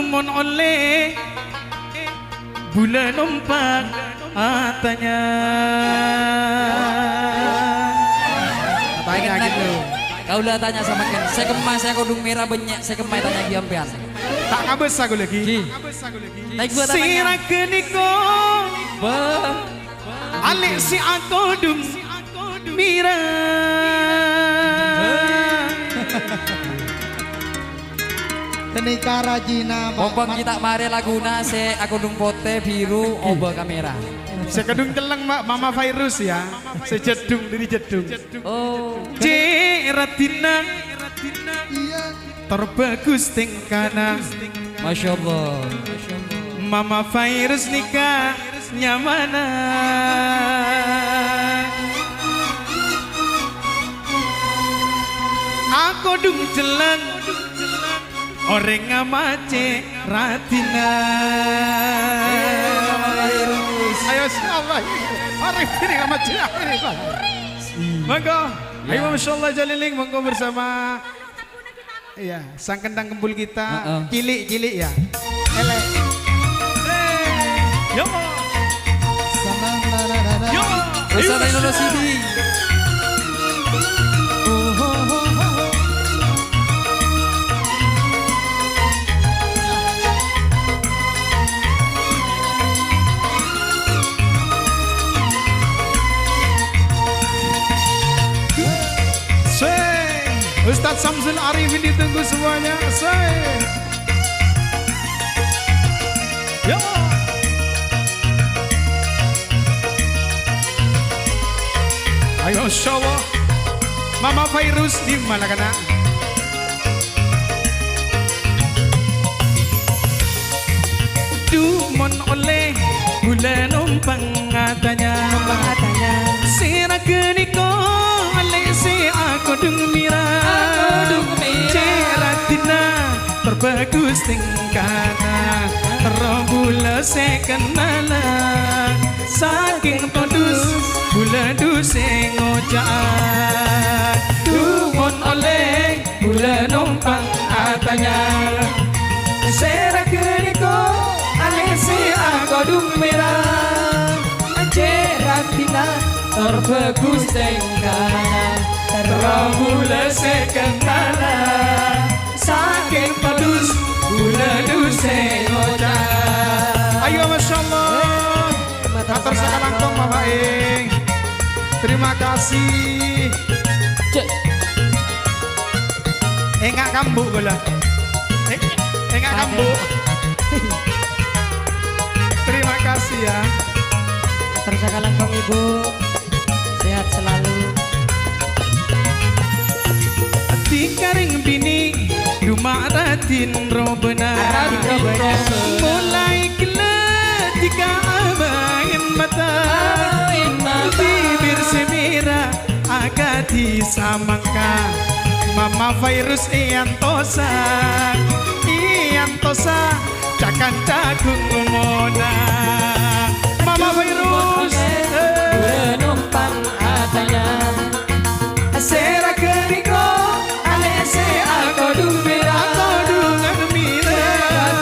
mon ollè bulâ nompa' atanya. Atanya gitu. Kaulâ atanya samangkèn, sè kemma sè kodung mèra bânnya', sè kemma ètanya'aghi sampèyan? Ta' ngabâsa ghulâ, ghi. Ghi. Sè raghâ nèko. Bâh. Alè' sè akodung mèra. Ghânèka rajina, Pak. Pompong kita marè laguna sè akodung potè, biru, obâ ka mèra. Sè kadung celleng, Pak, Mama Virus, ya. Sè jhâdhung, dhâri jhâdhung. Oh. Cè' raddhinna. Iya. Tor bhâghus tèngkana. Masya Allah. Mama Virus nèka nyamana. Kodhung jhellang orèng ngamacè' radina. Ayo, insyaallah. Mari, ini ngamacè' ini, Pak. Monggo. Ayo, masyaallah, Jaliling, monggo bersama. Iya, sang kendang kempul kita. Heeh. Cilik-cilik, ya. Elek. Yo. Yo. Bersama Indonesia. Say, Ustadz Samsul Arifin ditunggu semuanya. Say. Yo. Ayo, insyaallah. Mama Fairuz di mana, kana'? Dhu mon ollè bulâ nompang atanya. Nompang atanya. Sèra ghânèka alè' sè akodhung mèra. Akodhung mèra. Cè' radina tor bhâghus tèngkana. Terro bulâ sè kennala. Sakèng todus bulâ dusè ngoca'a. Dhu mon ollè Bulâ nompang atanya, sèra ghânèka alè' sè akodhung mèra, cè' radina tor bhâghus tèngkana, terro bulâ sè kennala, sakèng todus bulâ dusè ngoca'. Ayo, masyaallah. Matur sakalangkong, Mama Ing. Terima kasih. Cek. Enga' kambu' kaulâ. Eh, enga' kambu'. Terima kasih, ya. Matur sakalangkong, Ibu. Sehat selalu. Dhikarèng binè' duma' radin robâna. Radin robâna. Molaè ghellâ' dhika amaèn mata. Amaèn mata. Bibir sè mèra akadhi samangka. Mama Fairuz èantosa, èantosa. Ca-kanca ghungumona. Mama Fairuz, eh. Nompang atanya. Sèra ghânèka alè' sè akodhung mèra. Akodhungan mèra.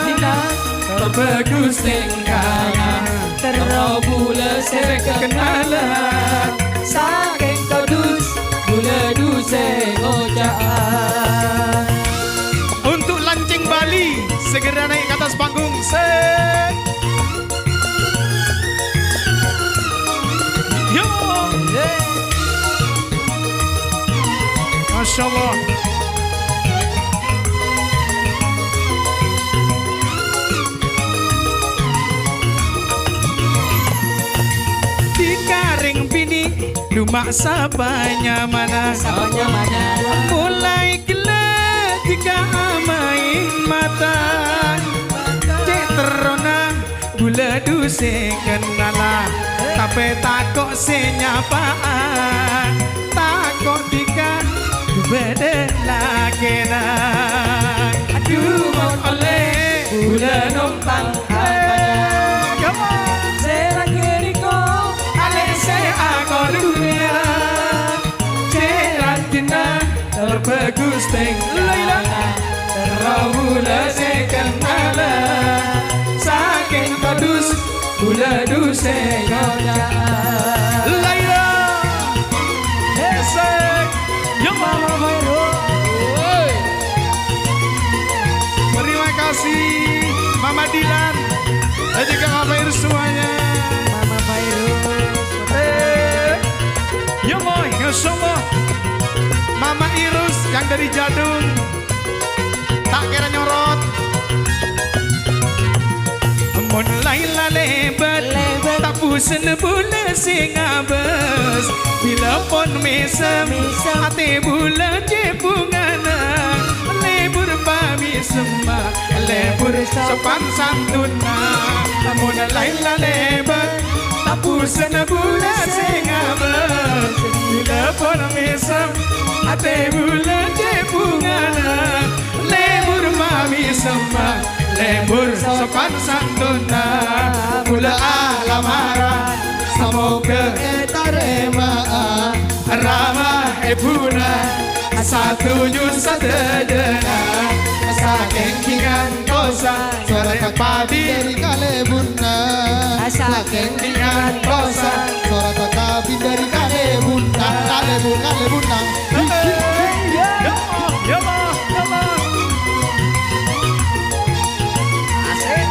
Dina tor bhâghus tèngkana. Terro bulâ sè kennala. Sakèng todus bulâ dusè ngoca'a. Untuk lanceng Bali. Segera naik ke atas panggung. Set. Yo. Masya Allah. Dhikarèng binè' duma' sapa nyamana. Sapa nyamana. Molaè ghellâ' dhika amaèn mata. Cè' terrona bulâ dusè kennala, tapè tako' sè nyapa'a. Tako' dhika bâdâ lakèna. Adhu, mon ollè bulâ nompang. Come on. Sèra ghânèka alè' sè akodhung mèra. Cè' radina tor bhâghus tèngkana. Terro bulâ sè kennala. Sakèng todus bulâ dusè ngoca'a. Laila. Hesek. Yo, Mama Fairuz. Woi. Terima kasih, Mama Dilan. Dan juga Mama Fairuz semuanya. Mama Fairuz. Eh. Yo, boy, yo, sungguh. Mama Irus yang dari Jadung. Ta' kèra nyorot. Mon Laila lèbât, lèbât. Ta' bosen bulâ sè ngabâs. Bilâ pon mèsem, mèsem. Atè bulâ cè' bhungana. Lebur pamèsemma, lebur sopan santonna. Mon Laila lèbât, Pusana bulâ sè ngabâs, bilâ pon mèsem, atè bulâ cè' bhungana. Lebur pamèsemma, lebur sopan santonna, bulâ alamara, samoghâ ètarèma'a rama èbhuna. Satuju sadhâjâna, sakèng ghi' ngantosa, sora kabin dâri kalèbunna. Sakèng ghi' ngantosa, sora kabin dâri kalèbunna. Kalèbun, kalèbunna. Ya Allah, ya Allah, ya Allah. Asik.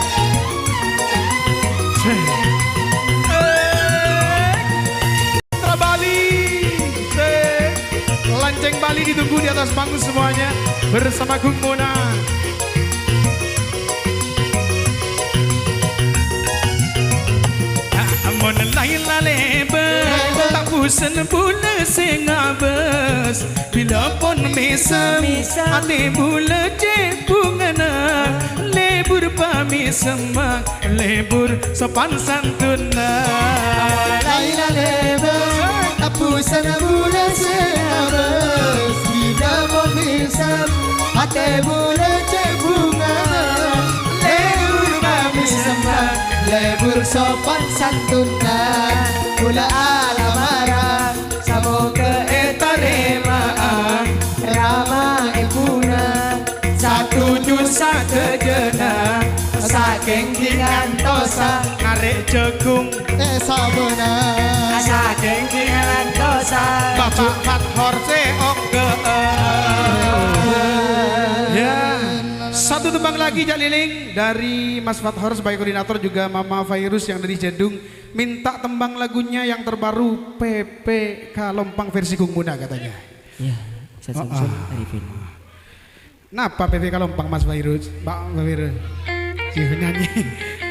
Putra Bali. Sik. Lanceng Bali ditunggu di atas panggung semuanya bersama Gung Muna. Mon laila lebâr, ta' pusana bulâ sè ngabâs. Bilâ pon mèsem, atè bulâ cè' bhungana. Lebur pamèsemma, lebur sopan santonna. Laila lebâr, ta' pusana bulâ sè ngabâs. Bilâ pon mèsem, atè bulâ cè' bhungana. Lebur pamèsemma, lebur sopan santonna. Bulâ alamara, samoghâ ètarèma'a rama èbhuna. Satuju sadhâjâna, sakèng ghi' ngantosa, narè' jhâghung. Eh, sabâna. Sakèng ghi' ngantosa. Bapak Fathor sè oghâ'â. Ya, satu tembang lagi, Cak Liling, dari Mas Fathor sebagai koordinator, juga Mama Fairus yang dari Jadung, minta tembang lagunya yang terbaru, P P Kalompang versi Gung Muna katanya. Ya, Ustaz Samsul Arifin. Napa P P Kalompang, Mas Fairus? Pak Fairus. Sih nyanyi,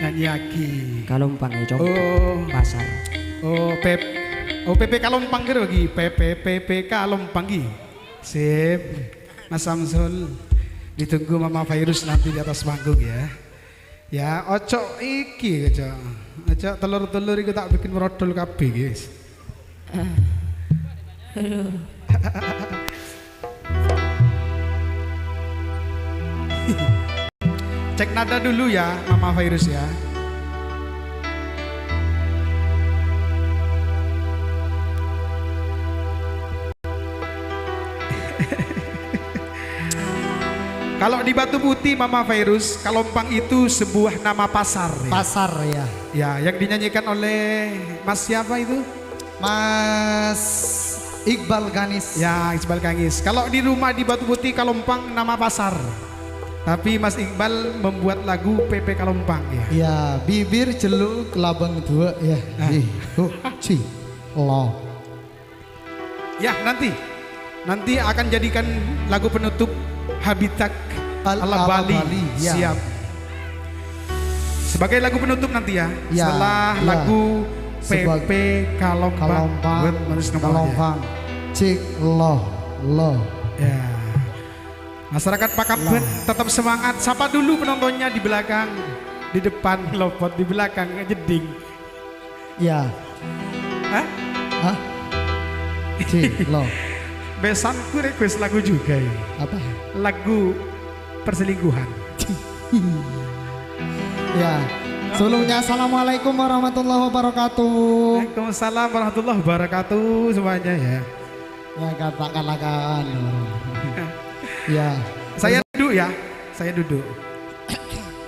nyanyi lagi. Kalompang ya, Cong. Oh. Pasar. Oh, P P, oh, P P Kalompang kira lagi. P P, P P Kalompang, ghi. Sip. Mas Samsul, ditunggu Mama Fairus nanti di atas panggung ya. Ya, ojo iki, ojo. Ojo telur-telur iku tak bikin merodol kabeh, guys. Aduh. Cek nada dulu ya, Mama Fairus ya. Kalau di Batu Putih, Mama Fairus, Kalompang itu sebuah nama pasar, ya? Pasar, ya. Ya, yang dinyanyikan oleh Mas siapa itu? Mas Iqbal Ganis. Ya, Iqbal Ganis. Kalau di rumah di Batu Putih, Kalompang nama pasar. Tapi Mas Iqbal membuat lagu P P Kalompang, ya. Ya, bibir celuk labang dua, ya. Ah. Ih, huh, ci, lo. Ya, nanti. Nanti akan jadikan lagu penutup Habitat Al-, ala ala Bali. Bali, ya. Siap. Sebagai lagu penutup nanti ya, ya, setelah ya. Lagu P P Kalompang. Kalompang. Buat Manis Nomor ya. Kalompang. Cik lo, lo. Ya. Masyarakat Pakabet tetap semangat. Sapa dulu penontonnya di belakang, di depan lopot, di belakang jeding. Ya. Hah? Hah? Ci, lo. Besanku request lagu juga ini. Apa? Lagu perselingkuhan. Ya. Sebelumnya, assalamualaikum warahmatullahi wabarakatuh. Waalaikumsalam warahmatullahi wabarakatuh semuanya ya. Ya, katakanlah kan. Ya. Saya duduk ya. Saya duduk.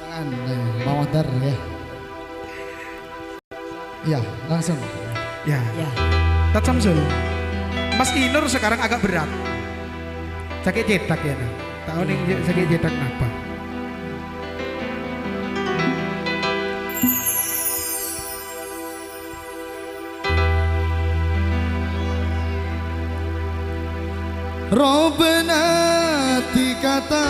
Kan, eh, Bang Odar ya. Ya, langsung. Ya. Ya. Tat Samsul. Mas Inur sekarang agak berat. Sakit cetak ya, nah. Tahu nih sakit cetak kenapa? Robana ati kata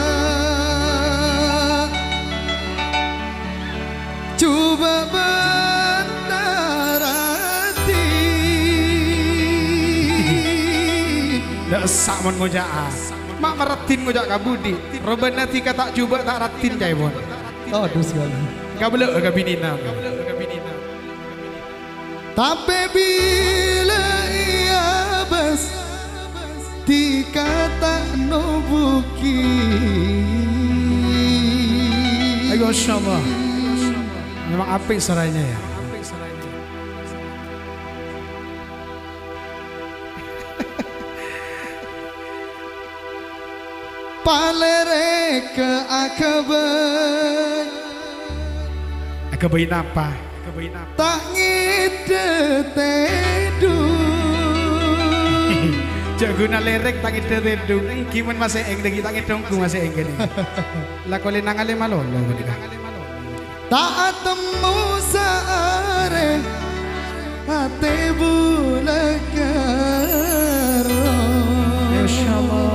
coba bentar ati. Ndak sak mon ngoca'a. Mak meretin ngoca' ka budi. Robana ati kata coba tak retin cai mon. Todus kali. Kabelek ka binina. Tapè bilâ èabâs, dhika ta' nobugi. Ayo, masyaallah. Memang apik suaranya, ya. Palèrè ka aghâbây. Aghâbây napa? Aghâbây napa? Ta' ngèdhâ tèdung. Jhâ' ghuna lèrèk ta' ngèdhâ tèdung. Èngghi mon masè'èng, ta' ngèdhâ ongghu masè'èng kènè. La kolè nangale'è malolo ghânèka. Ta' atemmo saarè, atè bulâ kerro. Masyaallah.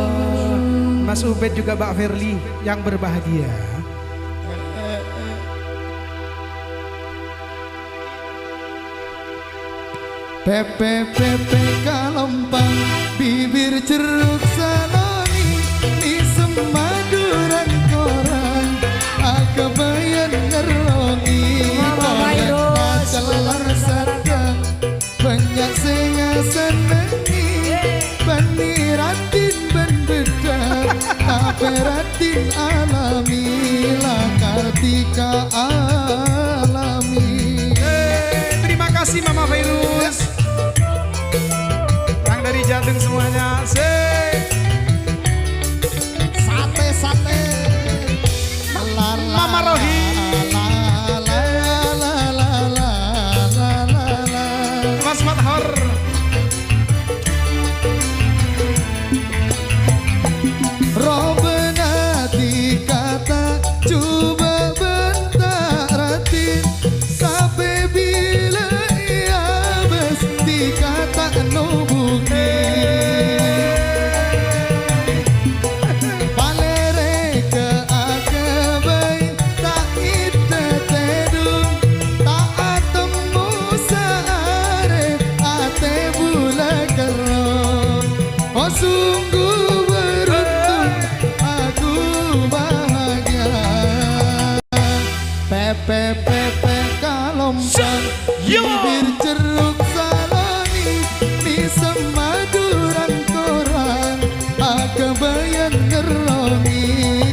Mas Ubed juga Mbak Firly yang berbahagia. Pèpè, pèpè kalompang, bibir jerruk salongi, mèsem Madhurâ korang, aghâbâyân ngerrongi. Mama Virus. Cellèng sadhâ, bânnya' sè ngasennengngè, bânnè raddhin bân beddhâ, tapè raddhin alami, la Kartika alami. Eh, terima kasih Mama Virus. Yang dari Jateng semuanya. Sik. Sate, sate. Mama Rohi. Mas Fathor. Robâna dhika ta' jhubâ' bân ta' raddhin, tapè bilâ èabâs dhika ta' nobugi. Palèrè ka aghâbây, ta' ngèdhâ tèdung, ta' atemmo saarè, atè bulâ kerro. Oh, sungguh beruntung, aku bahagia. Pèpè, pèpè kalompang, bibir jerruk salongi, mèsem Madhurâ korang, aghâbâyân ngerrongi,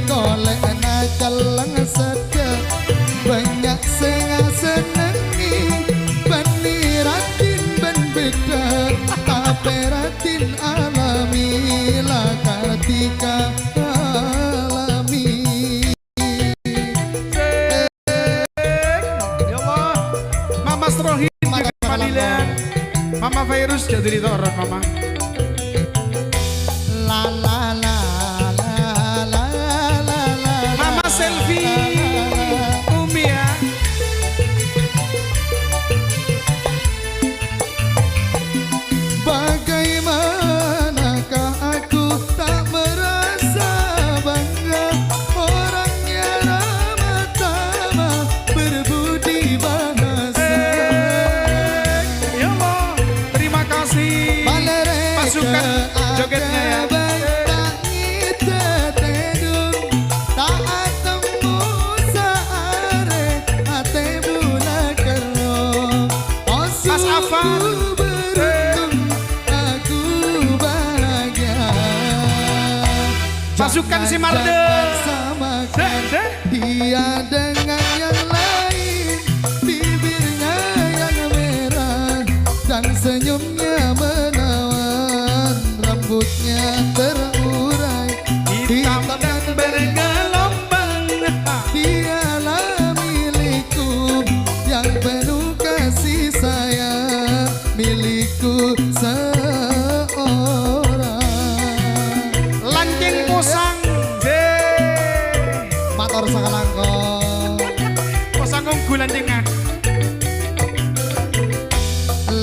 kolè'na cellèng sadhâ, bânnya' sè ngasennengngè, bânnè raddhin bân beddhâ, tapè raddhin alami, la Kartika alami. Ya Allah. Mama Strohin dari Palilan. Mama Virus jadi toron, Mama. La, la, la, la, la, la, la, la. Mama Selvi, Umi ya. Bagaimanakah aku tak merasa bangga, orangnya ramah tamah, berbudi bahasa. Eh, ya Allah, terima kasih. Pasukan jogetnya ya. Ngèdhâ tèdung, ta' atemmo saarè, atè bulâ kerro. Oh, Mas Afan. Sungguh beruntung, aku bahagia. Pasukan Simarde. Jangan samakan dia dengan yang lain, bibirnya yang merah dan senyumnya menawan, rambutnya terurai, hitam dan bergelombang. Dialah milikku yang penuh kasih sayang, milikku seorang. Lancèng posang. Mator sakalangkong. Posang ongghu lancèngnga.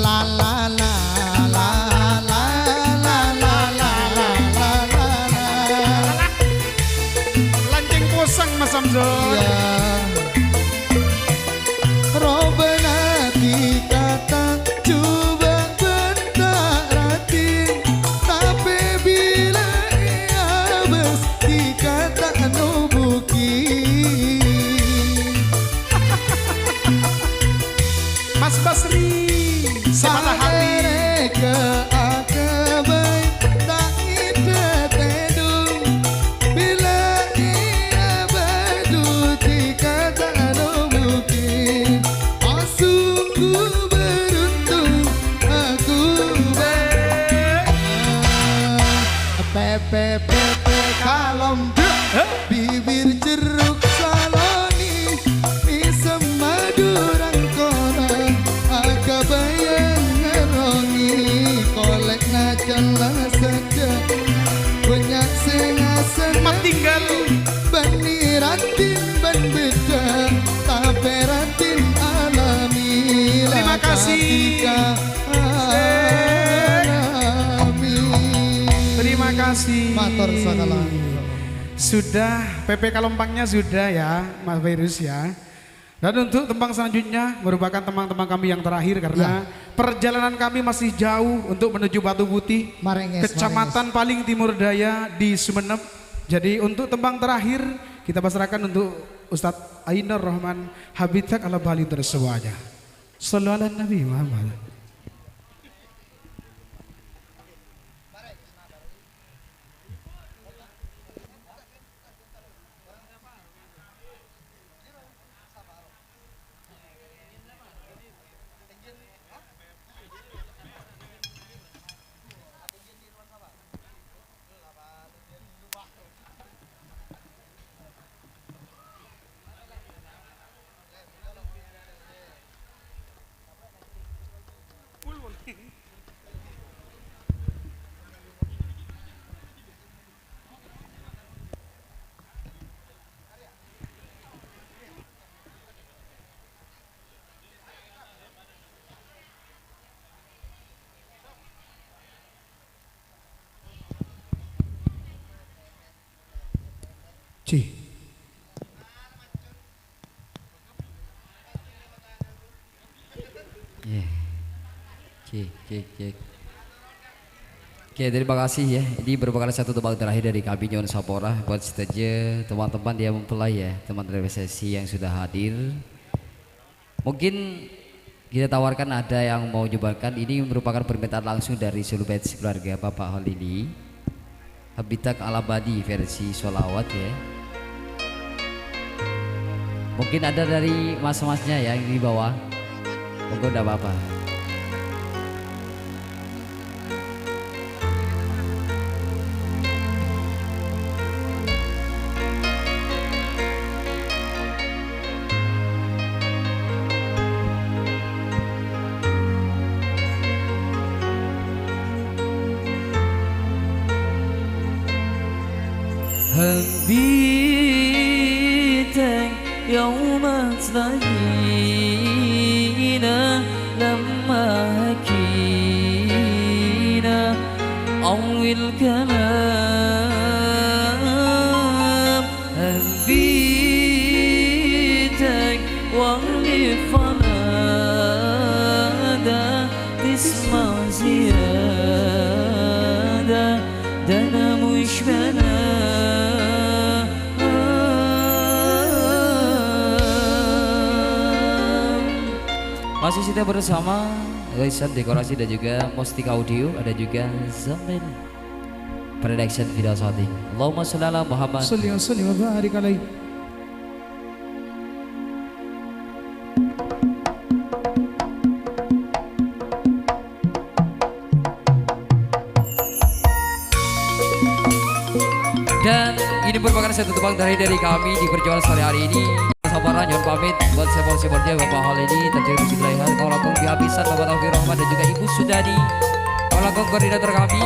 La, la, la, la, la. Lancèng posang, Mas Samsul. Iya. Robâna dhika ta' jhubâ' bân ta' P P P Kalombang, bibir jeruk saloni, mesem Madurâ Angkoran, aghâbây ngèrèngè, kolè'na cella sèdhâ, bânnya' sè ngasènè. Matinggal. Bânnè raddhin bân bhidhâ, tapè raddhin alami. Terima kasih. Alami. Terima kasih. Mator sakala. Sudah, P P Kalombangnya sudah ya, Mas Virus ya. Dan untuk tembang selanjutnya merupakan tembang-tembang kami yang terakhir karena, ya, perjalanan kami masih jauh untuk menuju Batu Putih, Marenges, kecamatan Marenges. Paling timur daya di Sumenep. Jadi untuk tembang terakhir kita pasrahkan untuk Ustadz Ainur Rahman, Habitat ala Bali untuk semuanya. Sallu ala Nabi Muhammad. Ji. Iya. Cek, cek, cek. Oke, terima kasih ya. Ini merupakan satu tembang terakhir dari kami, Nyo'on Sapora, buat sadhâjâ teman-teman yang mempelai ya, teman dari resepsi yang sudah hadir. Mungkin kita tawarkan ada yang mau nyobakan. Ini merupakan permintaan langsung dari seluruh fans keluarga Bapak Holili. Habitat ala Bali versi sholawat ya. Mungkin ada dari mas-masnya ya yang di bawah. Monggo, ndak apa-apa. Habitat يوم تلاقينا لما حكينا أول كلام. حبيتك واغلب على ده تسمع زيادة، ده أنا مش بنام. Masih setia bersama Laisan Dekorasi dan juga Mustika Audio, ada juga Zamel Production Video Shooting. Allahumma sholli ala Muhammad. Sholli wa sallim wa barik alaih. Dan ini merupakan satu tembang terakhir dari kami di perjumpaan sore hari ini. Sampura'a, nyo'on pamit buat sponsor-sponsornya Bapak Hal ini, terjadi musik Raihan, Kolakong Bihabisan, Bapak Taufik Rahman, dan juga Ibu Sudadi. Kolakong koordinator kami,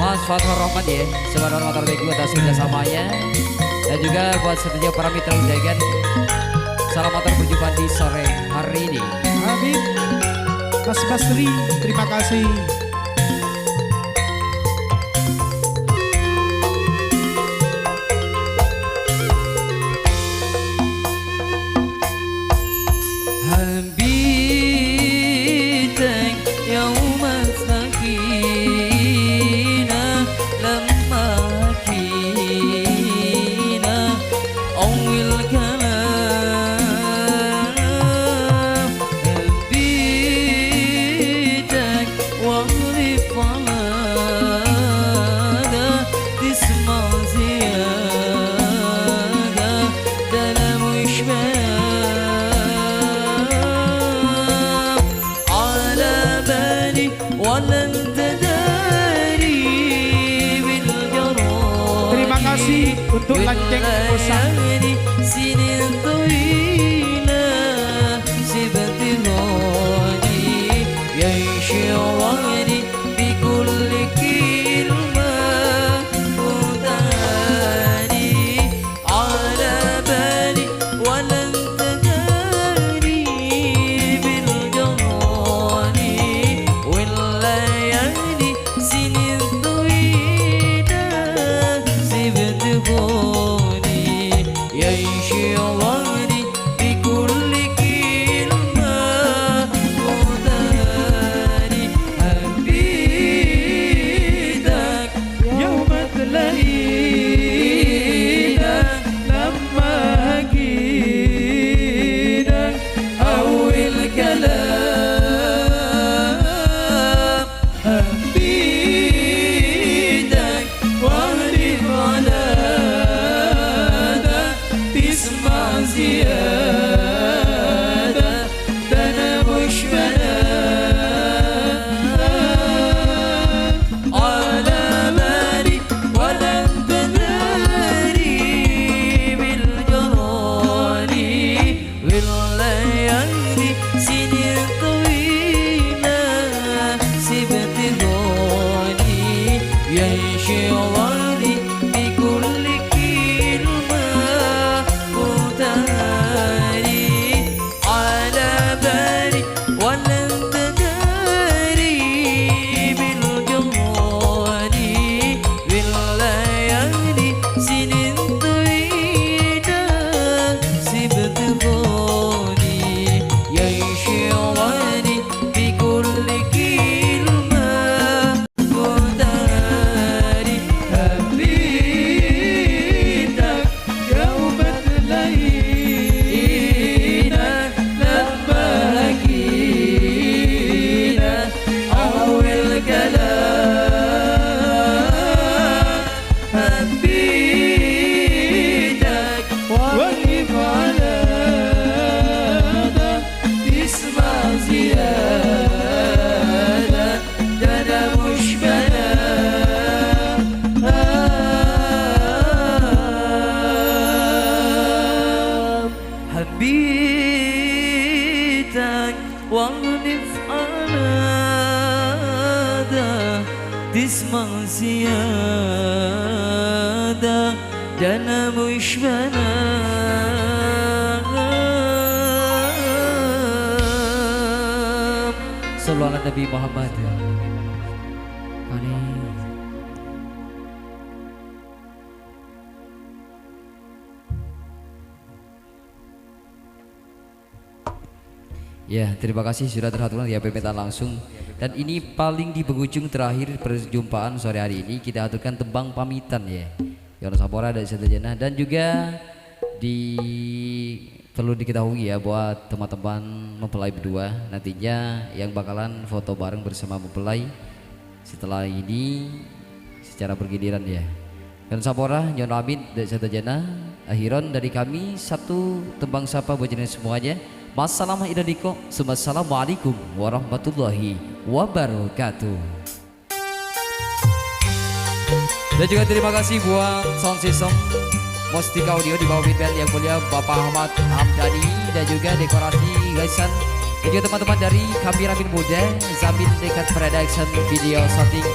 Mas Fathur Rahman ya, sebagai motor bego atas kerjasamanya. Dan juga buat setia para mitra undangan, salam motor berjumpa di sore hari ini. Amin. Mas Basri, terima kasih. حبيتك يوم تلاقينا لما حكينا أول كلام. حبيتك واغلب على ده تسمع زيادة، ده أنا مش بنام. على بالي ولا أنت داري، من Kèng kosa. Layali sinin tawila sibtihoni, ya syawari bi kulli kilma mutari ala bali walan tadari bil jamani wal layali sinin tawila sibtihoni, ya syawari bi kulli kilma mutari habidak yaumat laila lamma hakida awil kalam. Habidak wa ghib ala da tisma ziyada dana mushbana ala bali walan tadari bil jarani. Wal layali sinin tawila sibtihoni, ya syawari bi kulli kilma mutari ala bali walan tadari bil jamani wal layali sinin tawila sibtihoni, ya syawari bi kulli kilma mutari habidak yaumat laila lamma hakina awil kalam. Habidak wa ghib ala da tisma ziyada dana mushbana. Habidak wa ghib ala da tisma ziyada dana mushbana. Sallu ala Nabi Muhammad. Amin. Ya, terima kasih sudah terhaturkan ya permintaan langsung. Dan ini paling di penghujung terakhir perjumpaan sore hari ini. Kita haturkan tembang pamitan ya. Nyo'on sapora dâ' sadhâjâna. Dan juga di, perlu diketahui ya bahwa teman-teman mempelai berdua nantinya yang bakalan foto bareng bersama mempelai setelah ini secara bergiliran ya. Nyo'on sapora, nyo'on pamit dâ' sadhâjâna. Akhiran dari kami, satu tembang sapa buat jenengan semuanya. Massalam ila liqa', summa assalamualaikum warahmatullahi wabarakatuh. Dan juga terima kasih buat sound system Mustika Audio di bawah pimpinan yang mulia Bapak Ahmad Hamdani, dan juga dekorasi hiasan, dan juga teman-teman dari Kameramen Muda, Zamin Dekat Production Video Shooting.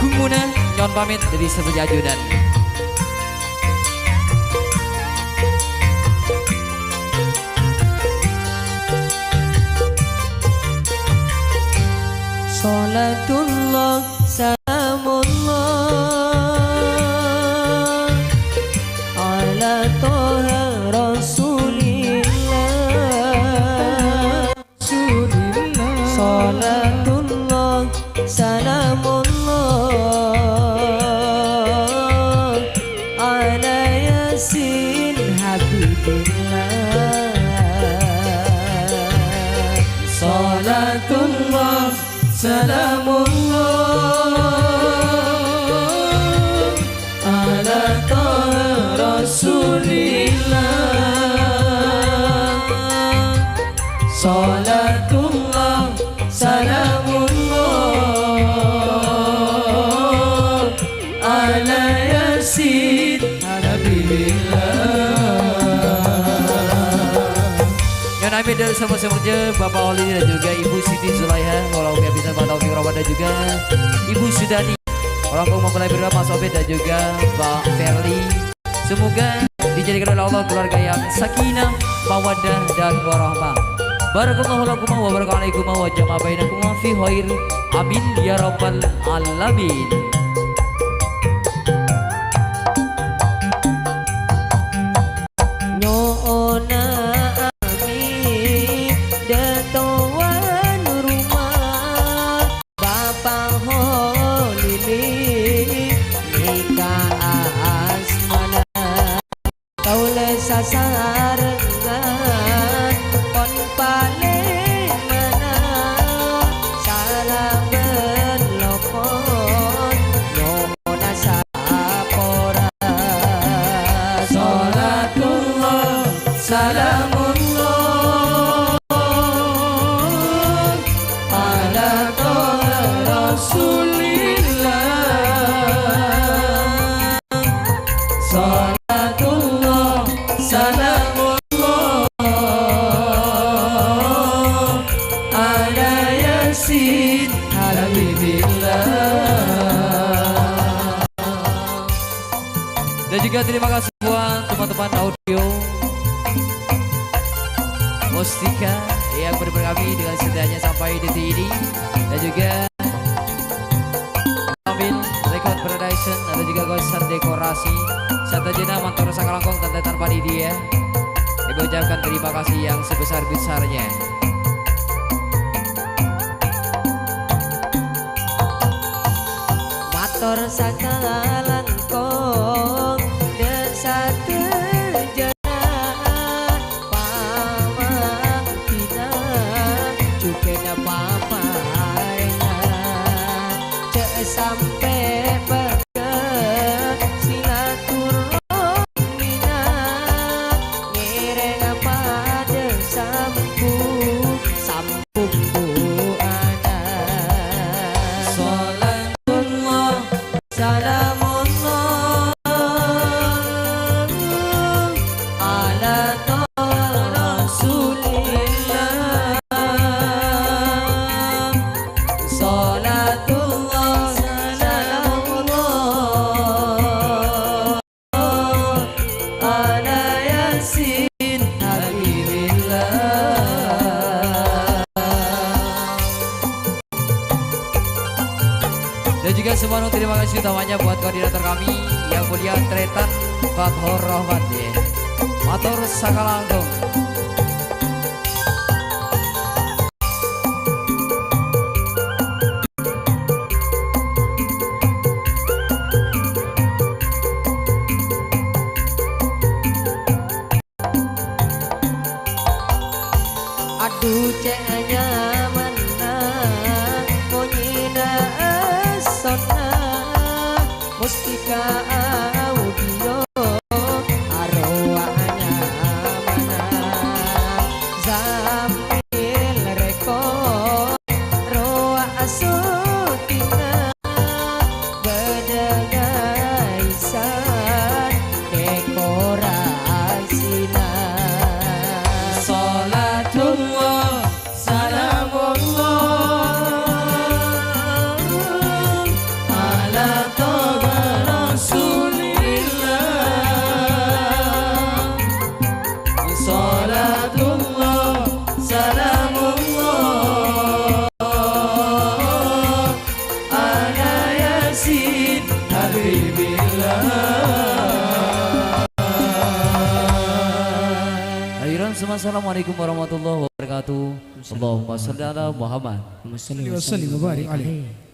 Ghun muna nyo'on pamit dâri sadhâjâ ajunan. Shalatullah, salamullah, ala Toha Rasulillah. Shalatullah, salamullah, ala Yasin Habibillah. Shalatullah, salamullah, ala Toha Rasulillah. Shalatullah, salamullah, ala Yasin Habibillah. Sama-sama kerja, Bapak Oli dan juga Ibu Siti Zulaiha, kalau nggak bisa Pak Taufik Rahman dan juga Ibu Sudani. Orang tua mempelai berdua, Mas Obed dan juga Mbak Ferli. Semoga dijadikan oleh Allah keluarga yang sakinah, mawaddah, dan warahmah. Barakallahu lakuma wa baraka alaikuma wa jama'a bainakuma fi khair. Amin ya rabbal alamin. Nyo'ona amin, dâ' towan roma, Bapa' Holili nèka asmana. Kaulâ sasarengan pon palèmana, salamet lopot nyo'ona sapora. Salatullah, salamullah, ala toha Rasulillah. Salatullah, salamullah, ala Yasin Habibillah. Dan juga terima kasih buat teman-teman audio Mustika yang berbagi kami dengan setianya sampai detik ini. Dan juga Ambil Record Production, ada juga Gosar Dekorasi. Sadhâjâna mator sakalangkong tan-tarètan panitia. Kami ucapkan terima kasih yang sebesar-besarnya. Mator sakalangkong dâ' sadhâjâna pamangkina, jhughân paparèngan, jhâ' sampè' pegghâ' silaturahmina, ngèrèng padâ sambu-, sambu- Bumbu'ana. Salatullah, salamullah, ala toha Rasulillah. Salatullah, salamullah, ala Yasin Habibillah. Dan juga semua terima kasih utamanya buat koordinator kami yang mulia Tretan Fathur Rahman, ya. Mator sakalangkong. Adu cè' nyamanna monyèna essona, Mustika Audio arowa nyamana, Zamil Record rowa syutinga, bâdâ gaisan dekorasina. Salatullah, salamullah, ala toha Rasulillah. Salatullah, salamullah, ala Yasin Habibillah. Akhiran, assalamualaikum warahmatullahi wabarakatuh. Allahumma shalli ala Muhammad. Wa sallim wa barik alaih.